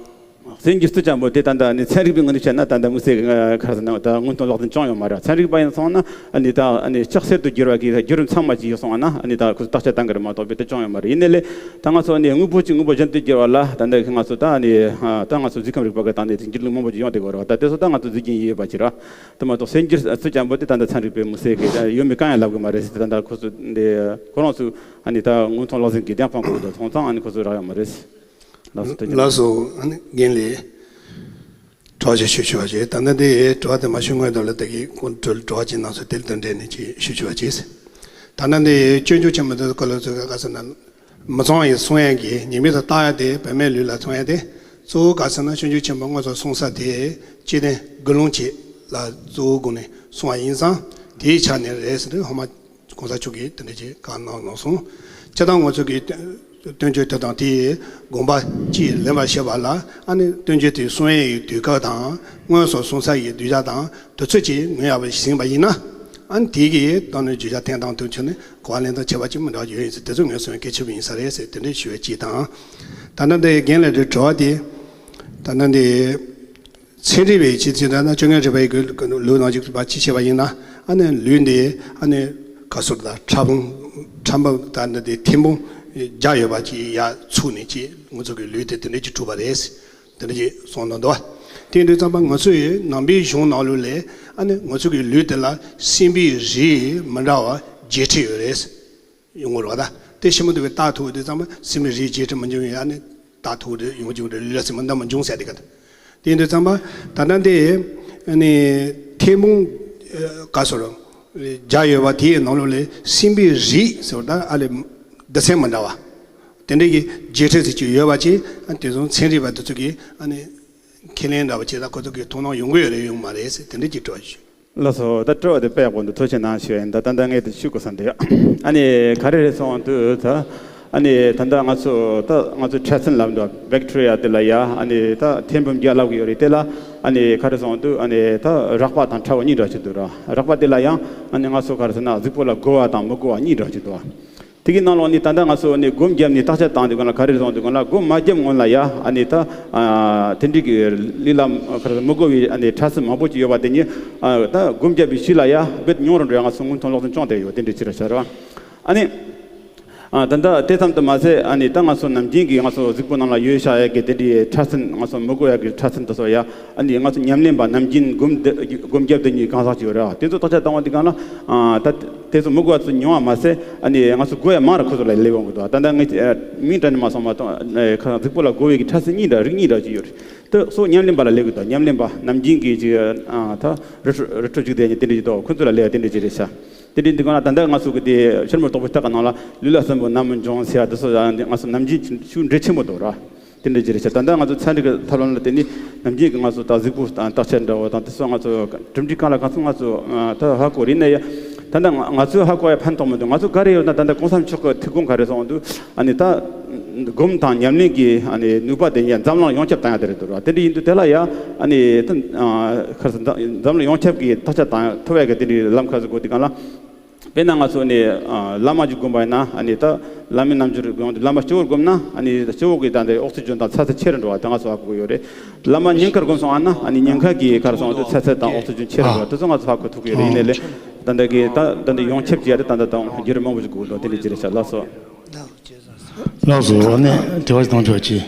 སེམས་རྒྱུད་རྩི་འཇམ་པོ་དེ་ད་ལྟ་ཨ་ནི་ཚན་རིག་པའི་ངོས་ནས་བཤད་ན་ད་ལྟ་མི་ཚེ་གི་ང་ག་རེ་ཟེར་ན་ད་མངོན་མཐོ་ལག་ལེན་བྱུང་ཡོད་མ་རེད། ཚན་རིག་པ་ཡིན་སོང་ན་ཨ་ནི་ད་ཨ་ནི་ལྕགས་གསེར་དུ་བསྒྱུར་བ་གི་བསྒྱུར་རིམ་ཚང་མ་ཅིག་ཡོད་སོང་བ་ན་ཨ་ནི་ད་ཁོ་ཚོ་བརྟག་དཔྱད་བཏང་གི་རེད་མ་གཏོགས་པའི་དེ་བྱུང་ཡོད་མ་རེད། ཡིན་ནའི་ལས་ད་ང་ཚོ་ཨ་ནི་དངོས་པོ་གཅིག་དངོས་པོ་གཞན་དུ་བསྒྱུར་བ་ལ་ད་ལྟ་ང་ཚོ་ད་ཨ་ནི་ད་ང་ཚོ་གཟུགས་ཁམས་རིག་པ་གི་སྟེང་ནས་འགྱུར་ལྡོག་མང་པོ་ཅིག་ཡོང་བསྡད་ཡོད་རེད་བ། ད་དེ་ཚོ་ད་ང་ཚོ་གཟུགས་རྒྱུན་ཡོད་པ་ཅིག་ར། དེ་མ་གཏོགས་སེམས་རྒྱུད་རྩི་འཇམ་པོ་དེ་ད་ལྟ་ཚན་རིག་པའི་མི་ཚེ་གི་ད་ཡོད་མེད་གང་ཡང་ལབ་གི་མ་རེད་ཟེར། ད་ལྟ་ཁོ་ཚོ་འདི་ཁོ་རང་ཚོ་ཨ་ནི་ད་མངོན་མཐོ་ལག་ལེན་གྱི་གདེང་སྤང་དགོས་འདུག་སོང་ཙང་ཨ་ནི་ཁོ་ཚོ་རག་ཡོད་མ་རེད། ལགས་སོ། ལགས་སོ། ཨ་ནི་རྒན་ལགས། དྲི་བ་ཅིག་ཞུ་ཞུ་བ་ཅིག་ད་ལྟ་འདི་དྲི་བ་དེ་མ་ཞུ་སྔོན་དུ་ལ་ད་གི་ཁོང་དྲི་དྲི་བ་ཅིག་གནང་སོང་། དེ་ལ་དེ་འབྲེལ་ནས་ཅིག་ཞུ་ཞུ་བ་ཅིག་ད་ལྟ་འདི་སྤྱོད་འཇུག་ཆེན་མོ་དེ་ཀོ་ལ་ཚོ་ག་ས་ན་མི་ཚང་ཡི་གསུང་ཡ་གི་ཉེས་དམིགས་དང་བརྟག་ཡ་དེ་བུད་མེད་ལུས་ལ་མཚོན་ཡ་དེ་གཙོ་བོ་ག་ས་ན་སྤྱོད་འཇུག་ཆེན་པོ་སྔོན་སོང་གསུང་ས་དེ་སྤྱི་དོན་དགུ་ལུང་ཅིག་ལ་གཙོ་བོ་དགོངས་ནས་གསུང་བ་ཡིན་ཙང་དེའི་ཆ་ནས་རེད་ཟེར་ཏེ་ཧོ་མ་གོང་ས་མཆོག་གིས་དེ་འདྲ་ཅིག་བཀའ་གནང་གནང་སོང་། སྤྱིར་བཏང་ང་ཚོ་གི་བསྟན་བསྟན་བཅོས་དེ་དང་དེའི་དགོངས་པ་ཅིག་ལེན་པར་བྱེད་པ་ལ་ཨ་ནི་བསྟན་བཅོས་དེ་གསུང་ཡས་ཡི་དུས་སྐབས་དང་སྔོན་སོང་གསུང་ས་ཡི་གདུལ་བྱ་དང་དུས་ཚོད་ཅིག་ངོས་ཡག་པ་ཞིག་ཟིན་པ་ཡིན་ན་ཨ་ནི་དེ་གི་ད་ནི་བརྗོད་བྱ་འཐེན་སྟངས་དེ་ཚོ་ནི་གོ་བ་ལེན་སྟངས་ཁྱད་པར་ཅིག་མི་འདྲ་བ་ཡོད་ཡིན་ཟེར། དེ་ཚོ་ངོས་སོང་གལ་ཆེ་བ་ཡིན་ས་རེད་ཟེར་དེ་འདྲའི་ཞུ་བའི་ཅིག་དང་། ད་ནི་འདི་རྒན་ལགས་འདྲི་དྲི་བ་དེ་ད་ནི་འདི། ཚན་རིག་པའི་ཆེད་དུ་ད་ནི་སྤྱོད་ངན་རིག་པའི་གི་ལུགས་ནང་ཅིག་པ་ཅི་བྱས་པ་ཡིན་ན་ཨ་ནི་ལུས་འདི་ཨ་ནི་ག་སོར་ད་ཕྲ་ཕུང་ཕྲ་འབུ་ད་འདི་དེ་ཐེར་འབུམ་བརྒྱ་ཡོད་པ་ཅིག་ཡར་ཚུགས་ནས་ཅིག་ང་ཚོ་གི་ལུས་དེ་དེ་འདྲ་ཅིག་གྲུབ་པ་རེད། དེ་འདྲ་ཅིག་གསུངས་གནང་འདུག་དེ་འདྲ་ཙམ་པ་ང་ཚོ་ཡི་ནང་པའི་གཞུང་ནང་ལོགས་ལས་ཨ་ནི་ང་ཚོ་གི་ལུས་དེ་ལ་སྲིན་བུའི་རིགས་མི་འདྲ་བ་བརྒྱད་ཁྲི་ཡོད་རེད། ཡོང་གི་རེད་བ། ད་དེ་ཞིབ་མོ་འདུག་གི་བརྟག་ཐུབ་དུས་ཙམ་པ་སྲིན་མོ་རིགས་བརྒྱད་ཁྲི་མི་འབྱུང་ཡ་ནི་བརྟག་ཐུབ་དུས་ཡོང་གི་རེད། ལུས་ལ་སྲིན་མོ་རྣམས་མི་འབྱུང་ཟེར་དེ་ག་དེ་འདུག་ཙམ་པ་ད་ལྟ་འདི་ནི་ཐེར་འབུམ་ག་སོ་རུ་བརྒྱ་ཡོད་པ་དེའི་ནང་ལོགས་ལས་སྲིན་པོའི་རིགས་ཟེར་བ་ད་ཨ་ལས་སྡེ་ཚན་མི་འདྲ་བ་དེ་འདྲ་གི་བརྒྱད་ཁྲི་ཟེར་གྱི་ཡོད་པ་ཅིག་ཨ་དེ་ཚོ་ཚན་རིག་པ་དེ་ཚོ་གི་ཨ་ནི་ཁས་ལེན་འདྲ་བ་ཅིག་ད་ཁོ་ཚོ་གི་དོ་སྣང་ཡོང་གི་ཡོད་རེད་ཡོད་མ་རེད་ཟེར་དེ་འདྲ་གི་དྲི་བ་ཞུ། ལགས་སོ། ད་དྲི་བ་དེ་དཔེ་ཡག་པོ་འདུག་ཐུགས་རྗེ་གནང་ཞུ་ཡ་ཡིན། ད་ད་ལྟ་ངས་དེ་ཞུ་དགོས་བསམ་འདུག་ཨ་ནི་ག་རེ་རེད་སོང་དུས་ད་ཨ་ནི་ད་ལྟ་ང་ཚོ་ད་ང་ཚོ་འཕྲལ་སེལ་ལབ་འདུག་བེག་ཊི་རི་ཡ་དེ་ལ་ཡ་ཨ་ནི་ད་ཐེར་འབུམ་བརྒྱ་ལབ་གི་ཡོད་རེད། དེ་ལ་ཨ་ནི་ག་རེ་སོང་དུས་ཨ་ནི་ད་རགས་པ་དང་ཕྲ་བ་གཉིས་འདྲ་ཅིག་འདུག་ར། རགས་པ་དེ་ལ་ཡང་ཨ་ནི་ང་ཚོ་ག་རེ་ཟེར་ན་གཟུགས་པོ་ལ་དགོས་པ་དང་མི་དགོས་པ་གཉིས་འདྲ་ཅིག་འདུག་དེ་གི་ནང་ལོགས་ནས་ད་ལྟ་ང་ཚོ་ནི་སྒོམ་བརྒྱབ་ནས་བརྟག་དཔྱད་བཏང་དུས་སྒང་ལ་ག་རེ་རེད་སོང་དུས་སྒང་ལ་སྒོམ་མ་བརྒྱབ་སྔོན་ལ་ཡ་ཨ་ནི་ད་ཨ་དེ་འདྲའི་གི་ལུས་ལ་ག་རེ་མི་དགོས་པའི་ཨ་ནི་འཕྲལ་སེལ་མང་པོ་ཅིག་ཡོད་པ་དེ་ཉིད་ཨ་ད་སྒོམ་བརྒྱབ་པའི་ཤུལ་ལ་ཡ་རྦད་ཉུང་རུ་འགྲོ་ཡ་ང་ཚོ་སྔོན་ཐོན་ལག་ཟིན་སྐྱོང་བསྡད་ཡོད། དེ་འདྲའི་ཕྱིར་ཤར་བ་ཨ་ནི་ཨ་ད་ད་དེ་ཙམ་དུ་མ་ཟད་ཨ་ནི་ད་ང་ཚོ་ནམ་རྒྱུན་གྱི་ང་ཚོ་གཟུགས་པོ་ནང་ལ་ཡོད་བཞག་ཡ་གི་དེ་འདྲའི་འཕྲལ་སེལ་ང་ཚོ་མི་དགོས་ཡ་གི་འཕྲལ་སེལ་དེ་ཚོ་ཡ་ཨ་ནི་ང་ཚོ་ཉམས་ལེན་པ་ནམ་རྒྱུན་སྒོམ་སྒོམ་བརྒྱབ་དེ་ཉིད་གང་ཟག་ཅིག་ཡོད་རེད། དེ་ཚོ་བརྟག་དཔྱད་བཏང་བ་དེ་གང་ལ་ཨ་ད། དེ་ཚོ་མི་དགོས་པ་ཚོ་ཉུང་བ་མ་ཟད་ཨ་ནི་ང་ཚོ་དགོས་ཡ་མང་རུ་ཁོ་ཚོ་ལ་སླེབས་ཡོང་གི་འདུག་ད་ལྟ་ངས་མིང་བྲིས་ནས་མ་སོང་མ་གཏོགས་ཁ་གཟུགས་པོ་ལ་དགོས་པའི་གི་འཕྲལ་སེལ་གཉིས་འདྲ་རིགས་གཉིས་འདྲ་ཅིག་ཡོད་རེད། དེ་སོགས་ཉམས་ལེན་པ་ལ་སླེབས་གི་འདུག་ཉམས་ལེན་པ་ནམ་རྒྱུན་གྱི་ཅིག་ཨ་ད་རི་ཁྲོད་རི་ཁྲོད་ཅིག་དེ་ཉིད་དེ་འདྲ་ཅིག་འདུག་ཁོ་ཚོ་ལ་སླེབས་ཡ་དེ་འདྲ་ཅིག་རེད་ཤག་དེ་འདྲ་འདི་ག་ན་ད་ལྟ་ང་ཚོ་གི་དེ་ཕྱི་རོལ་རྟོག་པའི་རྟགས་ཀྱི་ནང་ལ་ལུས་ལ་སྲིན་བུ་རྣམས་མི་འབྱུང་ཟེར་ཡ་དེ་སོགས་ཡང་ང་ཚོ་ནམ་རྒྱུན་ཤུགས་འགྲེལ་ཆེན་པོ་འདུག་ར། དེ་འདྲ་ཅིག་རེད་ཤག་ད་ལྟ་ང་ཚོ་ཚན་རིག་གི་ཐབས་ལམ་ལ་བརྟེན་ནས་ནམ་རྒྱུན་གྱི་ང་ཚོ་ད་གཟུགས་པོ་བརྟག་དཔྱད་འདྲ་བོ་དང་དེ་ཚོ་ང་ཚོ་གྲུབ་འབྲས་གང་ལ་གང་འཚམ་ང་ཚོ་ད་ཧ་གོ་རེད་ན་ཡ། ད་ལྟ་ང་ང་ཚོས་ཧ་གོ་ཡ་ཕན་ཐོགས་མི་འདུག་ང་ཚོ་ག་རེ་ཡོད་ན་ད་ལྟ་གོང་ས་མཆོག་གི་ཐུགས་དགོངས་ག་རེ་གསུངས་འདུག་ཨ་ནི་ད་སྒོམ་དང་ཉམས་ལེན་གྱི་ཨ་ནི་ནུས་པ་དེ་ཡ་འཛམ་གླིང་ཡོངས་ཁྱབ་བཏང་ཡ་དེ་རེད་འདུག་ར། དེ་འདྲ་ཡིན་དུས་དེ་ལ་ཡ་ཨ་ནི་ད་ཁ་ས་འཛམ་གླིང་ཡོངས་ཁྱབ་ཀྱི་བརྟག་དཔྱད་བཏང་ཐུབ་ཡ་གི་དེ་འདྲའི་ལམ་ཁ་ཟིག་དགོས་དུས་གང་ལ། དཔེར་ན་ང་ཚོ་ནི་ཨ་བླ་མ་ཅིག་བསྒོམས་པ་ཡིན་ན་ཨ་ནི་ད་བླ་མའི་རྣལ་འབྱོར་བསྒོམས་ཏེ་བླ་མ་སྤྱི་བོར་བསྒོམས་ན་ཨ་ནི་སྤྱི་བོ་གི་ད་འདི་ཨོག་སི་ཇན་དང་ཚ་ཚད་ཆེ་རུ་འགྲོ་བ་དེ་ང་ཚོ་ཧ་གོ་གི་ཡོད་རེད། བླ་མ་སྙིང་ཁར་བསྒོམས་སོང་ཨ་ན་ཨ་ནི་སྙིང་ཁ་གི་ག་རེ་སོང་ཨ་ད་ཚ་ཚད་དང་ཨོག་སི་ཇན་ཆེ་རུ་འགྲོ་བ་དེ་ཚོ་ང་ཚོ་ཧ་གོ་ཐུབ་ཀྱི་ཡོད་རེད། ཡིན་ནའི་ལས་ད་འདི་གི་ད་ད་འདི་ཡོངས་ཁྱབ་ཀྱི་ཡ་དེ་ད་འདི་དང་བརྒྱུད་རིམ་མང་པོ་ཞིག་དགོས་འདུག་དེ་འདྲ་ཅི་རེད་ཤག་ལགས་སོ། ལགས་སོ། ཨ་ནི་དྲི་བ་ཞིག་བཏང་ཆོག་ཅིག་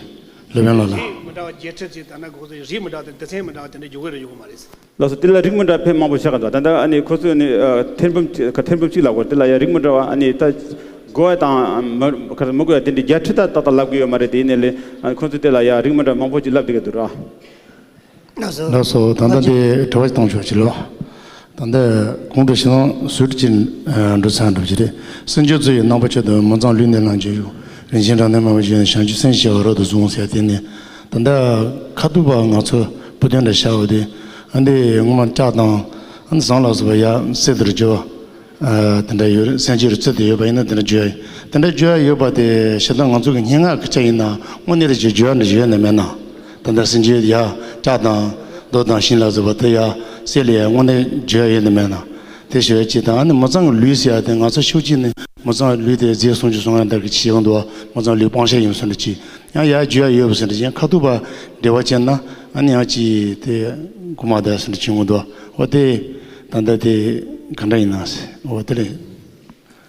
ལོ་པཎ་ལགས་ལ། རིགས་མི་འདྲ་བ་བརྒྱད་ཁྲི་ཅིག་ད་ན་གོ་ཚོད་རིགས་མི་འདྲ་བ་དེ་སྡེ་ཚན་མི་འདྲ་བ་དེ་འདྲ་འཇོག་གི་རེད་ཡོད་མ་རེད། ལགས་སོ། དེ་ལ་རིགས་མི་འདྲ་བ་དཔེ་མང་པོ་བཤད་ག་འདུག་ད་ལྟ་ཨ་ནི་ཁོ་ཚོས་ནི་ཨ་ཐེར་འབུམ་གཅིག་ཐེར་འབུམ་གཅིག་ལབ་དགོས། དེ་ལ་ཡང་རིགས་མི་འདྲ་བ་ཨ་ནི་ད་དགོས་ཡ་དང་མི་ག་རེ་མི་དགོས་ཡ་དེ་འདྲའི་བརྒྱ་ཁྲི་ད་ཏག་ཏག་ལབ་གི་ཡོད་མ་རེད། དེ་ཡིན་ནའི་ལས་ཨ་ཁོ་ཚོས་དེ་ལ་ཡང་རིགས་མི་འདྲ་བ་མང་པོ་ཅིག་ལབ་བསྡད་ཀྱི་འདུག་ར། ལགས་སོ། ད་ལྟ་འདི་དྲི་བ་ཞིག་བཏང་ཆོག་ཅིག་ལོ། ད་ལྟ་གོང་དུ་ཞུས་ནང་ཟུར་གྱི་འགྲོ་ཚན་འགྲུབ་ཀྱི་རེད། སེམས་བསྐྱེད་ཚུལ་ཡི་རྣམ་པ་བཅུ་དང་། མི་གཙང་ལུས་ནི་ལམ་གྱི་གཡོག་རིན་ཆེན་སྒྲ་ནི་སྨྲ་བའི་གཞུང་། བྱང་ཆུབ་སེམས་ཀྱི་བ་རབ་ཏུ་བཟུང་ཟེར་དེ་ནི། ད་ལྟ་ཁ་ཐུག་པ་ང་ཚོ་བུ་དོན་འདྲ་བྱ་བ་དེ་ཨ་འདི་ངོ་མ་ལྕགས་དང་ཨ་ནི་ཟངས་ལ་སོགས་པ་ཡ་གསེར་དུ་སྦྱོར་བ་དེ་འདྲ་ཡོད་རེད། སེམས་བསྐྱེད་རུ་ཚུལ་དུ་ཡོད་པ་ཡིན་ན་དེ་འདྲ་བརྗོད་ཡ་ཡིན། དེ་འདྲ་བརྗོད་ཡ་ཡོད་པ་དེ་ཞེ་སྡང་ང་ཚོ་གི་སྙན་ངག་གི་ཆ་ཡིན་ན་དངོས་གནས་རེ་ཅིག་བརྗོད་ཡ་འདྲ་ཡོད་ན་མེད་ན། ད་ལྟ་སེམས་བསྐྱེད་ཡ་ལྕགས་དང་རྡོ་དང་ཤིང་ལ་སོགས་པ་དེ་ཡ་གསེར་ལ་ཡ་དངོས་གནས་བརྗོད་ཡ་ཡོད་ན་མེད་ན། དེ་ཞུ་ཡ་གཅིག་དང་། ཨ་ནི་མི་གཙང་གི་ལུས་ཟེར་ཡ་དེ་ང་ཚོ་ཤུགས་གཅིག་ནས་མི་གཙང་གི་ལུས་དེ་རྫས་སུམ་ཅུ་སོ་ལྔ་ལྟར་གྱི་ཕྱི་ཡོང་དུ་བ་མི་གཙང་ལུས་སྤང་བྱ་ཡིན་གསུངས་འདྲ་གཅིག་ཡང་ཡར་བརྗོད་ཡ་ཡོད་པ་ཟེར་འདྲ་ཅན་ཁ་ཐུག་པ་འབྲེལ་བ་བྱས་ན་ཨ་ནི་ཡང་ཅིག་དེ་གོ་མ་ད་ཟེར་འདྲ་ཅིག་འོང་དུ་བ། འོ་དེ་ད་ལྟ་དེ་ག་འདྲ་ཡིན་ན་ཟེར། འོ་དེ་ལས་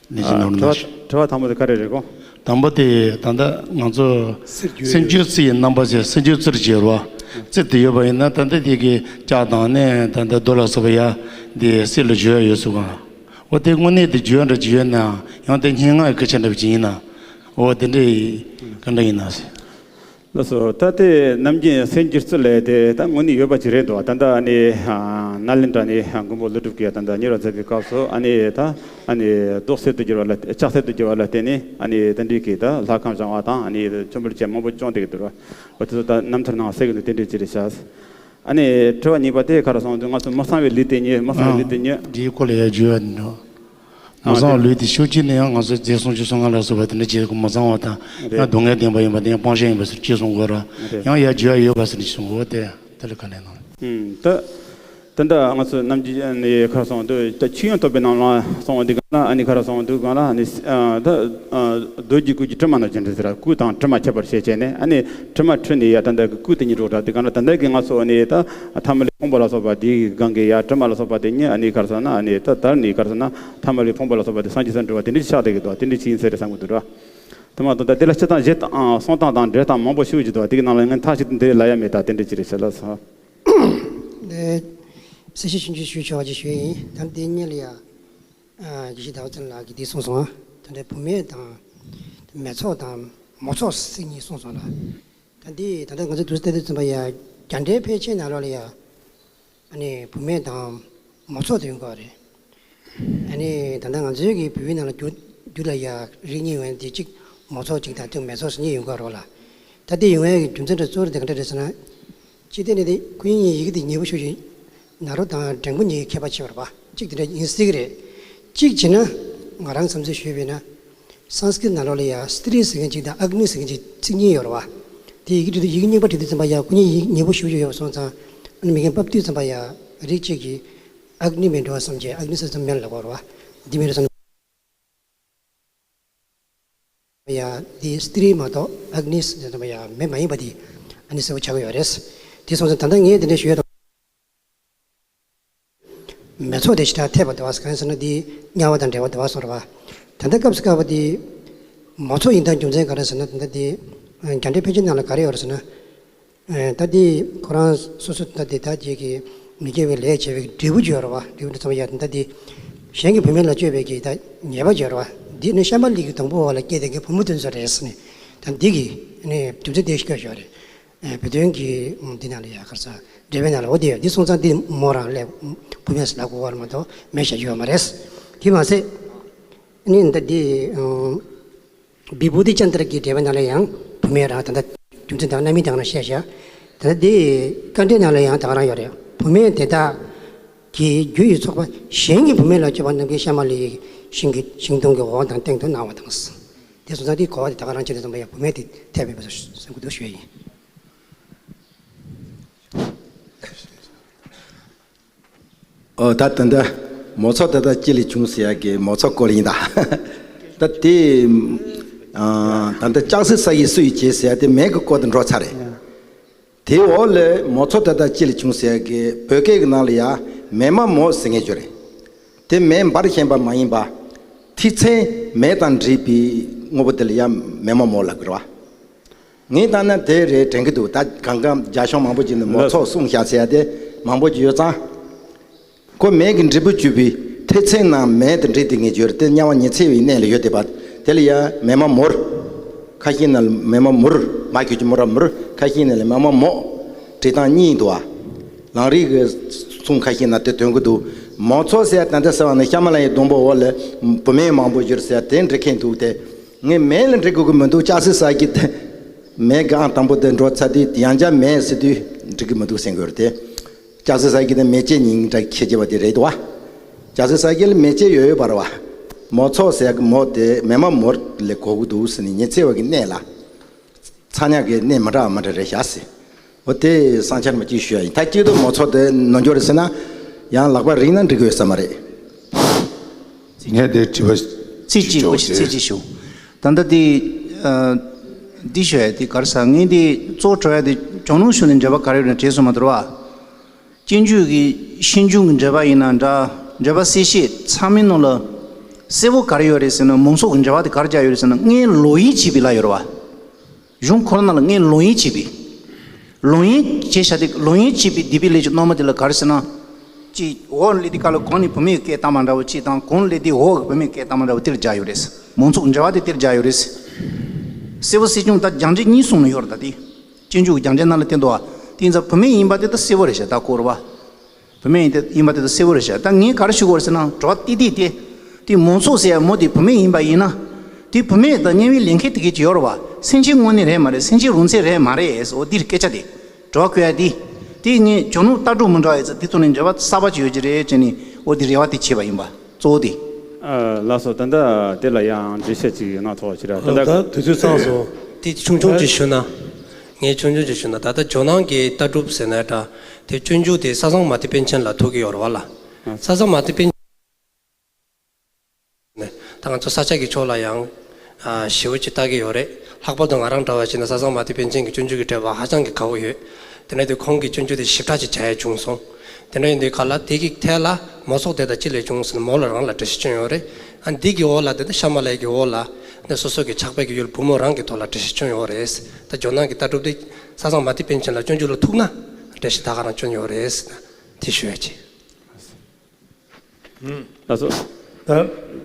ལས་ཅིག་ཨ་ནོར་ན་དྲི་བ་ཞེས། དྲི་བ་དང་པོ་དེ་ག་རེ་རེད་གོ། དང་པོ་དེ་ད་ལྟ་ང་ཚོ་སེམས་བསྐྱེད་ཚུལ་ཡི་རྣམ་པ་ཟེར་སེམས་བསྐྱེད་ཚུལ་བྱེད་རོགས་ཚུལ་དེ་ཡོད་པ་ཡིན་ན་ད་ལྟ་དེ་གི་ལྕགས་དང་ནས་ད་ལྟ་རྡོ་ལ་སོགས་པ་ཡ་དེ་གསེར་ལ་བརྗོད་ཡ་ཡོད་ཟེར་ག་འོ་དེ་དངོས་གནས་དེ་བརྗོད་འདྲ་ཅིག་ཡོད་ན་ཡང་དེ་སྙན་ངག་གི་སྐད་ཆ་འདྲ་པོ་ཅིག་ཡིན་ན། འོ་དེ་འདྲའི་ག་འདྲ་ཡིན་ན་ཟེར། ལགས་སོ། ད་དེ་ནམ་རྒྱུན་སེམས་སྒྱུ་རྩལ་ལས་དེ་ད་དངོས་གནས་ཡོད་པ་ཅིག་རེད་འདུག་ད་ལྟ་ཨ་ནི་ནཱ་ལེནྡྲ་ནས་མགོན་པོ་ཀླུ་སྒྲུབ་ཀྱིས་ད་ལྟ་ཉེ་རབས་མཛད་པའི་སྐབས་སུ་ཨ་ནི་ད་ཨ་ནི་རྡོག་གསེར་དུ་གྱུར་པ་ལ་ལྕགས་གསེར་དུ་གྱུར་པ་ལ་བརྟེན་ནས་ཨ་ནི་དེ་འདྲའི་གི་ད་ལྷ་ཁང་བཞེངས་པ་དང་ཨ་ནི་མཆོད་འབུལ་བཅས་མང་པོ་བྱུང་བསྡད་ཀྱི་འདུག་ར། འོ་དེ་ཚོ་ད་རྣམ་ཐར་ནང་གསལ་གྱི་འདུག་དེ་འདྲའི་ཅིག་རེད་ཤག་ཨ་ནི་དྲི་བ་གཉིས་པ་དེ་ག་རེ་གསུངས་འདུག་ང་ཚོ་མི་གཙང་བའི་ལུས་དེ་ཉིད། མི་གཙང་བའི་ལུས་དེ་ཉིད། འདིའི་སྐོར་ལ་ཡང་བརྗོད་ཡ་འདི་འདྲ། མི་གཙང་བའི་ལུས་དེ་ཤོག་གཅིག་ནས་ཡང་ང་ཚོས་རྫས་སྲུང་སྤྱོད་གསུམ་ལ་སོགས་པ་དེ་འདྲ་བྱེད་དགོས། མི་གཙང་བ་དང་ཡང་སྡུག་བསྔལ་ལྡན་པ་ཡིན་པ་དེ་ཡང་སྤང་བྱ་ཡིན་པ་ཟེར་ཅེས་གསུང་དགོས་ར། ཡང་ཡར་བརྗོད་ཡ་ཡོད་པ་ཟེར་ཅེས་གསུང་དགོས་དེ་དེ་ལ་ག་ལས་གནང་། ད་ད་ལྟ་ང་ཚོ་ནམ་རྒྱུན་ནས་ག་རེ་གསུངས་འདུག་ད་ཆོས་དབྱིངས་རྟོགས་པའི་ནང་ལ་གསུངས་འདུག་ག་ན་ཨ་ནི་ག་རེ་གསུངས་འདུག་ག་ན་ཨ་ནི་ད་རྡོ་རྗེ་སྐུ་གྱི་དྲི་མ་རྣམས་ཅན་འདྲ་ཟེར་སྐུ་དང་དྲི་མ་ཁྱད་པར་ཕྱེ་བྱས་ནས་ཨ་ནི་དྲི་མ་འཁྲུད་ནས་ཡ་ད་ལྟ་གི་སྐུ་དེ་ཉིད་རོགས་འདྲ་དེ་ག་ན་ད་ལྟ་གི་ང་ཚོ་ཨ་ནི་ད་ཐ་མལ་པའི་ཕུང་པོ་ལ་སོགས་པ་དེའི་སྒང་གི་ཡ་དྲི་མ་ལ་སོགས་པ་དེ་ཉིད་ཨ་ནི་ག་རེ་ཟེར་ན་ཨ་ནི་ད་དར་ནས་ག་རེ་ཟེར་ན་ཐ་མལ་པའི་ཕུང་པོ་ལ་སོགས་པ་དེ་སངས་རྒྱས་སུ་འགྲོ་བ་དེ་འདྲ་ཆགས་བསྡད་ཀྱི་འདུག་དེ་འདྲ་ཅིག་ཡིན་ས་རེད་བསམ་གྱི་འདུག་ར། དེ་མ་གཏོགས་ད་དེ་ལ་སྤྱིར་བཏང་གཞི་དང་གསུང་སྟངས་དང་འགྲེལ་སྟངས་མང་པོ་ཞུ་གི་འདུག་དེ་གི་ནང་ལ་ངས་མཐའ་གཅིག་ཏུ་འདི་ལ་ཡ་མེད་ད་དེ་འདྲ་ཅིག་རེད་ཟེར་ལ་སོང་། ལས། གསལ་བཤད་ཆུང་ཆུང་ཞུ་ཆོག་པ་ཅིག་ཞུས་ཡིན། ད་དེ་སྔོན་ལ་ཡ། ཨ་དགེ་བཤེས་ཟླ་བ་བཙན་ལགས་ཀྱིས་འདི་གསུངས་སོང་། ད་ལྟ་བུད་མེད་དང་། མེ་ཚོགས་དང་མོ་ཚོགས་ཟེར་གཉིས་གསུངས་སོང་ལ། ད་འདི་ད་ལྟ་ང་ཚོ་དུས་ཚོད་དེ་ཚོད་ཙམ་པ་ཡ་རྒྱ་འགྲེལ་ཕལ་ཆེར་ནང་ལོགས་ལ་ཡ། ཨ་ནི་བུད་མེད་དང་མོ་ཚོགས་དེ་ཡོང་གི་རེད། ཨ་ནི་ད་ལྟ་ང་ཚོའི་གི་བོད་ཡིག་ནང་ལ་རྒྱུ་རྒྱུ་ལ་ཡ་རིགས་གཉིས་ཡོད་དེ་གཅིག་མོ་ཚོགས་གཅིག་དང་གཅིག་མེ་ཚོགས་ཟེར་གཉིས་ཡོང་གི་རེད་ལ། ད་དེ་ཡོང་ཡ་གི་རྒྱུ་མཚན་དེ་གཙོ་བོ་དེ་ག་འདྲ་རེད་ཟེར་ན། སྤྱིར་བཏང་ནས་དེ་ཁོ་གཉིས་ཡི་གེ་དེ་ཉེ་པོ་ཤོས་ཤིག་ན་རོ་དང་འགྲེང་བུ་གཉིས་ཁྱད་པར་ཕྱེ་བ་རེད་པ། གཅིག་དེ་འདྲ་ཡིན་སྲིད་གི་རེད། གཅིག་བྱས་ན་ང་རང་བསམ་ཚུལ་ཞུས་པས་ན། སཾ་སྐྲྀཏ་ནང་ལོགས་ལ་ཡ་སི་ཏྲི་ཟེར་མཁན་གཅིག་དང་ཨག་ནི་ཟེར་མཁན་གཅིག་ཚིག་གཉིས་ཡོད་རེད་པ། དེ་ཡི་གེ་འབྲི་དུས་ཡི་གེ་རྙིང་པ་འབྲི་དུས་ཙམ་པ་ཡ་ཁོ་གཉིས་ཡིག་ཉེ་པོ་ཞེ་པོ་ཅིག་ཡོད་པ་སོང་ཙང་། ཨ་ནི་མི་རྒན་ཕབ་དུས་ཙམ་པ་ཡ་རིགས་གཅིག་གིས་ཨག་ནི་མེ་འགྲོ་བ་བསམ་བྱས་ཨག་ནི་ཟེར་ཙམ་མེ་ལ་ལབ་པ་རེད་པ། འདི་མེ་རེད་བསམ། ཡ་འདི་སི་ཏྲི་མ་གཏོགས་ཨག་ནི་ཟེར་ཙམ་པ་ཡ་མེ་མ་ཡིན་པ་འདི་ཨ་ནི་གསལ་པོ་ཆགས་ཀྱི་ཡོད་རེད། དེ་སོང་ཙང་ད་ལྟ་ངས་འདི་འདྲ་ཞུ་ཡ་དང་། མེ་ཚོགས་དེ་ཞེ་དྲག་འཐད་པ་འདུག་པ། གང་ཡིན་ཟེར་ན་འདི་དམྱལ་བ་དང་འབྲེལ་བ་འདུག་པ་སོང་རེད་པ། ད་ལྟ་སྐབས་སུ་བཀག་པ་འདི་མོ་ཚོགས་ཡིན་སྟངས་རྒྱུ་མཚན་ག་རེ་ཟེར་ན། ད་ལྟ་འདི་རྒྱ་འགྲེལ་ཕལ་ཆེར་ནང་ལ་ག་རེ་ཡོད་རེད་ཟེར་ན། ད་འདི་ཁོ་རང་སོ་སོ་ད་འདི་ད་ཅིག་གི་མི་དགེ་བའི་ལས་བྱས་པའི་འབྲས་བུ་ཅིག་ཡོད་རེད་པ། འབྲས་བུ་འདི་ཚང་མ་ཡ་ད་འདི་གཞན་གྱི་བུད་མེད་ལ་སྤྱོད་པའི་གི་ད་ཉེས་པ་ཅིག་ཡོད་རེད་པ། འདི་ནི་ཤམྦྷ་ལའི་གི་སྡོང་པོ་འོག་ལ་སྐྱེས་བསྡད་མཁན་བུ་མོ་དེ་ཚོ་རེད་ཟེར་ནས། ད་འདི་གི་ནི་རྒྱུ་མཚན་དེ་ཤོད་ཤོད་རེད། བོད་དོན་གྱི་འདི་ནང་ལ་ཡ་ག་རེ་ཟེར། འགྲེལ་པའི་ནང་ལ་འོ་དེ་ཡོད། འདི་སོང་ཙང་འདི་མོ་རང་ལས་བུད་མེད་ཟེར་ལབ་དགོས་པ་མ་གཏོགས་མེ་བཞག་རྒྱུ་ཡོད་མ་རེད། དེ་མ་ཟད། ནི་འདི་འདི་བི་བྷུ་ཏི་ཅན་ཏྲ་གི་འགྲེལ་པའི་ནང་ལ་ཡང་བུད་མེད་རང་ད་ལྟ་རྒྱུ་མཚན་དང་རྣམ་སྨིན་དང་རང་བཤད་བཞག་ད་ལྟ་འདི་དཀའ་འགྲེལ་ནང་ལ་ཡང་ད་ག་རང་ཡོད་རེད། བུད་མེད་དེ་དག་གི་རྒྱུ་ཡི་ཚོགས་པ་གཞན་གྱི་བུད་མེད་ལ་སྤྱོད་པ་རྣམས་ཀྱིས་ཤམྦྷ་ལའི་ཤིང་གི་ཤིང་སྡོང་གི་འོག་དང་སྟེང་དུ་སྣང་བ་དང་། དེ་སོང་ཙང་དེའི་གོ་བ་དེ་ད་ག་རང་བྱས་ཏེ་བསམ་པ་ཡང་བུད་མེད་དེ་འཐད་པའི་བཟོ་བསམ་གྱི་འདུག་ཞུ་ཡ་ཡིན། ཨོ་ད་ད་ལྟ་མོ་ཚོགས་དེ་དག་ཅི་ལས་བྱུང་ཟེར་ཡ་གི་མོ་ཚོགས་སྐོར་ཡིན་ད། ད་དེ་ཨ་ད་ལྟ་ལྕགས་སྲེག་ས་ཡི་སུ་ཡིས་བྱས་ཟེར་ཡ་དེ་མེ་གི་སྐོར་དུ་འགྲོ་ཚར་རེད། དེའི་འོག་ལས་མོ་ཚོགས་དེ་དག་ཅི་ལས་བྱུང་ཟེར་གི་བོད་སྐད་ཀྱི་ནང་ལ་ཡ་མེ་མ་མོ་ཟེར་མཁན་ཅིག་ཡོད་རེད། དེ་མེ་འབར་བཞིན་པ་མ་ཡིན་པ། ཐིག་ཚན་མེ་དང་འདྲེས་པའི་དངོས་པོ་དེ་ལ་ཡ་མེ་མ་མོ་ལབ་ཀྱི་རེད་པ། ངས་བལྟས་ན་དེ་རེད་དྲན་གྱི་འདུག་ད་གང་ག་རྒྱ་གཞུང་མང་པོ་ཅིག་ནས་མོ་ཚོགས་གསུངས་བཞག་ཟེར་ཡ་དེ་མང་པོ་ཅིག་ཡོད་ཙང་། ཁོ་མེ་གི་འབྲས་བུ་གྱུར་པའི་ཐིག་ཚན་ནང་མེ་དང་འདྲེས་ཏེ་ངེས་འབྱོར་དེ་དམྱལ་བ་ཉི་ཚེ་བའི་གནས་ལ་ཡོད་བསྡད་པ། དེ་ལ་ཡ་མེ་མ་མོར། ཁ་ཤས་ན་ལ་མེ་མ་མུར། མ་གྱུར་གྱི་མུ་ར་མུར། ཁ་ཤས་ན་ལ་མེ་མ་མོ། འབྲི་སྟངས་གཉིས་འདུག་པ། ལམ་རིམ་གྱི་གསུང་ཁ་ཤས་ན་དེ་འདོན་གྱི་འདུག་མོ་ཚོགས་ཟེར་ཡ་ད་ལྟ་ཟེར་བ་ནི་ཤམྦྷ་ལའི་སྡོང་པོ་འོག་ལ་བུད་མེད་མང་པོ་ཡོད་ཟེར་ཡ་དེ་འབྲི་མཁན་འདུག་སྟེ། ངས་མེ་ལ་འབྲི་དགོས་ཀྱི་མི་འདུག་ལྕགས་སྲེག་ས་ཀྱི་དེ། མེ་གི་ཨང་དང་པོ་དེ་འགྲོ་ཚར་དུས་ཡང་བསྐྱར་མེ་ཟེར་དུས་འགྲིག་གི་མི་འདུག་ཟེར་གྱི་ཡོད་རེད་དེ། ལྕགས་སྲེག་ས་ཀྱི་དེ་མེ་ལྕེ་གཉིས་འདྲ་ཁྱད་ཆེ་བ་དེ་རེད་དོ། ལྕགས་སྲེག་ས་ཀྱི་ལ་མེ་ལྕེ་ཡོད་ཡོད་པ་རེད་པ། མོ་ཚོགས་ཟེར་གི་མོ་དེ་མེ་མ་མོར་ལས་གོ་གི་འདུག་ཟེར་ནས་ཉི་ཚེ་བ་གི་གནས་ལ། ཚ་དམྱལ་གྱི་གནས་མི་འདྲ་བ་མི་འདྲ་རེད་བཞག་ཟེར། འོ་དེ་བསམ་འཆར་མ་གཅིག་ཞུ་ཡ་ཡིན། ད་གཅིག་ཏུ་མོ་ཚོགས་དེ་ནོར་འགྱོ་རེད་ཟེར་ན། ཡང་ལག་པ་རིང་ན་འགྲིག་གི་ཡོད་ས་མ་རེད། ངས་དེ་དྲི་བ་ཚིག་གཅིག་ཞུ་ཞུ་ཞུ། ཚིག་གཅིག་ཞུ། ད་ལྟ་དེ་ཨ་འདི་ཞུ་ཡ་དེ་ག་རེ་ཟེར། ངས་དེ་གཙོ་བོ་དྲི་བ་དེ་ཇོ་ནང་ཞུ་ནས་འགྲེལ་པ་ག་རེ་ཡོད་ན་དྲིས་སོང་མ་གཏོགས་པ། སྤྱོད་འཇུག་གི་ཤིན་འཇུག་གི་འགྲེལ་པ་ཡིན་ན་འདྲ། འགྲེལ་པ་གསལ་བཤད་ཚང་མའི་ནང་ལ་གསལ་པོ་ག་རེ་ཡོད་རེད་ཟེར་ན། མོ་ཚོགས་ཀྱི་འགྲེལ་པ་དེ་ག་རེ་བརྒྱབ་ཡོད་རེད་ཟེར་ན། སྔོན་ལོག་གཡེམ་བྱས་པའི་ལབ་ཡོད་རེད་པ། གཞུང་ཁོ་རང་ནང་ལ་སྔོན་ལོག་གཡེམ་བྱས་པའི། ལོག་གཡེམ་བྱས་བཞག་དེ། ལོག་གཡེམ་བྱས་པའི་སྡིག་པའི་ལས་ཀྱི་རྣམ་པ་དེ་ལ་ག་རེ་ཟེར་ན། གཅིག་འོག་ལས་དེ་ག་ལ་གོང་ནས་བུད་མེད་སྐད་བཏང་བ་འདྲ་བོ་གཅིག་དང་། གོང་ལས་དེ་འོག་གི་བུད་མེད་སྐད་བཏང་བ་འདྲ་བོ་དེར་བརྒྱབ་ཡོད་རེད། མོ་ཚོགས་འགྲེལ་པ་དེ་དེར་བརྒྱབ་ཡོད་རེད། གསལ་པོ་གསལ་རྐྱང་ད་རྒྱ་འགྲེལ་གཉིས་གསུངས་ནས་ཡོད་རེད་ད་དེ། སྤྱོད་འཇུག་གི་རྒྱང་འགྲེལ་ནང་ལ་བསྟན་འདུག་བ། དེ་ཡིན་ཙང་བུད་མེད་ཡིན་པ་དེ་ད་གསལ་པོ་རེད་ཤག་ད་སྐོར་བ། བུད་མེད་ཡིན་ཏེ་ཡིན་པ་དེ་ད་གསལ་པོ་རེད་ཤག་ད་ངས་ག་རེ་ཞུ་དགོས་རེད་ཟེར་ན། དྲི་བ་ཏིག་ཏིག་དེ། དེ་མོ་ཚོགས་ཟེར་ཡ་མོ་དེ་བུད་མེད་ཡིན་པ་ཡིན་ན། དེ་བུད་མེད་དང་དམྱལ་བའི་ལས་མཁན་དེ་གས་ཅིག་ཡོད་རེད་བ། སེམས་ཅན་དངོས་གནས་རེད་མ་རེད། སེམས་ཅན་རུང་ཚད་རེད་མ་རེད་ཟེར། འོ་འདིར་སྐད་ཆ་དེ། དྲི་བ་བཀོད་ཡ་དེ། དེ་ངས་ཇོ་ནང་ལྟ་གྲུབ་མི་འདྲ་བ་ཡོད་ཙང་དེ་ཐོག་ནས་འགྲེལ་པ་གསར་པ་ཅིག་ཡོད་ཀྱི་རེད་ཅེས་ནས་འོ་དེ་རེ་བ་དེ་བྱས་པ་ཡིན་པ། གཙོ་བོ་དེ། ཨ། ལགས་སོ། ད་ལྟ་དེ་ལ་ཡང་འགྲེལ་བཤད་ཅིག་གནང་ཐུབ་པ་ཅིག་ར། ད་ལྟ། ད་དུས་ཚོད་ཚང་སོང་། དེ་ཆུང་ཆུང་ཅིག་ཞུ་ན། ངས་ཆུང་ཆུང་ཅིག་ཞུ་ན། ད་ལྟ་ཇོ་ནང་གི་ལྟ་གྲུབ་ཟེར་ན་འདྲ། དེ་སྤྱོད་འཇུག་དེ་ས་བཟང་མ་ཏི་པཎ་ཆེན་ལ་ཐུག་གི་ཡོད་རེད་བ་ལ། ཨ། ས་བཟང་མ་ཏི་པཎ་ཆེན་ནས་ད་ང་ཚོ་ས་སྐྱ་གི་ཕྱོགས་ལ་ཡང་། ཨ། ཞེ་པོ་ཅིག་ལྟ་གི་ཡོད་རེད། ལྷག་པར་དུ་ང་རང་འདྲ་བ་བྱས་ན་ས་བཟང་མ་ཏི་པཎ་ཆེན་གྱི་སྤྱོད་འཇུག་གི་འགྲེལ་པ་ཧ་ཅང་གི་དགའ་བོ་ཡོད། དེ་འདྲ་དུས་ཁོང་གི་སྤྱོད་འཇུག་དེ་ཞིབ་ཕྲ་ཅིག་བྱ་ཡ་བྱུང་སོང་། དེ་འདྲ་ཡིན་དུས་ག་ལ་དེ་གི་ཐད་ལ་མོ་ཚོགས་དེ་དང་ཅི་ལས་བྱུང་ཟེར་ན་མོ་ལ་རང་ལ་འགྲེལ་བཤད་བྱུང་ཡོད་རེད། ཨ། འདི་གི་འོག་ལ་དེ་ད་ཤ་མ་ལ་ཡི་གི་འོག་ལ་ནས་སོ་སོ་གི་ཕྱག་དཔེ་གི་ཡུལ་བུ་མོ་རང་གི་ཐོག་ལ་འགྲེལ་བཤད་བྱུང་ཡོད་རེད། ད་ཇོ་ནང་གི་ལྟ་གྲུབ་དེ་ས་བཟང་མ་ཏི་པཎ་ཆེན་ལ་སྤྱོད་འཇུག་ལ་ཐུག་ན་འགྲེལ་བཤད་ད་ག་རང་བྱུང་ཡོད་རེད། དེ་ཞུ་ཡ་ཅིག་ལགས་སོ།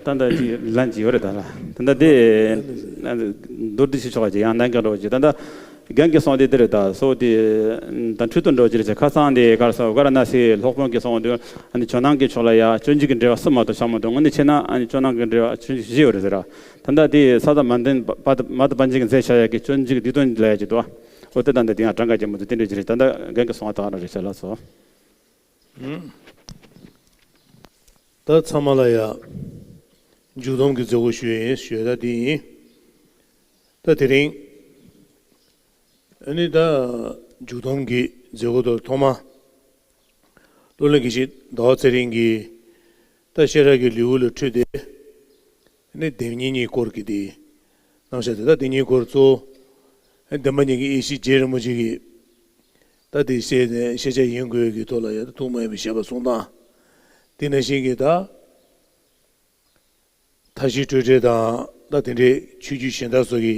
ད། ད་ལྟ་ཅིག་ལན་ཅིག་ཡོད་རེད་ད་ལ། ད་ལྟ་དེ། མདོར་བསྡུས་ཤིག་ཆོག་ཅིག་ཡང་གནད་འགག་འདྲ་བོ་ཅིག་ད་ལྟ་རྒན་གྱིས་གསུངས་དེ་འདི་རེད། ད་སོ་དེ་ད་འཕྲོས་དོན་འདྲ་བོ་ཅིག་རེད་ཅེ། ཁ་སང་དེ་ག་རེ་ཟེར། ཝཱ་ར་ཎ་སིའི་སློབ་དཔོན་གྱིས་གསུངས་དུས། ཨ་ནི་ཇོ་ནང་གི་ཕྱོགས་ལ་ཡ་སྤྱོད་འཇུག་གི་འགྲེལ་པ་གསུམ་མ་གཏོགས་བཞག་མ་འདུག་དངོས་གནས་བྱས་ན་ཨ་ནི་ཇོ་ནང་གི་འགྲེལ་པ་སྤྱོད་འཇུག་བཞི་ཡོད་རེད་ཟེར་ར། ད་ལྟ་དེ་ས་བཟང་མ་ཏི་པཎ་ཆེན་གྱིས་མཛད་བཞག་ཡ་གི་སྤྱོད་འཇུག་གི་སྡིག་ཏོ་ལབ་ཡ་ཅིག་འདུག་འོ་དེ་ད་ལྟ་དེ་ཡང་གྲངས་ཀ་ཅན་མ་གཏོགས་དེ་འདྲ་ཅིག་རེད། ད་ལྟ་རྒན་གྱིས་གསུངས་པ་དག་རང་རེད་ཤག་ལགས་སོ། ད་ཚང་མ་ལ་ཡ་མཇུག་སྡོམ་གྱི་མཛད་སྒོ་ཞུ་ཡས་ཡིན་ཞུ་ཡས་ད་འདི་ཡིན། ད་དེ་རིང་ཨ་ནི་ད་མཇུག་སྡོམ་གྱི་མཛད་སྒོ་དེ་ཐོག་མ་བློ་གླིང་དགེ་བཤེས་ཟླ་བ་ཚེ་རིང་གིས་ད་བཤད་གྲྭ་གི་ལེའུ་ལ་འཕྲོས་ཏེ་ཨ་ནི་སྡེ་གཉིས་གཉིས་སྐོར་གྱི་དེ་གནང་བཞག་དེ། ད་སྡེ་གཉིས་སྐོར་གཙོ་བོ་ཨ་ནི་བདེན་པ་གཉིས་ཀྱི་ཡེ་ཤེས་རྗེ་རིན་པོ་ཆེ་གིས། ད་དེ་ཤེས་ནས་ཤེས་བྱ་ཡིན་དགོས་ཀྱི་ཐོག་ལ་ཡང་ཐུགས་མ་ཡེངས་པའི་བཞེད་པ་གསུངས་སྟངས། དེ་ནང་བཞིན་གྱི་ད་མཐའ་བཞི་སྤྲོས་བྲལ་དང་ད་དེ་འདྲའི་ཆོས་བརྒྱུད་གཞན་དག་སོགས་ཀྱི་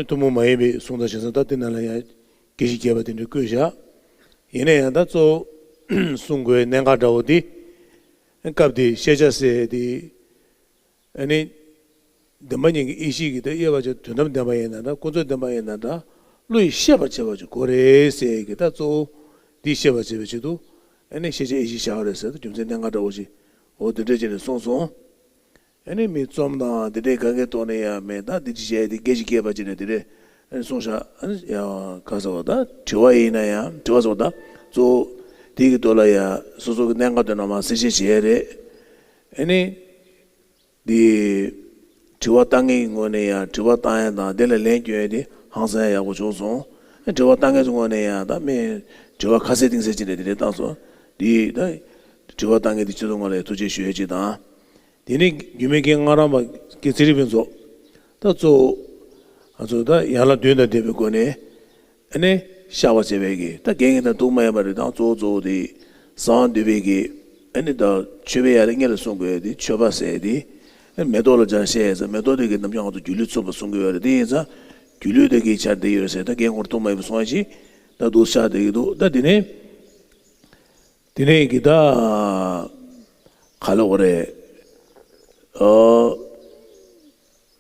ཐུན་མོང་མ་ཡིན་པའི་གསུང་དང་བྱས་ཙང་ད་དེ་ནང་ལ་ཡང་དགེ་བཤེས་བརྒྱད་པ་དེ་འདྲ་བཀོད་བཞག་ཡིན་ན་ཡང་ད་གཙོ་བོ་གསུང་དགོས་གནད་འགག་འདྲ་བོ་དེ་སྐབས་དེ་ཤེས་བྱ་ཟེར་དེ། ཨ་ནི། བདེན་པ་གཉིས་ཀྱི་ཡེ་ཤེས་ཀྱི་ད་དབྱེ་བ་བྱས་དོན་དམ་བདེན་པ་ཡིན་ན་འདྲ། ཀུན་རྫོབ་བདེན་པ་ཡིན་ན་འདྲ། བློ་ཡིས་ཤེས་པར་བྱེད་པ་ཅིག་དགོས་རེད་ཟེར་གྱི་ད་གཙོ་བོ་འདི་ཤེས་པར་བྱེད་པའི་ཆེད་དུ་ཨ་ནི་ཤེས་བྱ་ཡེ་ཤེས་བཞག་རེད་ཟེར་ད་རྒྱུ་མཚན་གནད་འགག་འདྲ་བོ་ཞིག་འོ་དེ་འདྲ་བྱས་ནས་གསུངས་སོང་། ཨ་ནི་མི་རྩོམ་དང་དེ་འདྲའི་གང་གའི་ཐོག་ནས་ཡང་མེད་ད་འདི་ཅི་བྱས་དེ་སྐད་ཅིག་སྐད་པ་ཅིག་ནས་དེ་འདྲའི་ཨ་ནི་གསུངས་བཞག་ཨ་ནི་ཡང་ག་ཟེར་བ་ད་དྲི་བ་ཡིན་ན་ཡང་དྲི་བ་ཟེར་བ་ད་གཙོ་བོ་དེ་གི་ཐོག་ལ་ཡང་སོ་སོ་གི་གནད་འགག་དེ་རྣམས་གསལ་བཤད་བྱས་རེད། ཨ་ནི། འདི། དྲི་བ་བཏང་མཁན་གྱི་ངོས་ནས་ཡང་དྲི་བ་བཏང་ཡ་དང་དེ་ལ་ལན་སྐྱོན་ཡ་དེ་ཧང་སང་ཡག་པོ་བྱུང་སོང་། དྲི་བ་བཏང་མཁན་ཚོའི་ངོས་ནས་ཡང་ད་མི་དྲི་བ་ཁ་གསལ་གཏིང་གསལ་ཅིག་ནས་དེ་འདྲ་བཏང་སོང་། འདི་ད་དྲི་བ་བཏང་མཁན་དེ་སྤྱི་ཚོགས་ངོས་ལ་ཐུགས་རྗེ་ཞུ་ཡ་ཅིག་དང་། དེ་ནས་རྒྱུད་སྨད་ཀྱི་སྔགས་རམས་པ་སྐྱེས་ཚེ་རིང་ཕུན་ཚོགས། ད་གཙོ་བོ། ང་ཚོ་ད་ཡན་ལག་བདུན་དང་ལྡན་པའི་སྒོ་ནས། ཨ་ནི་བཤགས་པ་བྱེད་པའི་གི་ད་རྒན་གྱི་ད་ཐུགས་མ་ཡེངས་པ་རེད་དང་གཙོ་བོ་གཙོ་བོ་དེ་གསང་བ་འདུས་པའི་གི་ཨ་ནི་ད་མཆོད་པའི་ཡ་རེ་སྔོན་ལ་གསུང་དགོས་ཡ་དེ་མཆོད་པ་ཟེར་ཡ་དེ་ཨ་ནི་མེ་ཏོག་ལ་སྦྱར་བཤད་ཡ་ཟེར་མེ་ཏོག་དེ་གི་རྣམ་གཞག་ང་ཚོ་སྒྱུ་ལུས་མཚུངས་པ་གསུང་གི་ཡོད་རེད། དེ་ཡིན་ཙང་སྒྱུ་ལུས་དེ་གི་ཆར་དེ་ཡོད་རེད་ཟེར་ད་རྒན་ཁོང་ཐུགས་མ་ཡེངས་པ་གསུང་ཡ་ཅིག་ད་འདུག་བཤགས་བསྡད་ཀྱི་འདུག་ད་དེ་ནས་དེ་ནས་གི་ད་ག་ལ་འོ་རེད། ཨོ།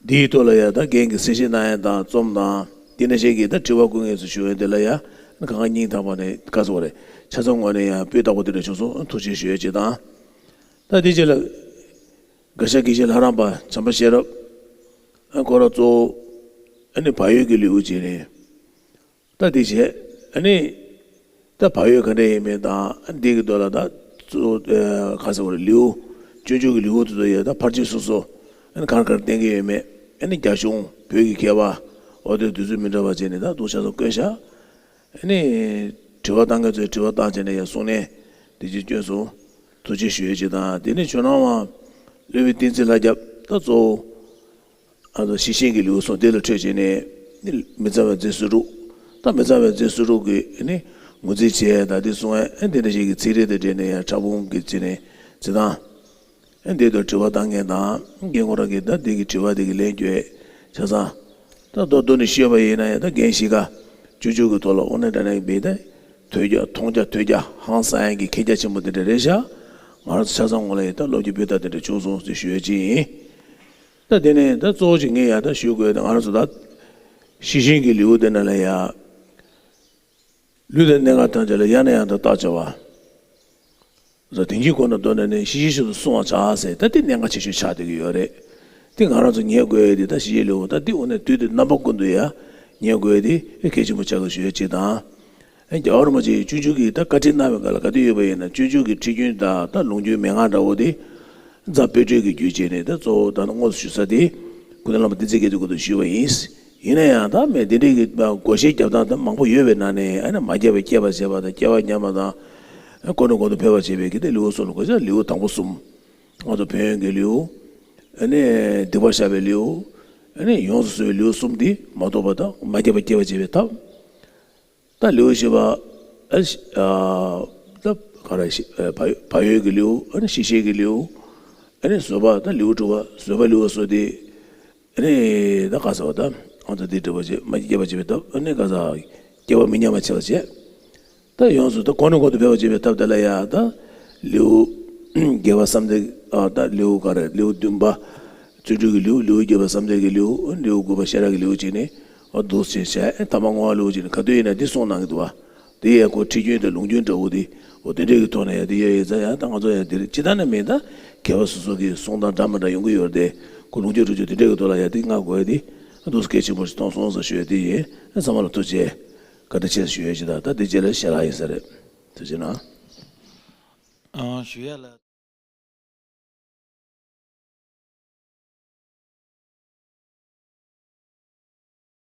འདིའི་ཐོག་ལ་ཡང་ད་རྒན་གྱིས་གསལ་བཤད་གནང་ཡ་དང་རྩོམ་དང་དེ་འདྲ་ཞིག་གིས་ད་དྲི་བ་བཀོད་མཁན་ཚོ་ཞུ་ཡ་དེ་ལ་ཡང་གང་ག་སྙིང་ཐག་པ་ནས་དགའ་ཚོར་བ་རེད། ཆ་ཚང་ངོས་ནས་ཡང་སྤུས་དག་པོ་དེ་འདྲ་བྱུང་སོང་། ཐུགས་རྗེ་ཞུ་ཡ་ཅིག་དང་། ད་དེ་རྗེས་ལ་དགའ་ཤ་དགེ་བཤེས་ལྷ་རམས་པ་བྱམས་པ་ཤེས་རབ་ཁོ་རང་གཙོ་བོ་ཨ་ནི་བག་ཡོད་ཀྱི་ལེའུ་ཅིག་རེད། ད་དེ་བྱས་ཨ་ནི། ད་བག་ཡོད་ག་འདྲ་ཡིན་མིན་དང་ཨ་ནི་འདི་གི་མདོ་ལ་ད་གཙོ་ཁ་ཟེར་བ་རེད་ལེའུ། སྤྱོད་འཇུག་གི་ལེའུ་དེ་ཚོ་ཡོད་ད་ཕར་ཕྱིན་སོ་སོ། ཨ་ནི་གར་གར་བསྟན་གྱི་ཡོད་མེད། ཨ་ནི་རྒྱ་གཞུང་བོད་ཀྱི་མཁས་པ། འོ་དེ་དུས་ཚོད་མི་འདྲ་བ་བྱས་ནས་ད་འདུག་ཆ་ཚང་བཀོད་བཞག་ཨ་ནི། དྲི་བ་བཏང་མཁན་ཚོས་དྲི་བ་བཏང་བྱས་ནས་ཡང་གསུང་ནས་དེ་ཅིག་བསྐྱོན་སོང་། ཐུགས་རྗེ་ཞུ་ཡས་ཅིག་དང་དེ་ནས་ཇོ་ནང་དབང་སློབ་དཔོན་བསྟན་འཛིན་ལྷ་སྐྱབས་ད་གཙོ་བོ། ཨ་ད་ཞི་ཞིང་གི་ལེའུ་སོགས་དེ་ལ་འཕྲོས་བྱས་ནས་ནི་མི་ཚངས་པའི་མཛད་སོ་དྲུག་ད་མི་ཚངས་པའི་མཛད་སོ་དྲུག་གི་ནི་ངོས་འཛིན་བྱས་ད་དེ་གསུང་ཨེ་འདི་འདྲ་ཞིག་གི་ཚིག་རེ་དང་འབྲེལ་ནས་ཡང་ཕྲ་ཕུང་གི་བྱས་ནས་བྱེད་སྟངས་ཨེ་འདི་དང་དྲི་བ་བཏང་མཁན་དང་རྒན་ཁོ་རང་གིས་ད་འདི་གི་དྲི་བ་འདི་གི་ལན་བསྐྱོན་ཆ་ཚང་ད་མདོར་བསྡུས་ནས་ཞུས་པ་ཡིན་ན་ཡང་ད་རྒན་ཞིག་ག་སྤྱོད་འཇུག་གི་ཐོག་ལ་དབུ་ནས་འདྲ་ནས་འབད་དེ་ཐོས་རྒྱ་མཐོང་རྒྱ་ཐོས་རྒྱ་ཧང་སང་ཡ་གི་མཁས་རྒྱ་ཆེན་པོ་འདི་འདྲ་རེད་ཤག་ང་རང་ཚོ་ཆ་ཚང་ངོ་ལ་ཡིན་ད་སློབ་ཀྱི་སྤུས་དག་འདི་འདྲ་བྱུང་སོང་ཟེར་ཞུ་ཡ་ཅིག་ཡིན། ད་དེ་ནས་ད་གཙོ་བོ་ཅིག་ངས་ཡང་ད་ཞུ་དགོས་ད་ང་རང་ཚོ་ད་ཞི་ཞིང་གི་ལེའུ་དེ་ནང་ལ་ཡང་ ལུས་དང་གནད་འགག་ཐམས་ཅད་ལ་ཡང་ནས་ཡང་དུ་བརྟག་དཔྱད་པ། ར་དེང་གི་གོ་ན་དོན་ནས་ནི་ཤེས་བཞིན་དུ་བསྲུང་བར་བྱ་ཟེར། ད་དེ་གནད་འགག་ཆེ་ཤོས་ཆགས་བསྡད་ཀྱི་ཡོད་རེད། དེ་ང་རང་ཚོ་ངེས་དགོས་ཡས་དེ་ད་ཤེས་བཞིན་ལུས་ད་དེ་འོ་ནས་དུས་དེ་རྣམ་པ་ཀུན་ཏུ་ཡ་ངེས་དགོས་ཡས་དེ་གལ་ཆེན་པོ་ཆགས་ཀྱི་ཞུ་ཡས་གཅིག་དང་། ཨེ་རྒྱལ་བ་རིན་པོ་ཆེ་ཡིས་སྤྱོད་འཇུག་གི་ད་བཀའ་ཁྲིད་གནང་བའི་སྐབས་ལ་ག་དུས་ཡོད་པ་ཡིན་ན་སྤྱོད་འཇུག་གི་ཁྲིད་རྒྱུན་དང་ད་ལུང་རྒྱུན་མན་ངག་འདྲ་བོ་དེ། རྫ་དཔེ་སྤྲོས་ཀྱི་རྒྱུད་བྱས་ནས་ད་གཙོ་བོ་ད་དངོས་སུ་ཞུ་ས་དེ་ཀུན་མཁྱེན་བླ་མ་བསྟན་འཛིན་རྒྱ་མཚོའི་སྐོར་དུ་ཞུས་པ་ཡིན། ཡིན་ན་ཡང་ད་མི་དེ་འདྲའི་གི་བགོ་བཤའ་རྒྱབ་སྟངས་ད་མང་པོ་ཡོད་པའི་ནང་ནས་ཨ་ནི་མ་སྐྱེས་པ་སྐྱེས་པར་བྱེད་པ་དང་སྐྱེ་བ་ཉམས་པ་དང་། ཨ་ནི་ཀོ་ནེ་ཀོ་ནེ་ཕེབས་པར་བྱེད་པའི་གི་དེ་ལེའུ་གསུམ་ལ་གོ་ཆ་ལེའུ་དང་པོ་གསུམ། ང་ཚོ་ཕན་ཡོན་གྱི་ལེའུ། ཨ་ནི་སྡིག་པ་བཤགས་པའི་ལེའུ། ཨ་ནི་ཡོངས་སུ་བཟུང་བའི་ལེའུ་གསུམ་དེ་མ་རྟོགས་པ་དང་མ་སྐྱེས་པ་སྐྱེ་བར་བྱེད་པའི་ཐབས། ད་ལེའུ་བཞི་པ། ཨ་ཤི་ཨ་ད་ག་རེ་ཤི་ཨ་བག་བག་ཡོད་ཀྱི་ལེའུ། ཨ་ནི་ཤེས་བྱའི་གི་ལེའུ། ཨ་ནི་བཟོད་པ་ད་ལེའུ་དྲུག་པ་བཟོད་པ་ལེའུ་སོགས་ཏེ། ཨ་ནི་ད་ག་ཟེར་བ་ད་ཨང་ད་འདི་འདྲ་བ་ཅིག་མ་སྐྱེས་པ་བྱེད་པའི་ཐབས། ཨ་ནི་ག་ཟེར་སྐྱེ་བ་མི་ཉམས་པ་བྱེད་པ་བྱེད། ད་ཡོངས་སུ་ད་གོ་ནེ་ཀོ་ནེ་ཕེབས་པར་བྱེད་པའི་ཐབས་དེ་ལ་ཡ་ད་ལེའུ་བརྒྱད་པ་བསམ་གཏན། ཨ་ད་ལེའུ་ག་རེ་ལེའུ་བདུན་པ། བརྩོན་འགྲུས་ཀྱི་ལེའུ། ལེའུ་བརྒྱད་པ་བསམ་གཏན་གྱི་ལེའུ། ལེའུ་དགུ་པ་ཤེས་རབ་ཀྱི་ལེའུ་བྱས་ནས་འོ་འདུག་སེ་བྱས། ཐ་མ་བསྔོ་བ་ལེའུ་བྱས་ནས་ག་དུས་ཡིན་ན་འདི་གསུངས་གནང་གི་འདུག་བ། དེ་ཡས་ཁོ་ཁྲིད་རྒྱུན་དང་ལུང་རྒྱུན་འདྲ་བོ་དེ་འོ་དེ་འདྲས་ཀྱི་ཐོག་ནས་ཡ་དེ་ཡ་ཡིན་ཙང་ཡ་ད་ང་ཚོ་ཡ་འདིར་ཅི་ལྟར་ན་མིན་ད་མཁས་པ་སོ་སོ་གི་གསུང་སྟངས་འདྲ་མི་འདྲ་ཡོང་གི་ཡོད་རེད་དེ། ཁོ་ལུང་རྒྱུན་ལུང་རྒྱུན་དེ་འདྲས་ཀྱི་ཐོག་ལ་ཡ་དེ་བསྔགས་དགོས་ཡ་དེ་འདུག་སེ་གལ་ཆེན་པོ་ཞིག་མཐོང་སོང་ཟེར་ཞུ་ཡ་དེ་ཡིན། ཚང་མ་ལ་ཐུགས་རྗེ་ཆེ། བཀའ་དྲིན་ཆེ་ཞུ་ཡ་ཅི་ད་ད་འདི་རྗེས་ལ་ཞལ་ལག་ཡིན་ས་རེད། ཐུགས་རྗེ་གནང་། ཨང་ཞུ་ཡ་ལ།